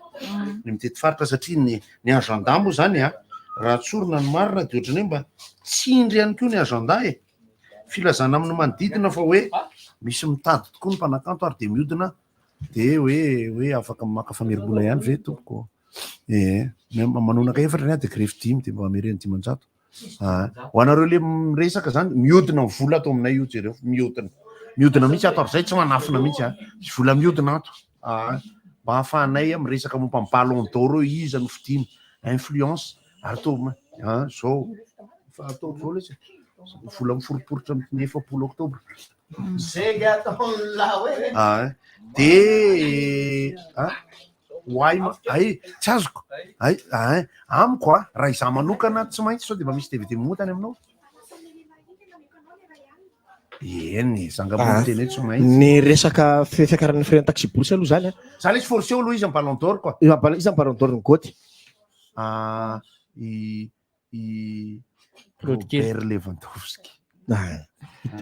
Speaker 4: Ny mitety faritra satria ny ny agenda moa zany a, raha tsorina ny marina dia ohatran'ny hoe mba tsindry ihany koa ny agenda e. Filazana amin'ny manodidina fa hoe misy mitady tokoa ny mpanakanto ary dia mihodina dia hoe hoe afaka maka famerim-bola ihany ve tompoko? Ee, manonaka efatra ny ahy dia grefy dimy dia mba hamereno 500. Ah, ho anareo le miresaka zany, mihodina ny vola ato aminay io, jereo, mihodina. Mihodina mihitsy ato ary zay tsy manafina mihitsy a. Misy vola mihodina ato. Ah, mba ahafahanay miresaka momba ny ballon d'or hoe iza no fidiana, influence, ary toa, ah, zao, fa atao zao lesy, vola miforiporitra amin'ny 40 oktobra.
Speaker 11: Zay ataon'lah hoe.
Speaker 4: Ah, de ah, ho ahy ma- ay, tsy azoko. Ay, ay, amiko a, raha izaho manokana tsy maintsy sao de mba misy DVD Momoto any aminao. Eny, za angamba
Speaker 8: Ah,
Speaker 4: miteny hoe tsy maintsy.
Speaker 8: Ny resaka fiakaran'ny frais taxi-brousse aloha zany a.
Speaker 4: Za lesy forcé aloha izy amin'ny ballon d'or quoi.
Speaker 8: Izy amin'ny ballon d'or ny goty.
Speaker 4: Ah, i i
Speaker 8: Claude Kely.
Speaker 4: Robert Lewandowski.
Speaker 8: Ah,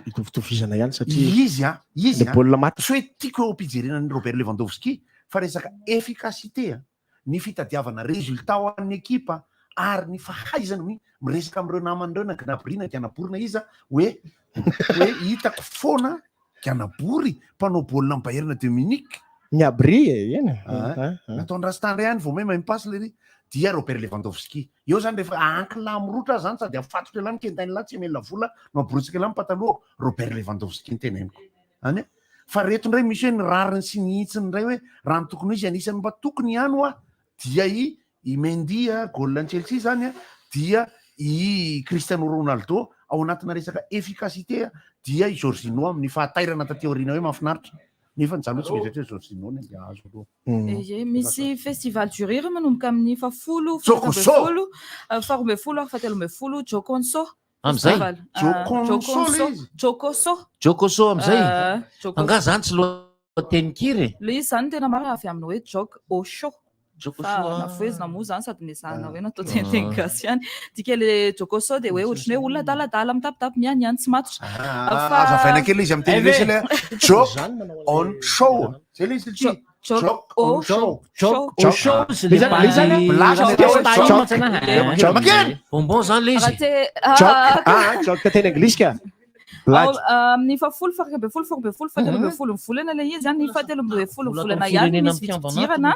Speaker 8: itovitovizana ihany satria
Speaker 4: Izy a, izy
Speaker 8: le
Speaker 4: a.
Speaker 8: baolina maty.
Speaker 4: Tsy hoe tiako eo am-pijerena an'i Robert Lewandowski fa resaka efficacité a, ny fitadiavana résultat ho an'ny ekipa ary ny fahaizany miresaka amin'ireo namany ireo na Gnabry na Gnabry na iza hoe hoe hitako foana Gnabry mpanao baolina amin'ny Bayern de Munich.
Speaker 8: Gnabry e, eny.
Speaker 4: Ah,
Speaker 8: Ah, ah.
Speaker 4: nataon'i Rasta indray ihany vao may mahay mipasy le ry. Dia Robert Lewandowski. Eo zany rehefa ankila mirotra zany sady afatotra elah ny kentain'lah tsy hamelona vola no aborotsika elah ny pataloha. Robert Lewandowski ny teneniko. Any e. Fa reto indray misy hoe ny rariny sy ny hitsiny indray hoe raha ny tokony ho izy anisan'ny mba tokony ihany hoa dia i i Mendy a, goal an'i Chelsea zany a, dia i Cristiano Ronaldo ao anatina resaka efficacité a, dia i Jorginho amin'ny fahatairana taty aoriana hoe mahafinaritra. Nefa ny zany hoe tsy mety hoe Jorginho ny andeha hahazo aloha.
Speaker 14: Ie, misy festival du rire manomboka amin'ny fahafolo,
Speaker 4: Jokonso!
Speaker 14: faha-folo, faharoambinifolo ary fahatelo-ambinifolo, Jokonso.
Speaker 15: Amin'izay?
Speaker 14: Festival. Ah,
Speaker 4: Jokonso le izy?
Speaker 14: Jokoso.
Speaker 15: Jokoso amin'izay?
Speaker 14: Ah, Jokoso.
Speaker 15: Angaha zany tsy lohatenin-kira e?
Speaker 14: Le izy zany tena marina avy amin'ny hoe Jok Osho.
Speaker 15: Jokoso,
Speaker 14: Fa
Speaker 15: ah.
Speaker 14: nafohezina moa zany sady nezahina hoe natao teny gasy ihany. Dika le Jokoso dia hoe ohatran'ny hoe olona adaladala mitapitapy mianiany tsy matotra.
Speaker 4: Ah, Azavaina kely izy amin'ny teny anglisy le joke on show. Zay le izy ty.
Speaker 14: Joke on
Speaker 4: show.
Speaker 12: Joke
Speaker 4: Joke.
Speaker 12: on show
Speaker 4: Le zany- le zany blague
Speaker 12: Joke.
Speaker 4: atao hoe
Speaker 12: Joke.
Speaker 4: joke.
Speaker 12: Joke.
Speaker 4: Makeny!
Speaker 15: Bonbon zany le
Speaker 14: Raha
Speaker 15: izy.
Speaker 14: te- ah,
Speaker 8: Joke.
Speaker 14: ah,
Speaker 8: Ah, joke teny anglisy ka. Blague.
Speaker 14: Ao, amin'ny fahafolo, faha-iraika-ambinifolo, faharoambinifolo, fahatelo-ambinifolo ny volana ilay izy, ny fahatelo-ambinifolo ny
Speaker 15: Vola
Speaker 14: volana
Speaker 15: tamin'ny
Speaker 14: ihany
Speaker 15: firenena
Speaker 14: misy
Speaker 15: mikambana
Speaker 14: vidim-pidirana.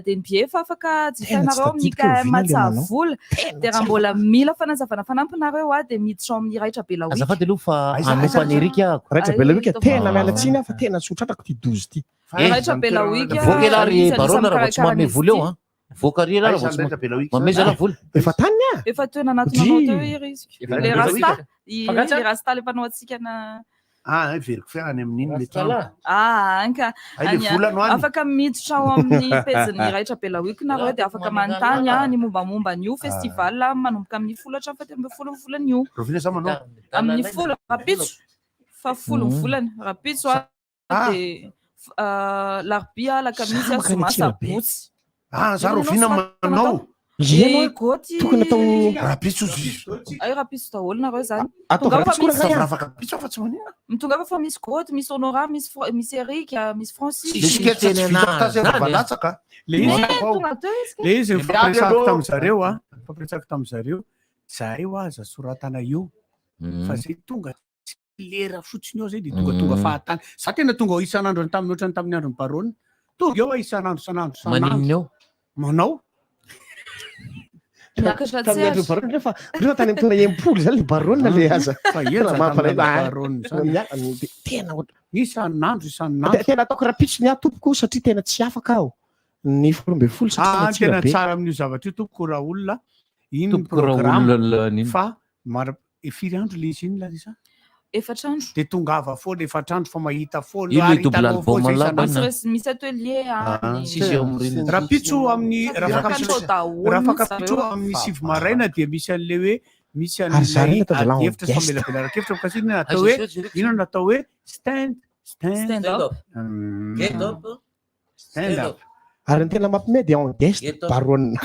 Speaker 14: Dia ny billet efa afaka jifainareo amin'ny
Speaker 8: tadidiko
Speaker 14: KM
Speaker 8: oviana ilay manao.
Speaker 14: Tsavola. Dia raha mbola mila fanazavana fanampinareo a, dia miditra ao amin'ny Raitra Belawika.
Speaker 15: Azafady aloha fa
Speaker 8: Aiza, aiza,
Speaker 15: hanompa an'i Eric aho.
Speaker 8: Raitra Belawika,
Speaker 14: Ay,
Speaker 8: tena miala tsiny aho fa tena tsy ho tratrako ity 12 ity.
Speaker 14: Raitra Belawika,
Speaker 15: Voaka elah ry
Speaker 14: izy
Speaker 15: Barona
Speaker 14: anisan'ny
Speaker 15: raha vao tsy
Speaker 14: mikarakara
Speaker 15: manome
Speaker 14: an'izy
Speaker 15: vola eo
Speaker 14: ity.
Speaker 15: an. Voaka ry elah raha vao
Speaker 4: Aiza
Speaker 15: tsy
Speaker 4: ny Raitra Belawika
Speaker 15: manome
Speaker 4: zany?
Speaker 15: zalahy vola.
Speaker 8: Efa tany ah.
Speaker 14: Efa teo nanatona anao teo iry izy.
Speaker 4: Efa
Speaker 14: Le
Speaker 4: tany
Speaker 14: Rasta,
Speaker 4: Belawika.
Speaker 14: i le Rasta le mpanao antsika na
Speaker 4: Ah, ay, veriko fe any amin'iny le trano.
Speaker 14: Ah, anka.
Speaker 4: Ay, le
Speaker 14: Any,
Speaker 4: vola no any.
Speaker 14: Afaka miditra ao amin'ny pejin'ny Raitra Belawika nareo dia afaka manontany ah, ny mombamomba an'io festival manomboka amin'ny 10 hatramin'ny fahatelo-ambinifolo ny volana io.
Speaker 4: Rovina sa manao?
Speaker 14: Amin'ny 10 rahampitso. Fahafolo ny volana rahampitso ah,
Speaker 4: Ah.
Speaker 14: dia larobia, alakamisy,
Speaker 8: Za mankany
Speaker 14: zoma,
Speaker 8: Antsirabe.
Speaker 14: sabotsy.
Speaker 4: Ah, za
Speaker 14: Ino
Speaker 4: Rovina
Speaker 14: ianao soratana
Speaker 4: manao.
Speaker 14: tao?
Speaker 8: Ianao
Speaker 14: I
Speaker 8: ah,
Speaker 14: Goty.
Speaker 8: tokony atao
Speaker 4: Rahampitso izy.
Speaker 14: Ay, rahampitso daholo nareo zany.
Speaker 8: Ataovy
Speaker 14: Tongava fa
Speaker 8: rahampitso koa
Speaker 14: misy
Speaker 8: rangahy ah.
Speaker 4: Raha rahampitso fa tsy maninona.
Speaker 14: Mitongava fa misy Goty, misy Honora, misy misy Eric, misy Francis.
Speaker 4: Le sketch tsy vita tasy
Speaker 15: Zany,
Speaker 4: efa latsaka.
Speaker 17: Le izy
Speaker 14: Eh, tonga teo izy.
Speaker 17: le izy
Speaker 4: Miady
Speaker 17: nifampiresahako
Speaker 4: aloha.
Speaker 17: tamin'zareo a, nifampiresahako tamin'zareo, zahay ho aza soratana io fa zay tonga tsy lera fotsiny eo zay de tonga tonga fahatany. Za tena tonga ao isan'andro tamin'ny ohatrany tamin'ny andron'ny barona. Tonga eo aho isan'andro isan'andro
Speaker 15: Maninona
Speaker 17: isan'andro.
Speaker 15: eo?
Speaker 17: Manao.
Speaker 14: Miakatra
Speaker 8: Tamin'ny andron'ny
Speaker 14: tsehatra.
Speaker 8: barona nefa rehefa tany amin'ny taona 60 zany le barona le aza.
Speaker 17: Fa ela
Speaker 8: Tena
Speaker 17: za
Speaker 8: mampalahelo.
Speaker 17: tamin'ny
Speaker 8: Ah,
Speaker 17: barona zany.
Speaker 8: de tena ohatra-
Speaker 17: Isan'andro isan'andro.
Speaker 8: Tena ataoko rahampitso ny ahy tompoko satria tena tsy afaka aho. ny 12 satria
Speaker 17: Ah,
Speaker 8: Antsirabe.
Speaker 17: tena tsara amin'io zavatra io tompoko raha olona iny ny
Speaker 15: Tompoko raha
Speaker 17: programme
Speaker 15: olona iny.
Speaker 17: fa mara firy andro le izy iny Larissa?
Speaker 14: Efatra andro.
Speaker 17: De tongava foana efatra andro fa mahita foana
Speaker 15: Io le
Speaker 17: ary
Speaker 15: double
Speaker 17: hitanao
Speaker 15: album
Speaker 17: foana zay
Speaker 15: laba
Speaker 17: isan'andro.
Speaker 14: Misy misy atelier any.
Speaker 15: Tsisy eo amin'ireny.
Speaker 17: Rahampitso amin'ny
Speaker 14: Sady afaka daholo
Speaker 17: raha
Speaker 14: mihitsy
Speaker 17: afaka-pitso
Speaker 14: zareo.
Speaker 17: amin'ny 9 maraina dia misy an'le hoe misy
Speaker 8: Ary zareo
Speaker 17: an'ilay
Speaker 8: natao de
Speaker 17: ady hevitra sy
Speaker 8: guest.
Speaker 17: famelabelaran-kevitra mikasika ny atao
Speaker 15: Aiza
Speaker 17: hoe
Speaker 15: zao jereko.
Speaker 17: inona no atao hoe stand stand
Speaker 14: Stand up.
Speaker 15: Get up.
Speaker 17: Stand up.
Speaker 8: Ary ny tena mampime dia en guest
Speaker 15: Get up.
Speaker 8: baronne.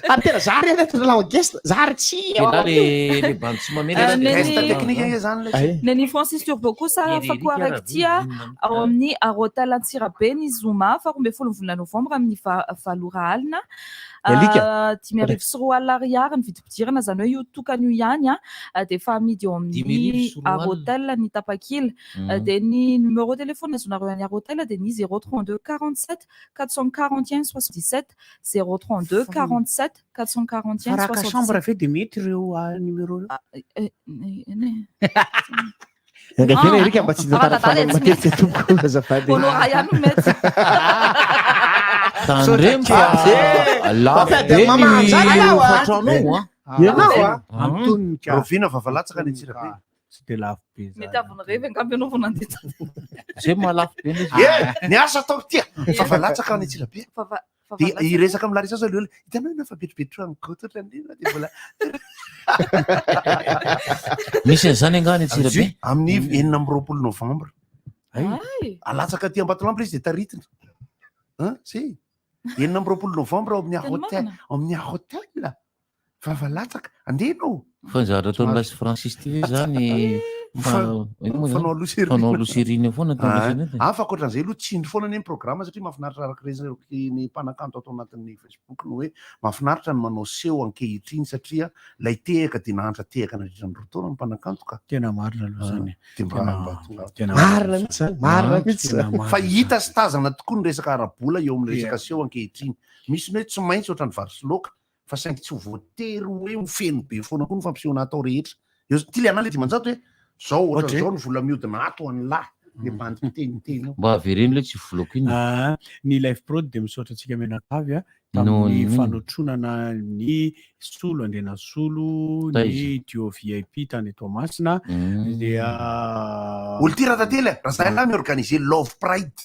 Speaker 8: Ary tena za ry reto la en guest, za ry tsy
Speaker 15: De là le le bandy tsy mamela
Speaker 14: Ah,
Speaker 15: de-
Speaker 14: neny-
Speaker 4: Geste technique anie zany le
Speaker 8: Ay.
Speaker 14: Neny Francis Turbo kosa
Speaker 15: Ery
Speaker 14: fa koa
Speaker 15: Erika
Speaker 14: araiky ity a, ao amin'ny Arotel Antsirabe ny zoma faha 12 volana novambra amin'ny 8 ora alina.
Speaker 8: Alika.
Speaker 14: 2500 ariary ny vidim-pidirana zany hoe io tokana io ihany a dia efa amidy eo amin'ny
Speaker 15: 2500.
Speaker 14: Arotel ny tapakila. Dia ny numéro téléphone azonareo any Arotel dia ny 032 47 441 77 032 47 441
Speaker 17: Fa raha ka chambre
Speaker 14: 77.
Speaker 17: ve dia mety ireo ah, numéro ireo?
Speaker 8: Iangaviana
Speaker 14: Ah.
Speaker 8: Erika mba tsy hitantara
Speaker 14: Ah, tantara
Speaker 8: fanao
Speaker 14: tsy
Speaker 8: matetika tompoko azafady.
Speaker 14: Honora ihany no mety.
Speaker 15: Tandremo fa lafo be ny hofan-tranao a.
Speaker 8: Ianao a.
Speaker 17: Antonony ka.
Speaker 4: Rovina vavalatsaka any Antsirabe.
Speaker 17: Tsy dia lafo be zany.
Speaker 14: Mety avy nirevy angamba ianao vao nandeha tany.
Speaker 15: Zay mahalafo be ny izy.
Speaker 4: Eh, ny asa ataoko tia vavalatsaka any Antsirabe.
Speaker 14: Fa
Speaker 4: Dia
Speaker 14: vavalatsaka.
Speaker 4: hiresaka amin'ny Larissa zao le olona, hitanao ianao fa betrobetro any goto ohatran'ny inona dia mbola
Speaker 15: Misy an'izany angaha any Antsirabe?
Speaker 4: Amin'ny 26 novambra.
Speaker 14: Ay.
Speaker 4: Alatsaka aty Ambatolampy ilay izy dia taritina. Hein, si. 26 novambra ao amin'ny
Speaker 14: Tena
Speaker 4: hotel,
Speaker 14: marina.
Speaker 4: ao amin'ny hotel. Vavalatsaka, andeha ianao.
Speaker 15: Fa ny zavatra ataon'i Lasy Francis ty ve zany
Speaker 4: Fa-
Speaker 15: ino moa zany?
Speaker 4: fanao loserina.
Speaker 15: Fanao loserina foana ataon'i
Speaker 4: Ah,
Speaker 15: Lasy eny.
Speaker 4: ah, fa ankoatran'izay aloha tsindry foana anie ny programme satria mahafinaritra araka resaky ny mpanakanto ato anatin'ny Facebook no hoe mahafinaritra ny manao seho ankehitriny satria ilay tehaka dia nahantra tehaka nandritra ny 2 taona ny mpanakanto ka.
Speaker 17: Tena marina aloha zany.
Speaker 4: Dia mba
Speaker 17: Tena-
Speaker 4: mba tonga.
Speaker 17: tena
Speaker 8: Marina mihitsy zany, marina
Speaker 17: Ah,
Speaker 8: mihitsy.
Speaker 17: tena marina
Speaker 4: Fa hita sy tazana tokoa ny resaka ara-bola eo amin'ny resaka
Speaker 17: Yeah.
Speaker 4: seho ankehitriny. Misy ny hoe tsy maintsy ohatran'ny vary sy laoka fa saingy tsy ho voatery hoe ho feno be foana koa ny fampisehoana atao rehetra. Eo ty le anah le 500 hoe zao
Speaker 17: Ohatra
Speaker 4: ohatran'izao ny vola miodina ato ho an'ny lahy. Le bandy miteniteny eo.
Speaker 15: Mba avereno le tsy volako iny.
Speaker 17: Ah, ny Life Prod dia misaotra antsika mianakavy a
Speaker 15: Noho
Speaker 17: tamin'ny
Speaker 15: ny-
Speaker 17: fanotronana ny solo andena solo ny
Speaker 15: Taiza?
Speaker 17: duo VIP tany Toamasina dia
Speaker 4: Olo ty raha-tantely e, raha zay lahy mi-organiser Love Pride.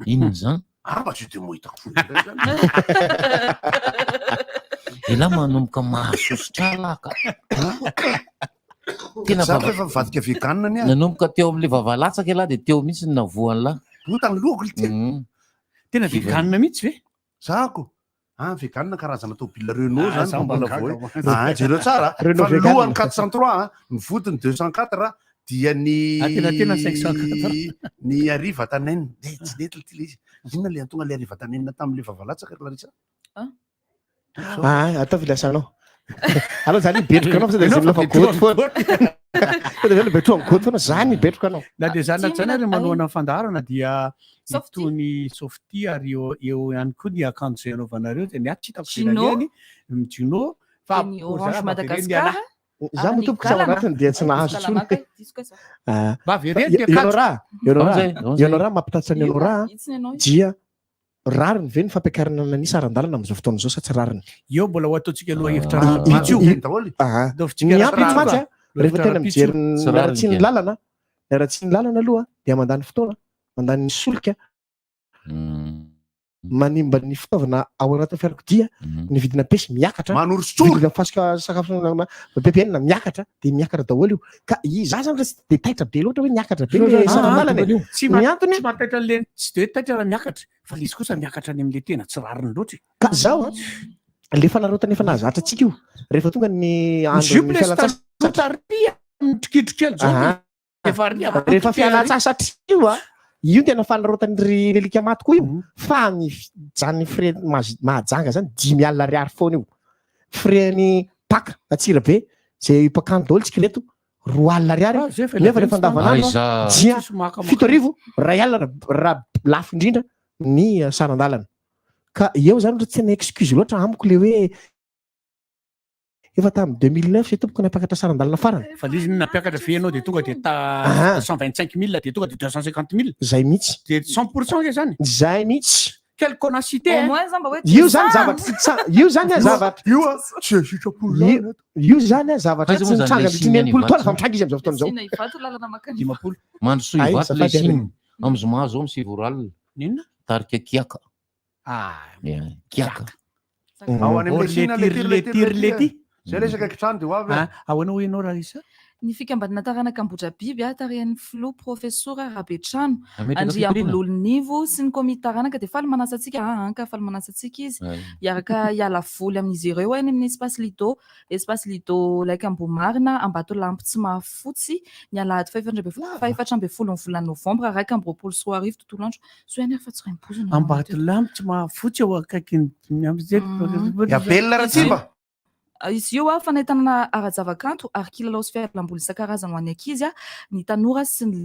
Speaker 15: Inona zany?
Speaker 4: Ah, mba tsy de mahitako foana indray zany.
Speaker 15: Elah manomboka mahasosotra lahy ka. Tena
Speaker 4: Za
Speaker 15: vava-
Speaker 4: efa mivadika vegan ny ahy.
Speaker 15: Nanomboka teo amin'le vavalatsaka elah dia teo mihitsy ny navoan'lahy.
Speaker 4: Bota ny lohako ity.
Speaker 17: Tena vegan mihitsy ve?
Speaker 4: Zako. Ah, vegan karazana tôbila Renault
Speaker 17: Ah,
Speaker 4: zany
Speaker 17: za
Speaker 4: fa
Speaker 17: mba
Speaker 4: mbola
Speaker 17: gaga
Speaker 4: voa.
Speaker 17: ho
Speaker 4: Ah, jereo tsara.
Speaker 8: Renault
Speaker 4: Fa ny
Speaker 8: vegan.
Speaker 4: lohany 403, ah, ny vodiny 204 dia ny
Speaker 17: Ah, tena tena 504.
Speaker 4: Ny ariva tanenina. Eh, tsy nety ity le izy. Inona le antonga le ariva tanenina tamin'le vavalatsaka ry Larissa?
Speaker 8: Ah, ataovy ilasanao. Aleo zany hibetroka anao fa sao dia zay milafa goty foana. Sao dia zay mibetroka amin'ny goty foana, zany hibetroka anao.
Speaker 17: Na dia zany na tsy zany ary manohana ny fandaharana dia
Speaker 14: Softy.
Speaker 17: itony softy ary eo eo ihany koa ny akanjo izay anaovanareo dia ny ato tsy hitako izay
Speaker 14: Gino.
Speaker 17: nalehany ny Gino fa
Speaker 14: Dia ny
Speaker 17: ko
Speaker 14: Orange
Speaker 17: zara mba avereno ny
Speaker 14: Madagascar.
Speaker 17: anahy.
Speaker 8: Za moa tompoko tsy ao anatiny dia tsy nahazo intsony. Ah.
Speaker 17: Mba avereno ty
Speaker 8: Ianao
Speaker 17: akanjo.
Speaker 8: raha, ianao
Speaker 15: Ao zay,
Speaker 8: raha,
Speaker 15: ao zay.
Speaker 8: ianao raha mampitatitra ny ianao raha
Speaker 14: Itsiny ianao io.
Speaker 8: dia rariny ve ny fampiakarana ny saran-dalana amin'izao fotoana izao sa tsy rariny?
Speaker 17: Eo mbola ho ataontsika aloha hevitra
Speaker 8: Ah,
Speaker 17: rahampitso io.
Speaker 4: Daholo.
Speaker 8: Ah.
Speaker 17: Ataovintsika
Speaker 8: Ny
Speaker 17: rahampitso
Speaker 8: ampitso mantsy a, rehefa
Speaker 17: Lohahevitra
Speaker 8: tena
Speaker 17: rahampitso.
Speaker 8: mijery ny
Speaker 15: Tsy rariny
Speaker 8: haratsian'ny
Speaker 15: kely.
Speaker 8: lalana, ny haratsian'ny lalana aloha dia mandany fotoana, mandany ny solika, manimba ny fitaovana ao anatin'ny fiarakodia, ny vidina pesy miakatra,
Speaker 4: Manorotoro.
Speaker 8: vidina fasika sakafo PPN miakatra, dia miakatra daholo io. Ka za zany tsy dia taitra be loatra hoe niakatra be le saran-dalana e.
Speaker 17: Tsy
Speaker 8: Ny antony
Speaker 17: tsy mahataitra an'le tsy de hoe taitra raha miakatra fa le izy kosa miakatra any amin'le tena tsy rariny loatra. e.
Speaker 8: Ka zao a, le fanarotana efa nahazatra antsika io. Rehefa tonga ny
Speaker 17: Ny
Speaker 8: andron'ny
Speaker 17: jupe le
Speaker 8: fialan-tsasatra.
Speaker 17: taloha mitrikitro kely zao.
Speaker 8: Ah.
Speaker 17: Efa ry
Speaker 8: Rehefa fialan-tsasatra io a, io tena fanarotany ry relika maty koa io. Fa ny zany frais Mahajanga zany 50 ariary foana io. Frais ny Paka Antsirabe zay mpakano daholo tsika reto 20 ariary.
Speaker 17: Ah, zay efa
Speaker 8: Nefa
Speaker 17: ela
Speaker 8: rehefa
Speaker 17: be ny
Speaker 8: andavanandro
Speaker 15: Aiza.
Speaker 8: dia
Speaker 17: Tsisy maka-
Speaker 8: 700 1000 raha lafo indrindra ny saran-dalana. Ka eo zany ohatra tsy tena excuse loatra amiko le hoe efa tamin'ny 2009 zay tompoko nampakatra saran-dalana farany.
Speaker 17: Fa le izy nampiakatra ve ianao dia tonga dia ta
Speaker 8: Ah.
Speaker 17: 125 000 dia tonga dia 250 000.
Speaker 8: Zay mihitsy.
Speaker 17: Dia 100% nge zany.
Speaker 8: Zay mihitsy.
Speaker 17: Quelle connacité
Speaker 14: Au moins zany mba hoe
Speaker 8: Io zany zavatra tsy tsa- io zany a zavatra
Speaker 4: io a tsy sitrapo
Speaker 8: Io io zany a zavatra
Speaker 15: Aiza
Speaker 8: tsy
Speaker 15: moa zany
Speaker 8: nitranga
Speaker 15: le
Speaker 8: nandritry ny
Speaker 15: signe
Speaker 8: 60 taona fa
Speaker 15: Ivato?
Speaker 8: mitranga izy amin'izao fotoana izao.
Speaker 14: Lesina Ivato lalana makany.
Speaker 17: 50.
Speaker 15: Mandrosoa
Speaker 8: Ay,
Speaker 15: Ivato le
Speaker 8: azafady ary.
Speaker 15: signe. Amin'ny zoma zao amin'ny sivy ora alina.
Speaker 17: Inona?
Speaker 15: Tarika kiaka.
Speaker 17: Ah.
Speaker 15: Ya, kiaka.
Speaker 4: Ao any
Speaker 17: Or
Speaker 4: amin'ilay signe
Speaker 17: le
Speaker 4: le
Speaker 17: tir, le tir, le ty.
Speaker 4: Zay resaka kitrano de ho avy.
Speaker 17: Ah, ahoana hoy ianao Raissa?
Speaker 14: Ny fikambanana taranaka Ambohidrabiby a, tarihan'ny filoha profesora Rabetrano
Speaker 15: Nametraka fitoriana?
Speaker 14: Andriambololonivo sy ny komity taranaka dia faly manasa antsika, ah, anka faly manasa antsika izy
Speaker 15: Ay.
Speaker 14: hiaraka hiala voly amin'izy ireo any amin'ny Espace Lido, Espace Lido Laika Ambohimarina, Ambatolampy Tsimahafotsy, ny alahady faha-14 ny volana novambra 2021 tontolo andro. Soa ihany ary fa tsy raim-bozona.
Speaker 17: Ambatolampy Tsimahafotsy eo akaikin'ny
Speaker 4: Ya Bella Ratsimba.
Speaker 14: Izy io fanentanana ara-javakanto ary kilalao sy fialamboly isan-karazany ho an'ny ankizy, ny tanora sy ny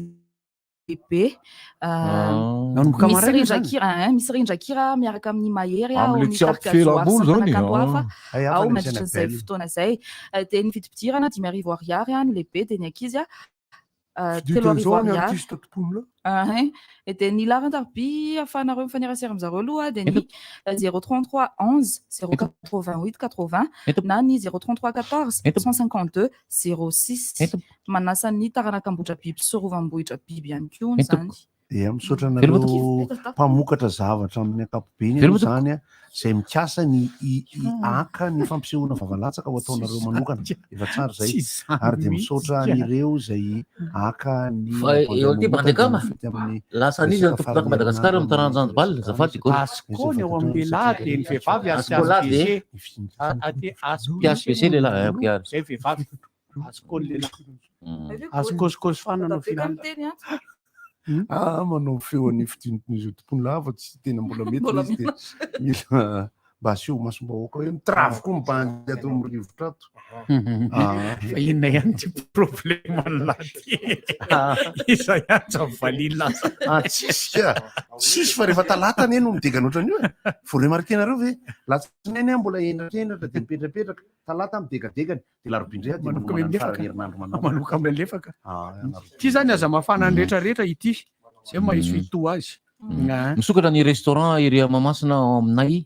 Speaker 14: lehibe.
Speaker 17: Nanomboka
Speaker 14: Misy
Speaker 17: maraina izany?
Speaker 14: rindran-kira, hein, misy rindran-kira miaraka amin'ny Mahery ao
Speaker 3: Amin'ilay
Speaker 14: amin'ny
Speaker 3: tsy ampy
Speaker 14: tarika Johary sy
Speaker 3: fialamboly
Speaker 14: ny
Speaker 3: zany e,
Speaker 14: mpanakanto
Speaker 3: ah.
Speaker 14: hafa
Speaker 4: Hay hafa
Speaker 14: ao
Speaker 4: ny misy
Speaker 14: mandritra izay
Speaker 4: an'i Abel.
Speaker 14: fotoana izay. Dia ny vidim-pidirana 5000 ariary, ny lehibe dia ny ankizy
Speaker 4: Fidio
Speaker 14: 3000
Speaker 4: izao ny
Speaker 14: ariary.
Speaker 4: artiste tompony lahy.
Speaker 14: Ah, hein. Et dia ny laharan-tarobia ahafahanareo mifanerasera amin-dry zareo aloha dia ny 033 11 088 80 na ny 033 14 152 06. Manasa ny taranaka Ambohidrabiby sy Rovan'Ambohidrabiby ihany koa izany.
Speaker 4: Dia misaotra anareo mpamokatra zavatra amin'ny ankapobeny aloha izany a, izay mikasa ny haka ny fampisehoana vavalatsaka ho ataonareo manokana. Efa tsara izay. Ary dia misaotra an'ireo izay haka ny
Speaker 15: Fa eo aty Bandekama,
Speaker 4: fety amin'ny
Speaker 15: lasa an'iza ny
Speaker 4: resaka
Speaker 15: tompon'andraikitra Madagasikara amin'ny taranja handball, azafady Igor.
Speaker 17: Asco ny ao amin'ny lehilahy dia ny vehivavy
Speaker 15: Ascola
Speaker 17: HBC.
Speaker 15: ve?
Speaker 17: Aty
Speaker 15: HBC lehilahy, eh, ok ary.
Speaker 17: Izay vehivavy. Asco ny lehilahy. Ascoscos fana no final.
Speaker 4: Ah, manao feon'ny fidintin'izy io tompony lava tsy tena mbola mety
Speaker 14: Mbola
Speaker 4: izy dia mila mba aseho masom-bahoaka hoe mitravo koa mibandy ato amin'ny rivotra ato. Ah.
Speaker 17: Fa inona ihany ty problème an'lahy ty? Iza ihany tsy valiany lasa.
Speaker 4: Ah, tsisy ka. Tsisy fa rehefa talata anie no midegana ohatran'io e. Vao remarquer-nareo ve? Latsinainy aho mbola hendrakendratra dia mipetrapetraka. Talata midegadegana dia alarobia indray aho dia
Speaker 17: Manomboka
Speaker 4: manomana ny
Speaker 17: milefaka.
Speaker 4: faran'ny herinandro manao.
Speaker 17: Manomboka milefaka.
Speaker 4: Ah, alarobia.
Speaker 17: Ity zany aza mafana ny rehetrarehetra ity. Zay maha ito azy. Ah.
Speaker 15: Misokatra ny restaurant ery Mahamasina ao aminay.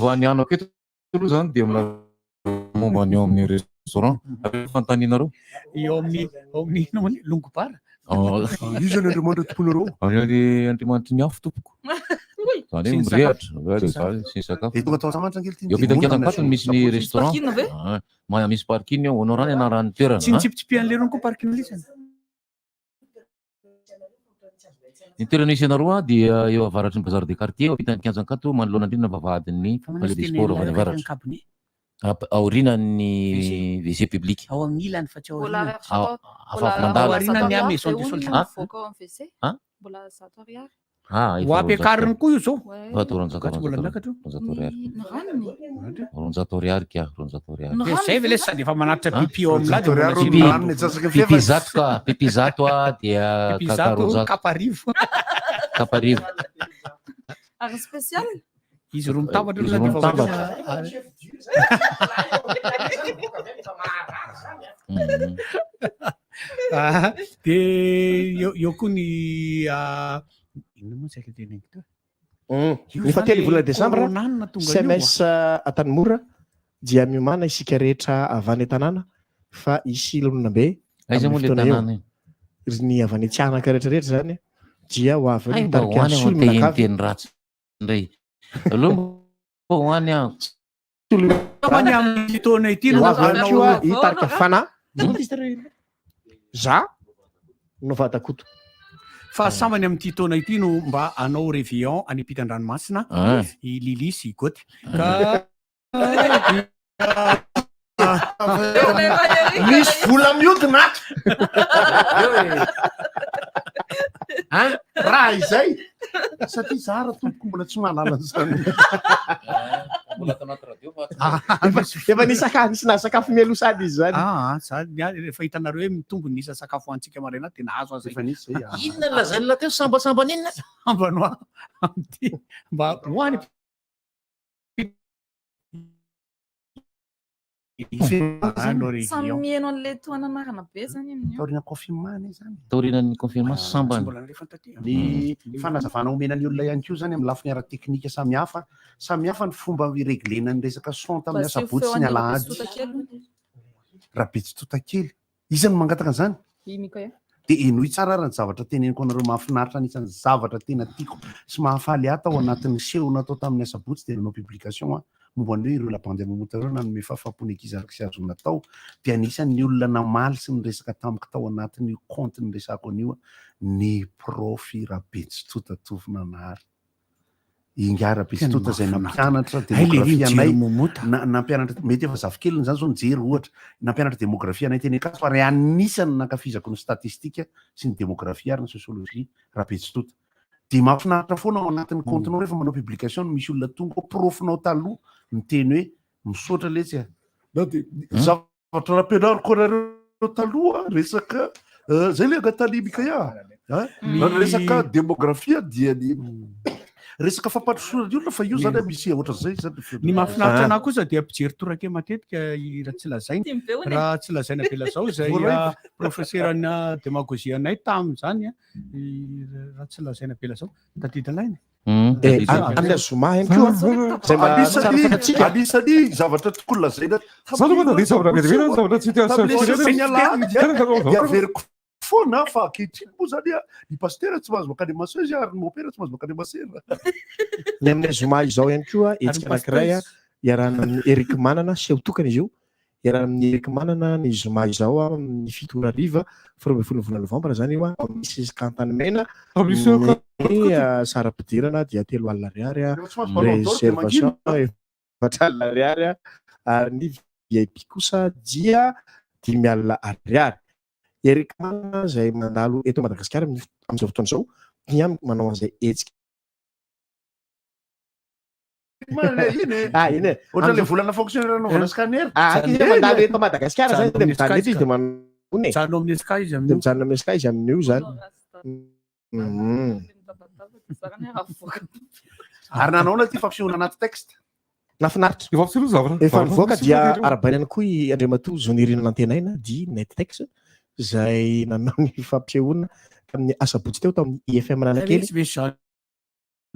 Speaker 15: Voany anako eto aloha zany dia milaza momba ny ao amin'ny restaurant. Ary fanontanianareo?
Speaker 17: Eo amin'ny ao amin'ny inona moa ny longo bar.
Speaker 4: Iza ny Andriamanitra tomponareo?
Speaker 15: Any any Andriamanitry ny afo tompoko. Zany hoe
Speaker 4: Sy ny
Speaker 15: mirehatra.
Speaker 4: sakafo.
Speaker 15: Mirehatra zany, sy ny sakafo.
Speaker 4: Dia tonga tao Antsahamanitra ange ity
Speaker 15: Eo
Speaker 4: ny
Speaker 15: ampitan'ny
Speaker 4: demonia
Speaker 15: Ankato no misy ny
Speaker 4: Misy
Speaker 15: restaurant.
Speaker 14: parking ve?
Speaker 15: Ah, misy parking ao, Honorant ny anaran'ny toerana.
Speaker 17: Tsy nitsipitsipihany lerony koa parking lisany.
Speaker 15: Ny toerana misy anareo dia eo avaratry ny bazar de quartier, eo ampitan'ny kianja Ankato, manoloana indrindra ny vavahadin'ny palais des sports avy any avaratra. Aorianan'ny WC public.
Speaker 17: Ao amin'ny ilany fa tsy ao
Speaker 14: Mbola
Speaker 17: aoriana.
Speaker 15: Ao- afa avy mandalo.
Speaker 17: Ao aorianan'ny ah, maison du soldat.
Speaker 14: Mivoaka ao amin'ny WC.
Speaker 15: Ah?
Speaker 14: Mbola 100 ariary.
Speaker 15: Ah, efa
Speaker 17: Ho ampiakariny koa io zao.
Speaker 15: Efa atao 200
Speaker 17: Ka tsy mbola miakatra io.
Speaker 15: 200 ariary.
Speaker 14: Ny ranony.
Speaker 15: 200 ariary ka, 200 ariary.
Speaker 17: Dia zay ve le sady efa manatitra
Speaker 15: Ah?
Speaker 17: pipi ao amin'lahy dia mbola
Speaker 15: Pipi-
Speaker 17: asiana rano.
Speaker 15: pipi zato ka, pipi zato a dia
Speaker 17: Pipi
Speaker 15: kaka
Speaker 17: zato,
Speaker 15: 200.
Speaker 17: kapa arivo.
Speaker 15: Kapa arivo.
Speaker 14: Ary spécial.
Speaker 17: Izy roa mitambatra
Speaker 15: Izy
Speaker 17: aloha
Speaker 15: roa
Speaker 17: dia efa
Speaker 15: mitambatra.
Speaker 17: Ah, dia eo eo koa ny ah, inona moa saika teneniko teo? Io
Speaker 8: Ny fahatelo
Speaker 17: zany
Speaker 8: volana desambra,
Speaker 17: corona tonga an'io,
Speaker 8: CMS Antanimora dia miomàna isika rehetra avy any an-tanàna fa hisy lanonam-be
Speaker 15: Aiza
Speaker 8: amin'ny
Speaker 15: moa le
Speaker 8: fotoana eo.
Speaker 15: tanàna io?
Speaker 8: Ry ny avy any Tsianaka rehetrarehetra zany dia ho avy
Speaker 15: Hay
Speaker 8: ny
Speaker 15: mba ho
Speaker 8: tarika
Speaker 15: any aho
Speaker 8: Solo
Speaker 15: te
Speaker 8: Mianakavy.
Speaker 15: hiteny ratsy indray. Aleo mba ho any aho.
Speaker 17: Angamba ny amin'ity taona ity no
Speaker 8: Ho avy ihany koa
Speaker 17: hanao-
Speaker 8: i tarika Fana. Za no vadakoto.
Speaker 17: Fa sambany amin'ity taona ity no mba hanao réveillon any ampitan-dranomasina
Speaker 15: Ah.
Speaker 17: i Lily sy i Goty. Ka
Speaker 4: Misy vola miodina ato. Hein? Raha izay satria za raha tompoko mbola tsy mahalala an'izany.
Speaker 15: Mbola ato anaty radio fa tsy
Speaker 8: Efa nisakafo, nisy nahasakafo mialoha sady izy zany.
Speaker 17: Ah, za ny ahy, rehefa hitanareo hoe mitombo ny isa sakafo hohanintsika maraina dia nahazo azy.
Speaker 4: Efa nisy zay. ah.
Speaker 15: Inona no lazain'la teo sambasambany inona?
Speaker 17: Sambany ho ahy amin'ity mba ho any.
Speaker 14: Samy mihaino an'ilay tohana anarana be zany amin'io.
Speaker 4: Taorian'ny confinement anie zany.
Speaker 15: Taorian'ny confinement sambany.
Speaker 4: Ny fanazavana omena ny olona ihany koa zany amin'ny lafiny ara-teknika samihafa, samihafa ny fomba ireglena ny resaka son tamin'ny
Speaker 14: Mba asio
Speaker 4: asabotsy
Speaker 14: feo
Speaker 4: sy ny
Speaker 14: an'i
Speaker 4: alahady.
Speaker 14: Rabetsota kely hono.
Speaker 4: Rabetsota kely. Iza no mangataka an'izany?
Speaker 14: I Mikael.
Speaker 4: Dia henoy tsara ary ny zavatra teneniko anareo mahafinaritra anisan'ny zavatra tena tiako sy mahafaly ahy tao anatin'ny seho natao tamin'ny asabotsy dia nanao publication aho momba ny hoe ireo labandy mamonta ireo nanome fahafaham-po ny ankizy araka izay azony natao dia anisan'ny olona namaly sy niresaka tamiko tao anatin'io compte niresahako an'io ny prof Rabetsitota Tovonanahary. Ingahy Rabetsitota izay nampianatra demografia anay, nampianatra, mety efa zafikeliny izany izao nijery ohatra, nampianatra demografia anay teny Ankatso ary anisan'ny nankafizako ny statistika sy ny demografia ary ny sosiolojia Rabetsitota. Dia mahafinaritra foana ao anatin'ny compte-nao rehefa manao publication no misy olona tonga ao, prof-nao taloha miteny hoe misaotra letsy a. Na dia zavatra nampianariko anareo taloha resaka zay le Nathalie Micaya a, resaka demografia dia ny resaka fampandrosoana ny olona fa io zany misy ohatran'izay zany.
Speaker 17: Ny mahafinaritra anahy kosa dia mpijery torake matetika i Ratsilazaina.
Speaker 14: Tim be hono e.
Speaker 17: Ratsilazaina Belazao izay
Speaker 4: Voaray.
Speaker 17: profeserana demagogie anay tamin'izany i Ratsilazaina Belazao. Tadidinay.
Speaker 8: Eh, amin'ny zoma ihany koa izay mba tsara fantatsika.
Speaker 4: Anisan'ny zavatra tokony lazaina
Speaker 3: Za aloha manao zavatra be dia be, zavatra tsy tia-
Speaker 4: tamin'ilay seho ny alahady dia averiko foana fa ankehitriny moa zany a, ny pasitera tsy mahazo mankany masseuse ary ny mopera tsy mahazo mankany masera.
Speaker 8: Ny amin'ny zoma izao ihany koa hetsika anankiray a, iarahana amin'i Eric Manana, seho tokana izy io, iarahana amin'i Eric Manana ny zoma izao amin'ny 7 ora hariva, 12 ny volana novambra izany io, ao amin'ny CSK Antanimena,
Speaker 3: Amin'ny CSK
Speaker 8: ny saram-pidirana dia 3000 ariary,
Speaker 4: Rehefa tsy mahazo ballon d'or dia
Speaker 8: réservation
Speaker 4: mangina.
Speaker 8: 4000 ariary ary ny VIP kosa dia 5000 ariary. Eric Manana izay mandalo eto Madagasikara amin'izao fotoana izao dia manao an'izay hetsika. Ah, iny e.
Speaker 4: Ohatra le volana fonctionnaire anaovana scanner.
Speaker 8: Ah, izy mandalo eto Madagasikara zany dia mijanona eto izy dia manao e.
Speaker 17: Mijanona amin'ny SK izy
Speaker 8: amin'io. Dia mijanona amin'ny SK izy amin'io zany.
Speaker 4: Ary nanaona ity fampisehoana anaty texte?
Speaker 8: Nahafinaritra.
Speaker 3: Efa ampisehoana zavatra.
Speaker 8: Efa nivoaka dia arahabaina ihany koa i Andriamatoa Zonirina Nantenaina dit Nettex izay nanao ny fampisehoana tamin'ny asabotsy teo tao amin'ny IFM Analakely.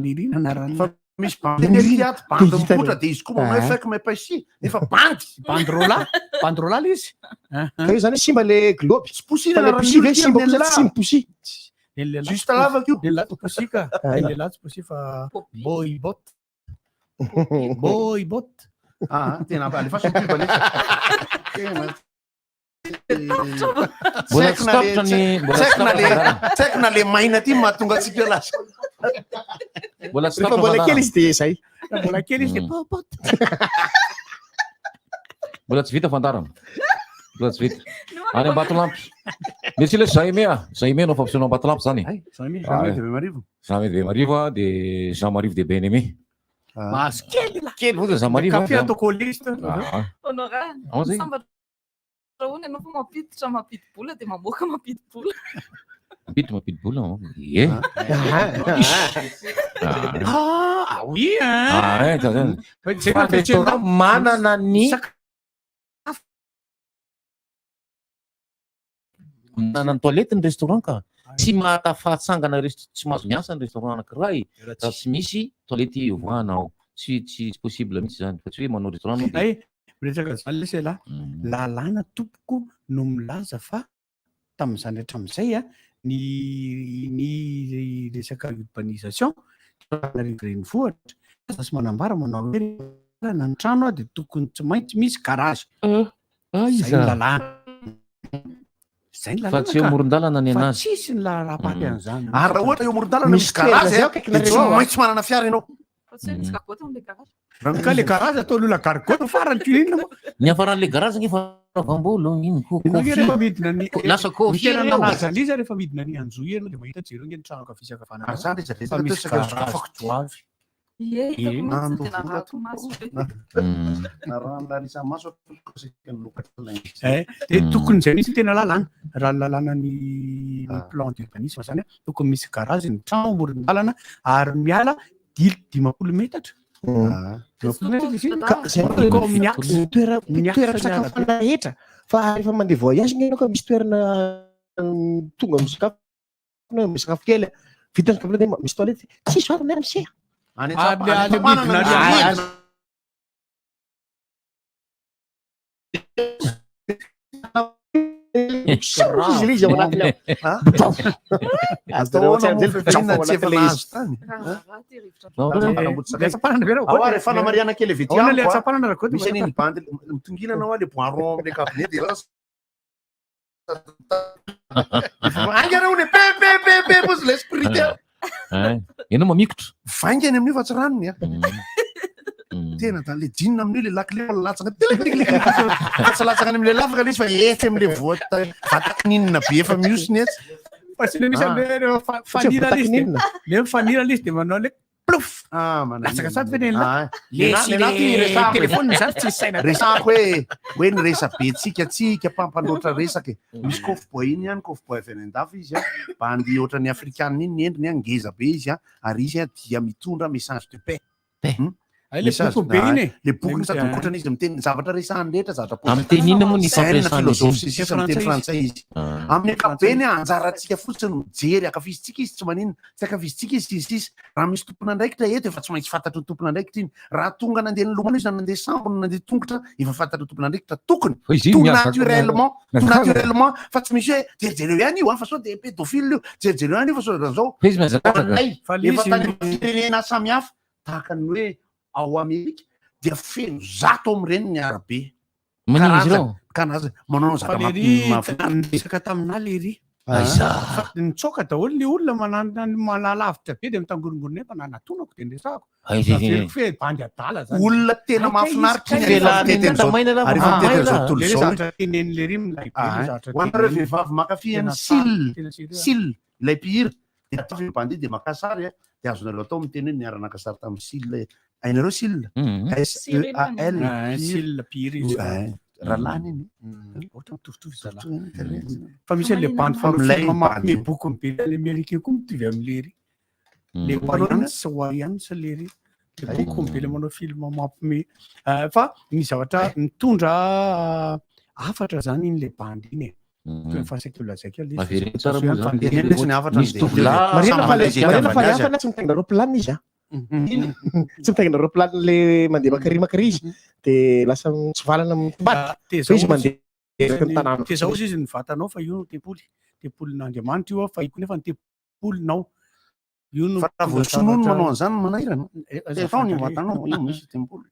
Speaker 17: Nirina anarana.
Speaker 4: Fa misy bandy kely ato, bandy mipoitra dia izy koa manao hoe fake MPC, nefa bandy.
Speaker 17: Bandy rola, bandy rola le izy.
Speaker 8: Ka io zany hoe simba le globe.
Speaker 4: Tsy poussy
Speaker 8: Fa le poussy ve simba kosa tsy mipousy.
Speaker 4: Juste lavaka io.
Speaker 17: Lehilahy tsy poussy ka. Lehilahy tsy poussy fa boy bot. Boy bot.
Speaker 4: Ah, tena alefaso ny pub alefa. Tena.
Speaker 15: Mbola tsy tapitra ny mbola tsy tapitra ny
Speaker 4: Tsy haiko na le maina ty mahatonga antsika lasa.
Speaker 15: Mbola tsy
Speaker 8: Rehefa
Speaker 15: tapitra
Speaker 8: mbola
Speaker 15: fandaharana.
Speaker 8: kely izy dia zay.
Speaker 17: Raha mbola kely izy dia popot.
Speaker 15: Mbola tsy vita fandaharana. Mbola tsy vita. Any Ambatolampy. Misy ilay Jaime ah. Jaime no fampisehoana Ambatolampy zany.
Speaker 4: Jaime
Speaker 15: Ah,
Speaker 4: de Bemarivo.
Speaker 15: Jaime de Bemarivo ah, de Jean Marivo de Bien-Aimé.
Speaker 17: Mahazo kely lah.
Speaker 15: Kely fotsiny Jean Marivo.
Speaker 17: Kafe atao collège.
Speaker 15: Ah.
Speaker 14: Honora,
Speaker 15: Ao zay.
Speaker 14: sambatra hono ianao fa mampiditra mampidi-bola dia mamoaka mampidi-bola.
Speaker 15: Mampiditra mampidi-bola. oh. Ie.
Speaker 17: Ah, oui hein.
Speaker 15: Ah, eh, zany.
Speaker 17: Zay
Speaker 15: Fa
Speaker 17: no
Speaker 15: restaurant manana ny manana ny toilette ny restaurant ka. Tsy mahatafatsangana rest tsy mahazo miasa ny restaurant anankiray raha tsy misy toilette ivoahana ao. Tsy tsy possible mihitsy zany fa tsy hoe manao restaurant anao dia
Speaker 17: Ay, miresaka zany lesy elah. Lalàna tompoko no milaza fa tamin'izany hatramin'izay a ny ny resaka urbanisation Antananarivo renivohitra aza sy manambara manao hoe na ny trano a dia tokony tsy maintsy misy garage. Zay ny lalàna. Zay ny
Speaker 15: Fa
Speaker 17: lalàna
Speaker 15: tsy eo
Speaker 17: ka.
Speaker 15: amoron-dalana ny
Speaker 17: Fa
Speaker 15: anazy.
Speaker 17: tsisy ny laharam-paty an'izany.
Speaker 4: Ary raha ohatra eo amoron-dalana misy
Speaker 8: Misy toerana
Speaker 4: garage
Speaker 8: zay
Speaker 4: a,
Speaker 8: akaikinareo
Speaker 4: dia tsy
Speaker 8: ao, a.
Speaker 4: maintsy manana fiara ianao.
Speaker 14: Fa tsy hoe misy gargote amin'ilay garage.
Speaker 17: Ka le garage ataon'olona gargote farany ko inona moa?
Speaker 15: Ny hafaran'le garage nge fa vambolo iny ko
Speaker 17: Ianao nge rehefa midina ny
Speaker 15: lasa
Speaker 17: ny
Speaker 15: kofia
Speaker 17: tena
Speaker 15: ireo.
Speaker 17: nalaza an'izy rehefa midina ny Anjohy ianao dia mahita jereo nge ny trano ankavia sy ankavanana.
Speaker 4: Ary zany rehetra
Speaker 17: Fa
Speaker 4: rehetra
Speaker 17: misy
Speaker 4: teo saika
Speaker 17: garage
Speaker 4: sokafako
Speaker 17: goavy.
Speaker 14: Ie, hitako
Speaker 17: Ie.
Speaker 14: mihitsy
Speaker 4: Nando
Speaker 14: tena
Speaker 4: vola
Speaker 14: rarako maso be.
Speaker 4: Narahan'ny Larissa maso atoko saika nilokatra ilay izy.
Speaker 17: Eh, dia tokony izay mihitsy ny tena lalàna. Raha ny lalàna ny ny plan d'urbanisme zany, tokony misy garage ny trano amoron-dalana ary miala dily 50 metatra.
Speaker 8: Ka zay ny toera- toeram-pisakafoana rehetra fa rehefa mandeha voyage nge ianao ka misy toerana tonga misakafo na misakafo kely vita ny sakafo dia misy toilette tsisy vato miara miseha.
Speaker 4: Any
Speaker 17: Ah,
Speaker 4: an-tsapa-
Speaker 17: le-
Speaker 4: any
Speaker 17: le
Speaker 4: an-tsapanana
Speaker 17: midina
Speaker 4: misy
Speaker 17: any.
Speaker 8: Izy ilay izy ao anatiny ao.
Speaker 4: Atao ahoana moa fa efa tsy efa nahazo tany? Ao ary fanamarihana kely avy ety
Speaker 17: Ahoana le
Speaker 4: amiko, a.
Speaker 17: hatsapanana, Rakoto?
Speaker 4: Misy an'iny bandy mitongilana ao a, le bois rond am'le cabinet dia lasa Aingana hono e, pe pe pe pe pozy l'esprit teo.
Speaker 15: Ianao mamikotra.
Speaker 4: Vaingany amin'io fa tsy ranony a. Tena da le jean amin'io le lakile fa latsaka tilikilikilik. Fa tsy latsaka any am'le lavaka le izy fa etsy am'le voa- vatakininina be efa mihosina etsy.
Speaker 17: Fa tsy le misy
Speaker 4: Ah.
Speaker 17: an'le rehefa fanira le izy de- le mifanira le izy de manao le plouf. Latsaka sady ve le
Speaker 4: Ah,
Speaker 17: le sy
Speaker 4: le
Speaker 17: le téléphone zany tsy saina.
Speaker 4: Resahako hoe hoe ny resabentsika tsika mpampanoatra resaka e. Misy cowboy iny ihany cowboy avy any an-dafy izy a, bandy ohatran'ny afrikanina iny ny endriny a, ngeza be izy a, ary izy a dia mitondra message de paix. Hmm?
Speaker 17: Ay, le
Speaker 4: Message-
Speaker 17: boky be iny e.
Speaker 4: Ah, Le boky
Speaker 17: Le-
Speaker 4: sady mikotrana izy miteny ny zavatra resahany rehetra zavatra
Speaker 15: Amin'ny teny inona moa ny
Speaker 4: Zen,
Speaker 15: fampiasana izy
Speaker 4: philosophe
Speaker 15: iny?
Speaker 4: sy sisa amin'ny teny frantsay izy.
Speaker 15: Ah.
Speaker 4: Amin'ny ankapobeny a, anjarantsika fotsiny mijery ankafizintsika izy tsy maninona, tsy ankafizintsika izy sy ny sisa. Raha misy tompon'andraikitra eto efa tsy maintsy fantatry ny tompon'andraikitra iny. Raha tonga nandeha nilomano izy na nandeha sambo na nandeha tongotra efa fantatry ny tompon'andraikitra tokony.
Speaker 3: Fa izy iny
Speaker 4: Tout
Speaker 3: miazaka-
Speaker 4: naturellement, tout
Speaker 3: miazakazaka.
Speaker 4: naturellement fa tsy misy hoe jerijereo ihany io a fa sao dia pédophile io, jerijereo ihany io fa sao dia zao.
Speaker 15: Fa izy mihazakazaka.
Speaker 4: Anay,
Speaker 17: Fa le
Speaker 4: efa
Speaker 17: izy-
Speaker 4: tany amin'ny firenena samihafa tahaka ny hoe ao Amerika dia feno 100 amin'ireny ny arabe.
Speaker 15: Maninona izy ireo?
Speaker 4: Karazany, manao
Speaker 17: Fa
Speaker 4: zavatra
Speaker 17: le ry
Speaker 4: mahafinaritra.
Speaker 17: niresaka taminà le ry.
Speaker 4: Aiza.
Speaker 17: Fa nitsoaka daholo ny olona manana ny malalavitra be dia mitangorongorona eny fa nanatonako dia niresahako.
Speaker 15: Aiza izy
Speaker 17: Averiko hoe bandy adala zany.
Speaker 4: Olona tena
Speaker 17: Ay, kay
Speaker 4: mahafinaritra
Speaker 17: izy,
Speaker 4: iny
Speaker 17: kay
Speaker 4: rehefa
Speaker 17: izy.
Speaker 4: mitety an'izao- ary efa mitety an'izao tontolo
Speaker 17: Le
Speaker 4: izao.
Speaker 17: zavatra teneniny le ry milay be le
Speaker 4: Ah,
Speaker 17: zavatra
Speaker 4: Ho anareo
Speaker 17: teneniny.
Speaker 4: vehivavy mankafy
Speaker 17: Tena
Speaker 4: an'i
Speaker 17: tsara,
Speaker 4: Sil,
Speaker 17: tena sérieux.
Speaker 4: Sil, ilay mpihira, dia ataovy io bandy io dia maka sary a, dia azonareo atao miteny hoe niara-naka sary tamin'i Sil. Hainareo Sil? S E A L.
Speaker 17: Ah, Sil mpihira izy.
Speaker 4: Ouais, Rahalahiny iny.
Speaker 17: Ohatra mitovitovy zalahy.
Speaker 4: Mitovy.
Speaker 17: Fa misy an'le bandy
Speaker 4: Fa milay
Speaker 17: fanao
Speaker 4: ny
Speaker 17: mampime
Speaker 4: bandy.
Speaker 17: boky be le américain koa mitovy amin'le ry. Le Wayans, Wayans le ry. Le boky be le manao film mampime. Ah, Fa ny zavatra mitondra hafatra zany iny le bandy iny e. Toy ny fahasaiko lazaiko aloha izy.
Speaker 15: Avereno tsara moa zany.
Speaker 4: Teneno ny hafatra
Speaker 15: Misy tovolahy
Speaker 8: Marina fa le
Speaker 4: Samy
Speaker 8: marina fa le
Speaker 4: mandeha
Speaker 8: hafa na tsy mitaingina roplanina izy a. Tsy mitaingina roplanina le mandeha makary makary izy de lasa mitsivalana mitobadika. Fa izy mandeha eraky ny tanàna.
Speaker 17: Tezao izy ny vatanao fa io no tempoly. Tempolin'Andriamanitra io fa io koa nefa ny tempolinao. Io no
Speaker 4: Fa raha vao
Speaker 17: mitondra
Speaker 4: sinoa no
Speaker 17: zavatra-
Speaker 4: manao an'izany no manahirana.
Speaker 17: Eh,
Speaker 4: Tezao ny
Speaker 17: azafady.
Speaker 4: vatanao, io misy tempoly.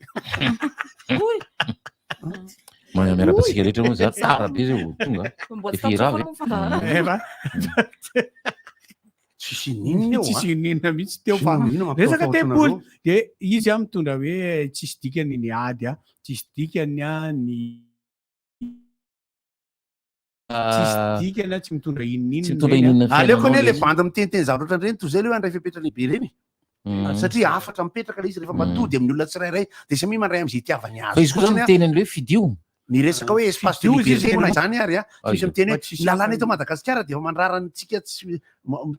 Speaker 15: Miarahaba antsika rehetra moa za tara be zay vao tonga.
Speaker 14: Mbola
Speaker 15: Efa
Speaker 14: tsy
Speaker 15: irava
Speaker 14: tapitra
Speaker 15: e.
Speaker 14: foana moa fandaharana.
Speaker 17: Eh, va?
Speaker 4: Tsisy ninona eo,
Speaker 17: Tsisy
Speaker 4: a.
Speaker 17: ninona mihitsy teo fa
Speaker 4: Tsisy ninona
Speaker 17: resaka
Speaker 4: mampitahotahotra
Speaker 17: tempoly
Speaker 4: anareo.
Speaker 17: de izy a mitondra hoe tsisy dikany ny ady a tsisy dikany a ny tsisy dikany a tsy mitondra
Speaker 15: Tsy mitondra
Speaker 17: inoninona ireny a.
Speaker 15: inoninona
Speaker 4: Aleoko anie
Speaker 15: fiainanao
Speaker 4: le
Speaker 15: izy.
Speaker 4: bandy miteniteny zavatra ohatran'ireny toy izay le hoe handray fepetra lehibe ireny. Satria hafatra mipetraka le izy rehefa matody amin'ny olona tsirairay dia samia mandray amin'izay itiavany azy.
Speaker 15: Fa izy koa zany
Speaker 4: fotsiny a.
Speaker 15: miteny an'le hoe fidio.
Speaker 4: Ny resaka hoe espace de
Speaker 17: Fidio izy
Speaker 4: liberté
Speaker 17: izy
Speaker 4: na
Speaker 17: tena-
Speaker 4: izany ary a.
Speaker 15: Ah,
Speaker 4: Misy miteny hoe
Speaker 17: Mba tsisy
Speaker 4: ny lalàna
Speaker 17: hafa
Speaker 4: eto Madagasikara dia efa mandrara antsika tsy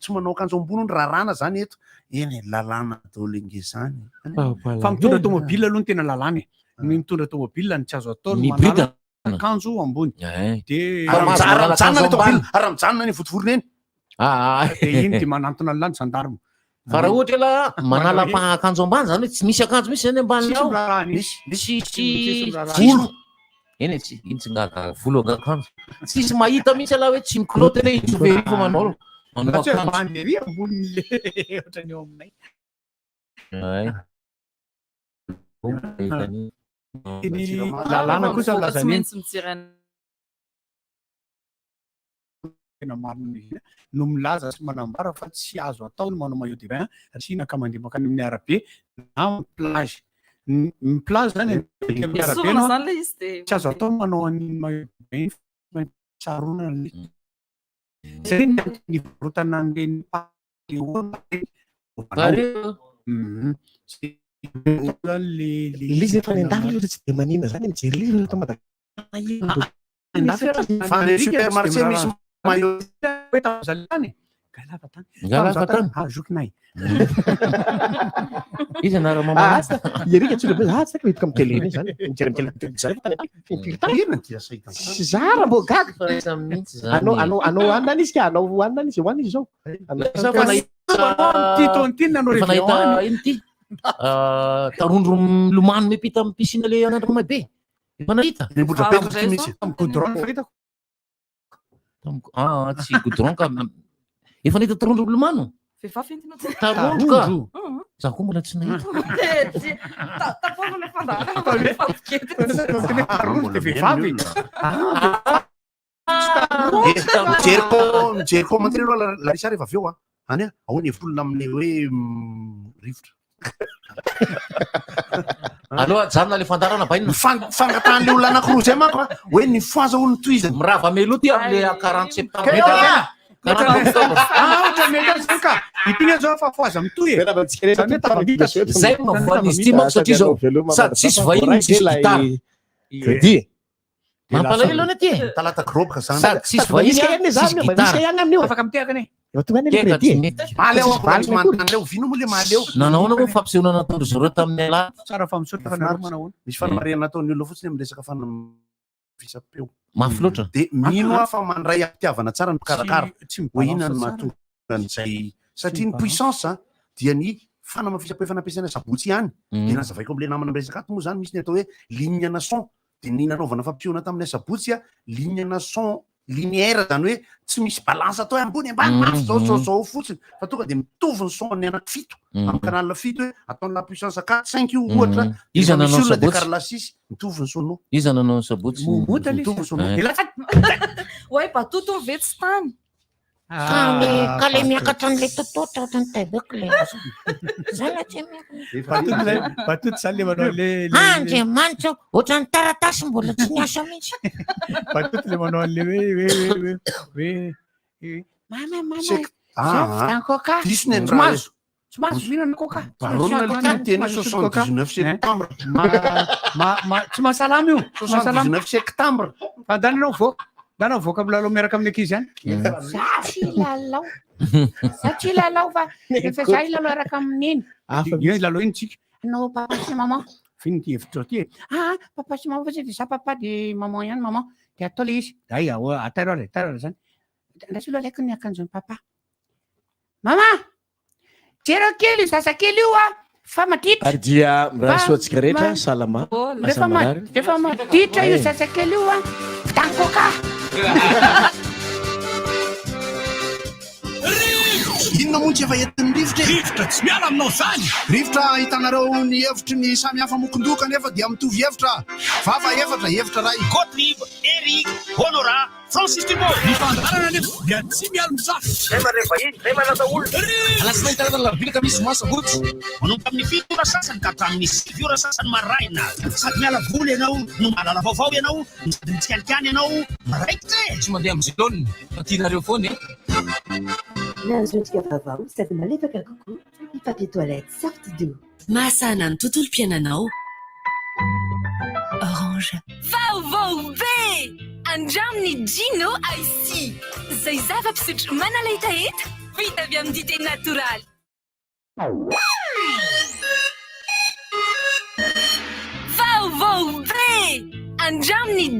Speaker 4: tsy manao akanjo ambony ny raràna zany eto. Eny e, lalàna daholo ange zany.
Speaker 17: Fa mitondra tomobile aloha ny tena lalàna e. Ny mitondra tomobile ny tsy azo atao ny
Speaker 15: Ny
Speaker 17: manala
Speaker 15: bridana.
Speaker 17: akanjo ambony.
Speaker 15: Eh.
Speaker 17: De
Speaker 4: Ary
Speaker 15: Fa mahazo
Speaker 4: mijanona
Speaker 15: manala
Speaker 4: mijanona
Speaker 15: akanjo
Speaker 4: ny tomobile,
Speaker 15: ambany.
Speaker 4: ary mijanona ny votovorona eny.
Speaker 15: Ah, ah.
Speaker 17: de iny de manantona ny lany gendarme.
Speaker 15: Fa raha ohatra lah manala pa- akanjo ambany zany hoe tsy misy akanjo mihitsy zany ambany
Speaker 17: Tsisy
Speaker 15: ao.
Speaker 17: miraharaha an'iny.
Speaker 15: Misy
Speaker 17: Tsisy
Speaker 15: tsisy
Speaker 17: miraharaha
Speaker 15: volo. Eny e, tsy iny tsy ngagaga volo akanjo. Tsisy mahita mihitsy lah hoe tsy mikilaoty anie i chauffeur io fa manao manao
Speaker 17: Raha tsy hoe
Speaker 15: akanjo.
Speaker 17: bandy ery ambonin'le ohatran'ny eo aminay.
Speaker 15: Ay.
Speaker 17: Ny lalàna kosa
Speaker 14: Mivoaka
Speaker 17: milaza
Speaker 14: tsy
Speaker 17: an'iny.
Speaker 14: maintsy mijery an'ny
Speaker 17: tena marina izy no milaza sy manambara fa tsy azo atao ny manao maillot de bain raha ka mandeha mankany amin'ny arabe na amin'ny plage. Ny ny plage zany amin'ny arabe
Speaker 14: Misorona
Speaker 17: no
Speaker 14: zany le izy dia
Speaker 17: tsy azo atao manao an'iny maillot de bain iny fa maintsy saronana ilay izy. Zay ny antony nivarotana an'ireny paléo ireny.
Speaker 15: Paléo.
Speaker 17: Mhm. Zay zany le le
Speaker 8: Le izy efa any an-dafy aloha tsy de manina zany mijery le izy eto Madagasikara.
Speaker 4: Fa any supermarché misy maillot
Speaker 17: hoe tamin'izany tany. Galava tany.
Speaker 15: Galava tany.
Speaker 17: Ah, zokinay.
Speaker 15: Izy anara
Speaker 8: Ah,
Speaker 15: mama.
Speaker 8: tsy Erika tsy le ah, tsy haiko hitako amin'ny télé iny zany. Mijery amin'ny télé zay fa tany firy tany.
Speaker 4: Inona ty asa hita?
Speaker 8: Tsy zara mbô gaga.
Speaker 15: Fa mihitsy zany.
Speaker 8: Anao anao anao hanina any izy ka anao hohanina any izy hohanina izy zao. Anao-
Speaker 15: Za fa nahita
Speaker 17: Ty taona ty nanao
Speaker 15: Efa
Speaker 17: réveillon
Speaker 15: nahita
Speaker 17: any.
Speaker 15: ino ty? Ah, Tarondro milomano miampita amin'ny piscine le anandramay be. Efa nahita.
Speaker 4: Nimbotra be ty mihitsy.
Speaker 17: Tamin'ny goudron fa hitako.
Speaker 15: Ah, tsy goudron ka. Efa nahita tarondro milomano.
Speaker 14: Vehivavy entina
Speaker 15: Tarondro ka. Za koa mbola tsy nahita.
Speaker 14: Tapahana ilay fandaharana fa mifampiketitra.
Speaker 17: Tarondro de vehivavy.
Speaker 4: Eh, mijery ko mijery commentaire aloha Larissa rehefa avy eo a. Any a, ahoana hevitr'olona amin'ny hoe rivotra.
Speaker 15: Aloha ajanona le fandaharana bainina.
Speaker 4: Ny fangatahan'le olona anankiroa zay manko a, hoe ny foaza hono tohizany.
Speaker 15: Mirava melo ty am'le 40 septembre.
Speaker 4: Kay ahoana?
Speaker 15: 40 octobre.
Speaker 17: Ah, ohatra mety azy zany ka. Itony zao fa foaza mitohy e. Zany hoe tafavita.
Speaker 15: Zay mahavoan'izy ity manko satria zao sady tsisy vahiny tsisy gitara.
Speaker 8: Crédit.
Speaker 15: Mampalahelo anie ty e.
Speaker 4: Talata groboka zany.
Speaker 15: Sady tsisy vahiny
Speaker 8: Misy ihany
Speaker 15: tsisy
Speaker 8: zany, misy
Speaker 15: gitara.
Speaker 8: ihany amin'io.
Speaker 17: Afaka mitehaka anie.
Speaker 8: Efa tonga any le
Speaker 15: Tena
Speaker 8: crédit.
Speaker 15: tsy mety.
Speaker 4: Mahaleo
Speaker 8: Tsisy
Speaker 4: aho mbola tsy
Speaker 8: valiny akory.
Speaker 4: manontany leo. Vino moa le mahaleo.
Speaker 15: Nanao ahoana moa fampisehoana nataon-dry zareo tamin'ny alahady?
Speaker 17: Tsara fa misaotra fa nareo manao ahoana.
Speaker 4: Misy fanamarihana nataon'ny olona fotsiny amin'ny resaka fanamafisam-peo.
Speaker 15: Mafy loatra.
Speaker 4: De mino aho fa mandray am-pitiavana tsara ny mpikarakara.
Speaker 17: Tsy
Speaker 4: Hoe inona no
Speaker 17: mibalance tsara.
Speaker 4: mahatonga an'izay satria ny
Speaker 17: mibalance.
Speaker 4: puissance a, dia ny fanamafisam-peo efa nampiasaina sabotsy ihany. De nazavaiko amin'ilay namana miresaka ato moa zany misy ny atao hoe ligne na son. De ny nanaovana fampisehoana tamin'ny asabotsy a, ligne na son linéaire zany hoe tsy misy balance atao hoe ambony ambany mafy zao zao zao fotsiny fa tonga de mitovy ny son ny anaky fito amin'ny canal fito hoe ataony la puissance 4 5 io ohatra
Speaker 15: Mhm. Iza
Speaker 4: Rehefa misy
Speaker 15: nanao
Speaker 4: olona de
Speaker 15: sabotsy?
Speaker 4: karaha sisy mitovy ny sonao
Speaker 15: Iza nanao ny sabotsy?
Speaker 17: Momota le
Speaker 4: mitovy ny sonao
Speaker 15: Eh.
Speaker 17: De lasa
Speaker 14: Oay, batoto ve tsy tany?
Speaker 2: Ka le ka le miakatra an'le tototra ohatran'ny taibeko le zany tsy miakatra.
Speaker 17: Batoto zay, batoto zany le manao le le-
Speaker 2: Ah, Andriamanitra ô, ohatran'ny taratasy mbola tsy niasa mihitsy.
Speaker 17: Batoto le manao an'le hoe hoe hoe hoe hoe mama mama.
Speaker 4: Sek-
Speaker 17: Zao
Speaker 4: Ah,
Speaker 2: vitan coca.
Speaker 4: diso ny
Speaker 17: Tsy
Speaker 4: andraha
Speaker 17: mahazo. Tsy mahazo mihinana coca. Tsy
Speaker 4: Baronina
Speaker 17: mahazo
Speaker 4: le
Speaker 17: mihinana
Speaker 4: teny
Speaker 17: coca.
Speaker 4: 79 septembre.
Speaker 17: Ma ma tsy mahasalama io. Tsy mahasalama.
Speaker 4: 79 septembre.
Speaker 17: Fa andana anao voaka. Andana voaka milalao miaraka amin'ny ankizy any.
Speaker 2: Za tsy lalao. Za tsy lalao fa rehefa za hilalao araka amin'iny.
Speaker 17: Io lalao iny tsika.
Speaker 2: No papa sy maman.
Speaker 17: Fino ty hevitra ty e. Ah, papa sy maman fa tsy de za papa de maman ihany maman. De atao le izy. Dai, atairo ary, atairo ary zany. Andraso aloha alaiko ny akanjon'ny papa.
Speaker 2: Mama! Jereo kely io zazakely io a fa maditra.
Speaker 8: Ary dia mirary soa antsika rehetra,
Speaker 2: Ma-
Speaker 8: salama.
Speaker 2: Rehefa
Speaker 8: Asa
Speaker 2: ma-
Speaker 8: marary.
Speaker 2: rehefa maditra io
Speaker 8: Eh.
Speaker 2: zazakely io a vitan coca.
Speaker 4: Inona moa tsy efa entin'ny rivotra e?
Speaker 16: Rivotra tsy miala aminao zany.
Speaker 4: Rivotra ahitanareo ny hevitry ny samy hafa mokondoka nefa dia mitovy hevitra. Vava efatra, hevitra ray.
Speaker 16: Gottlieb, Eric, Honora, Francis Dumont. Ny fandaharana anefa dia tsy miala misafo.
Speaker 11: Zay mandray vahiny, zay manasa olona.
Speaker 16: Alatsinainy talata alarobia ka misy zoma sabotsy. Manomboka amin'ny 7 ora sasany ka hatramin'ny 9 ora sasany maraina. Sady miala voly ianao no mahalala vaovao ianao, no sady mitsikalikany ianao, maraikitra e.
Speaker 10: Tsy mandeha amin'ny zilonina fa tianareo foana e.
Speaker 18: Nahazo endrika vaovao sady malefaka kokoa ny papier toilette Saftido.
Speaker 5: Mahasahana ny tontolom-piainanao. Orange.
Speaker 9: Vaovao be! Andramo ny Gino Icy. Izay zava-pisotro manala hetaheta, vita avy amin'ny dite natoraly. Vaovao be! Andramo ny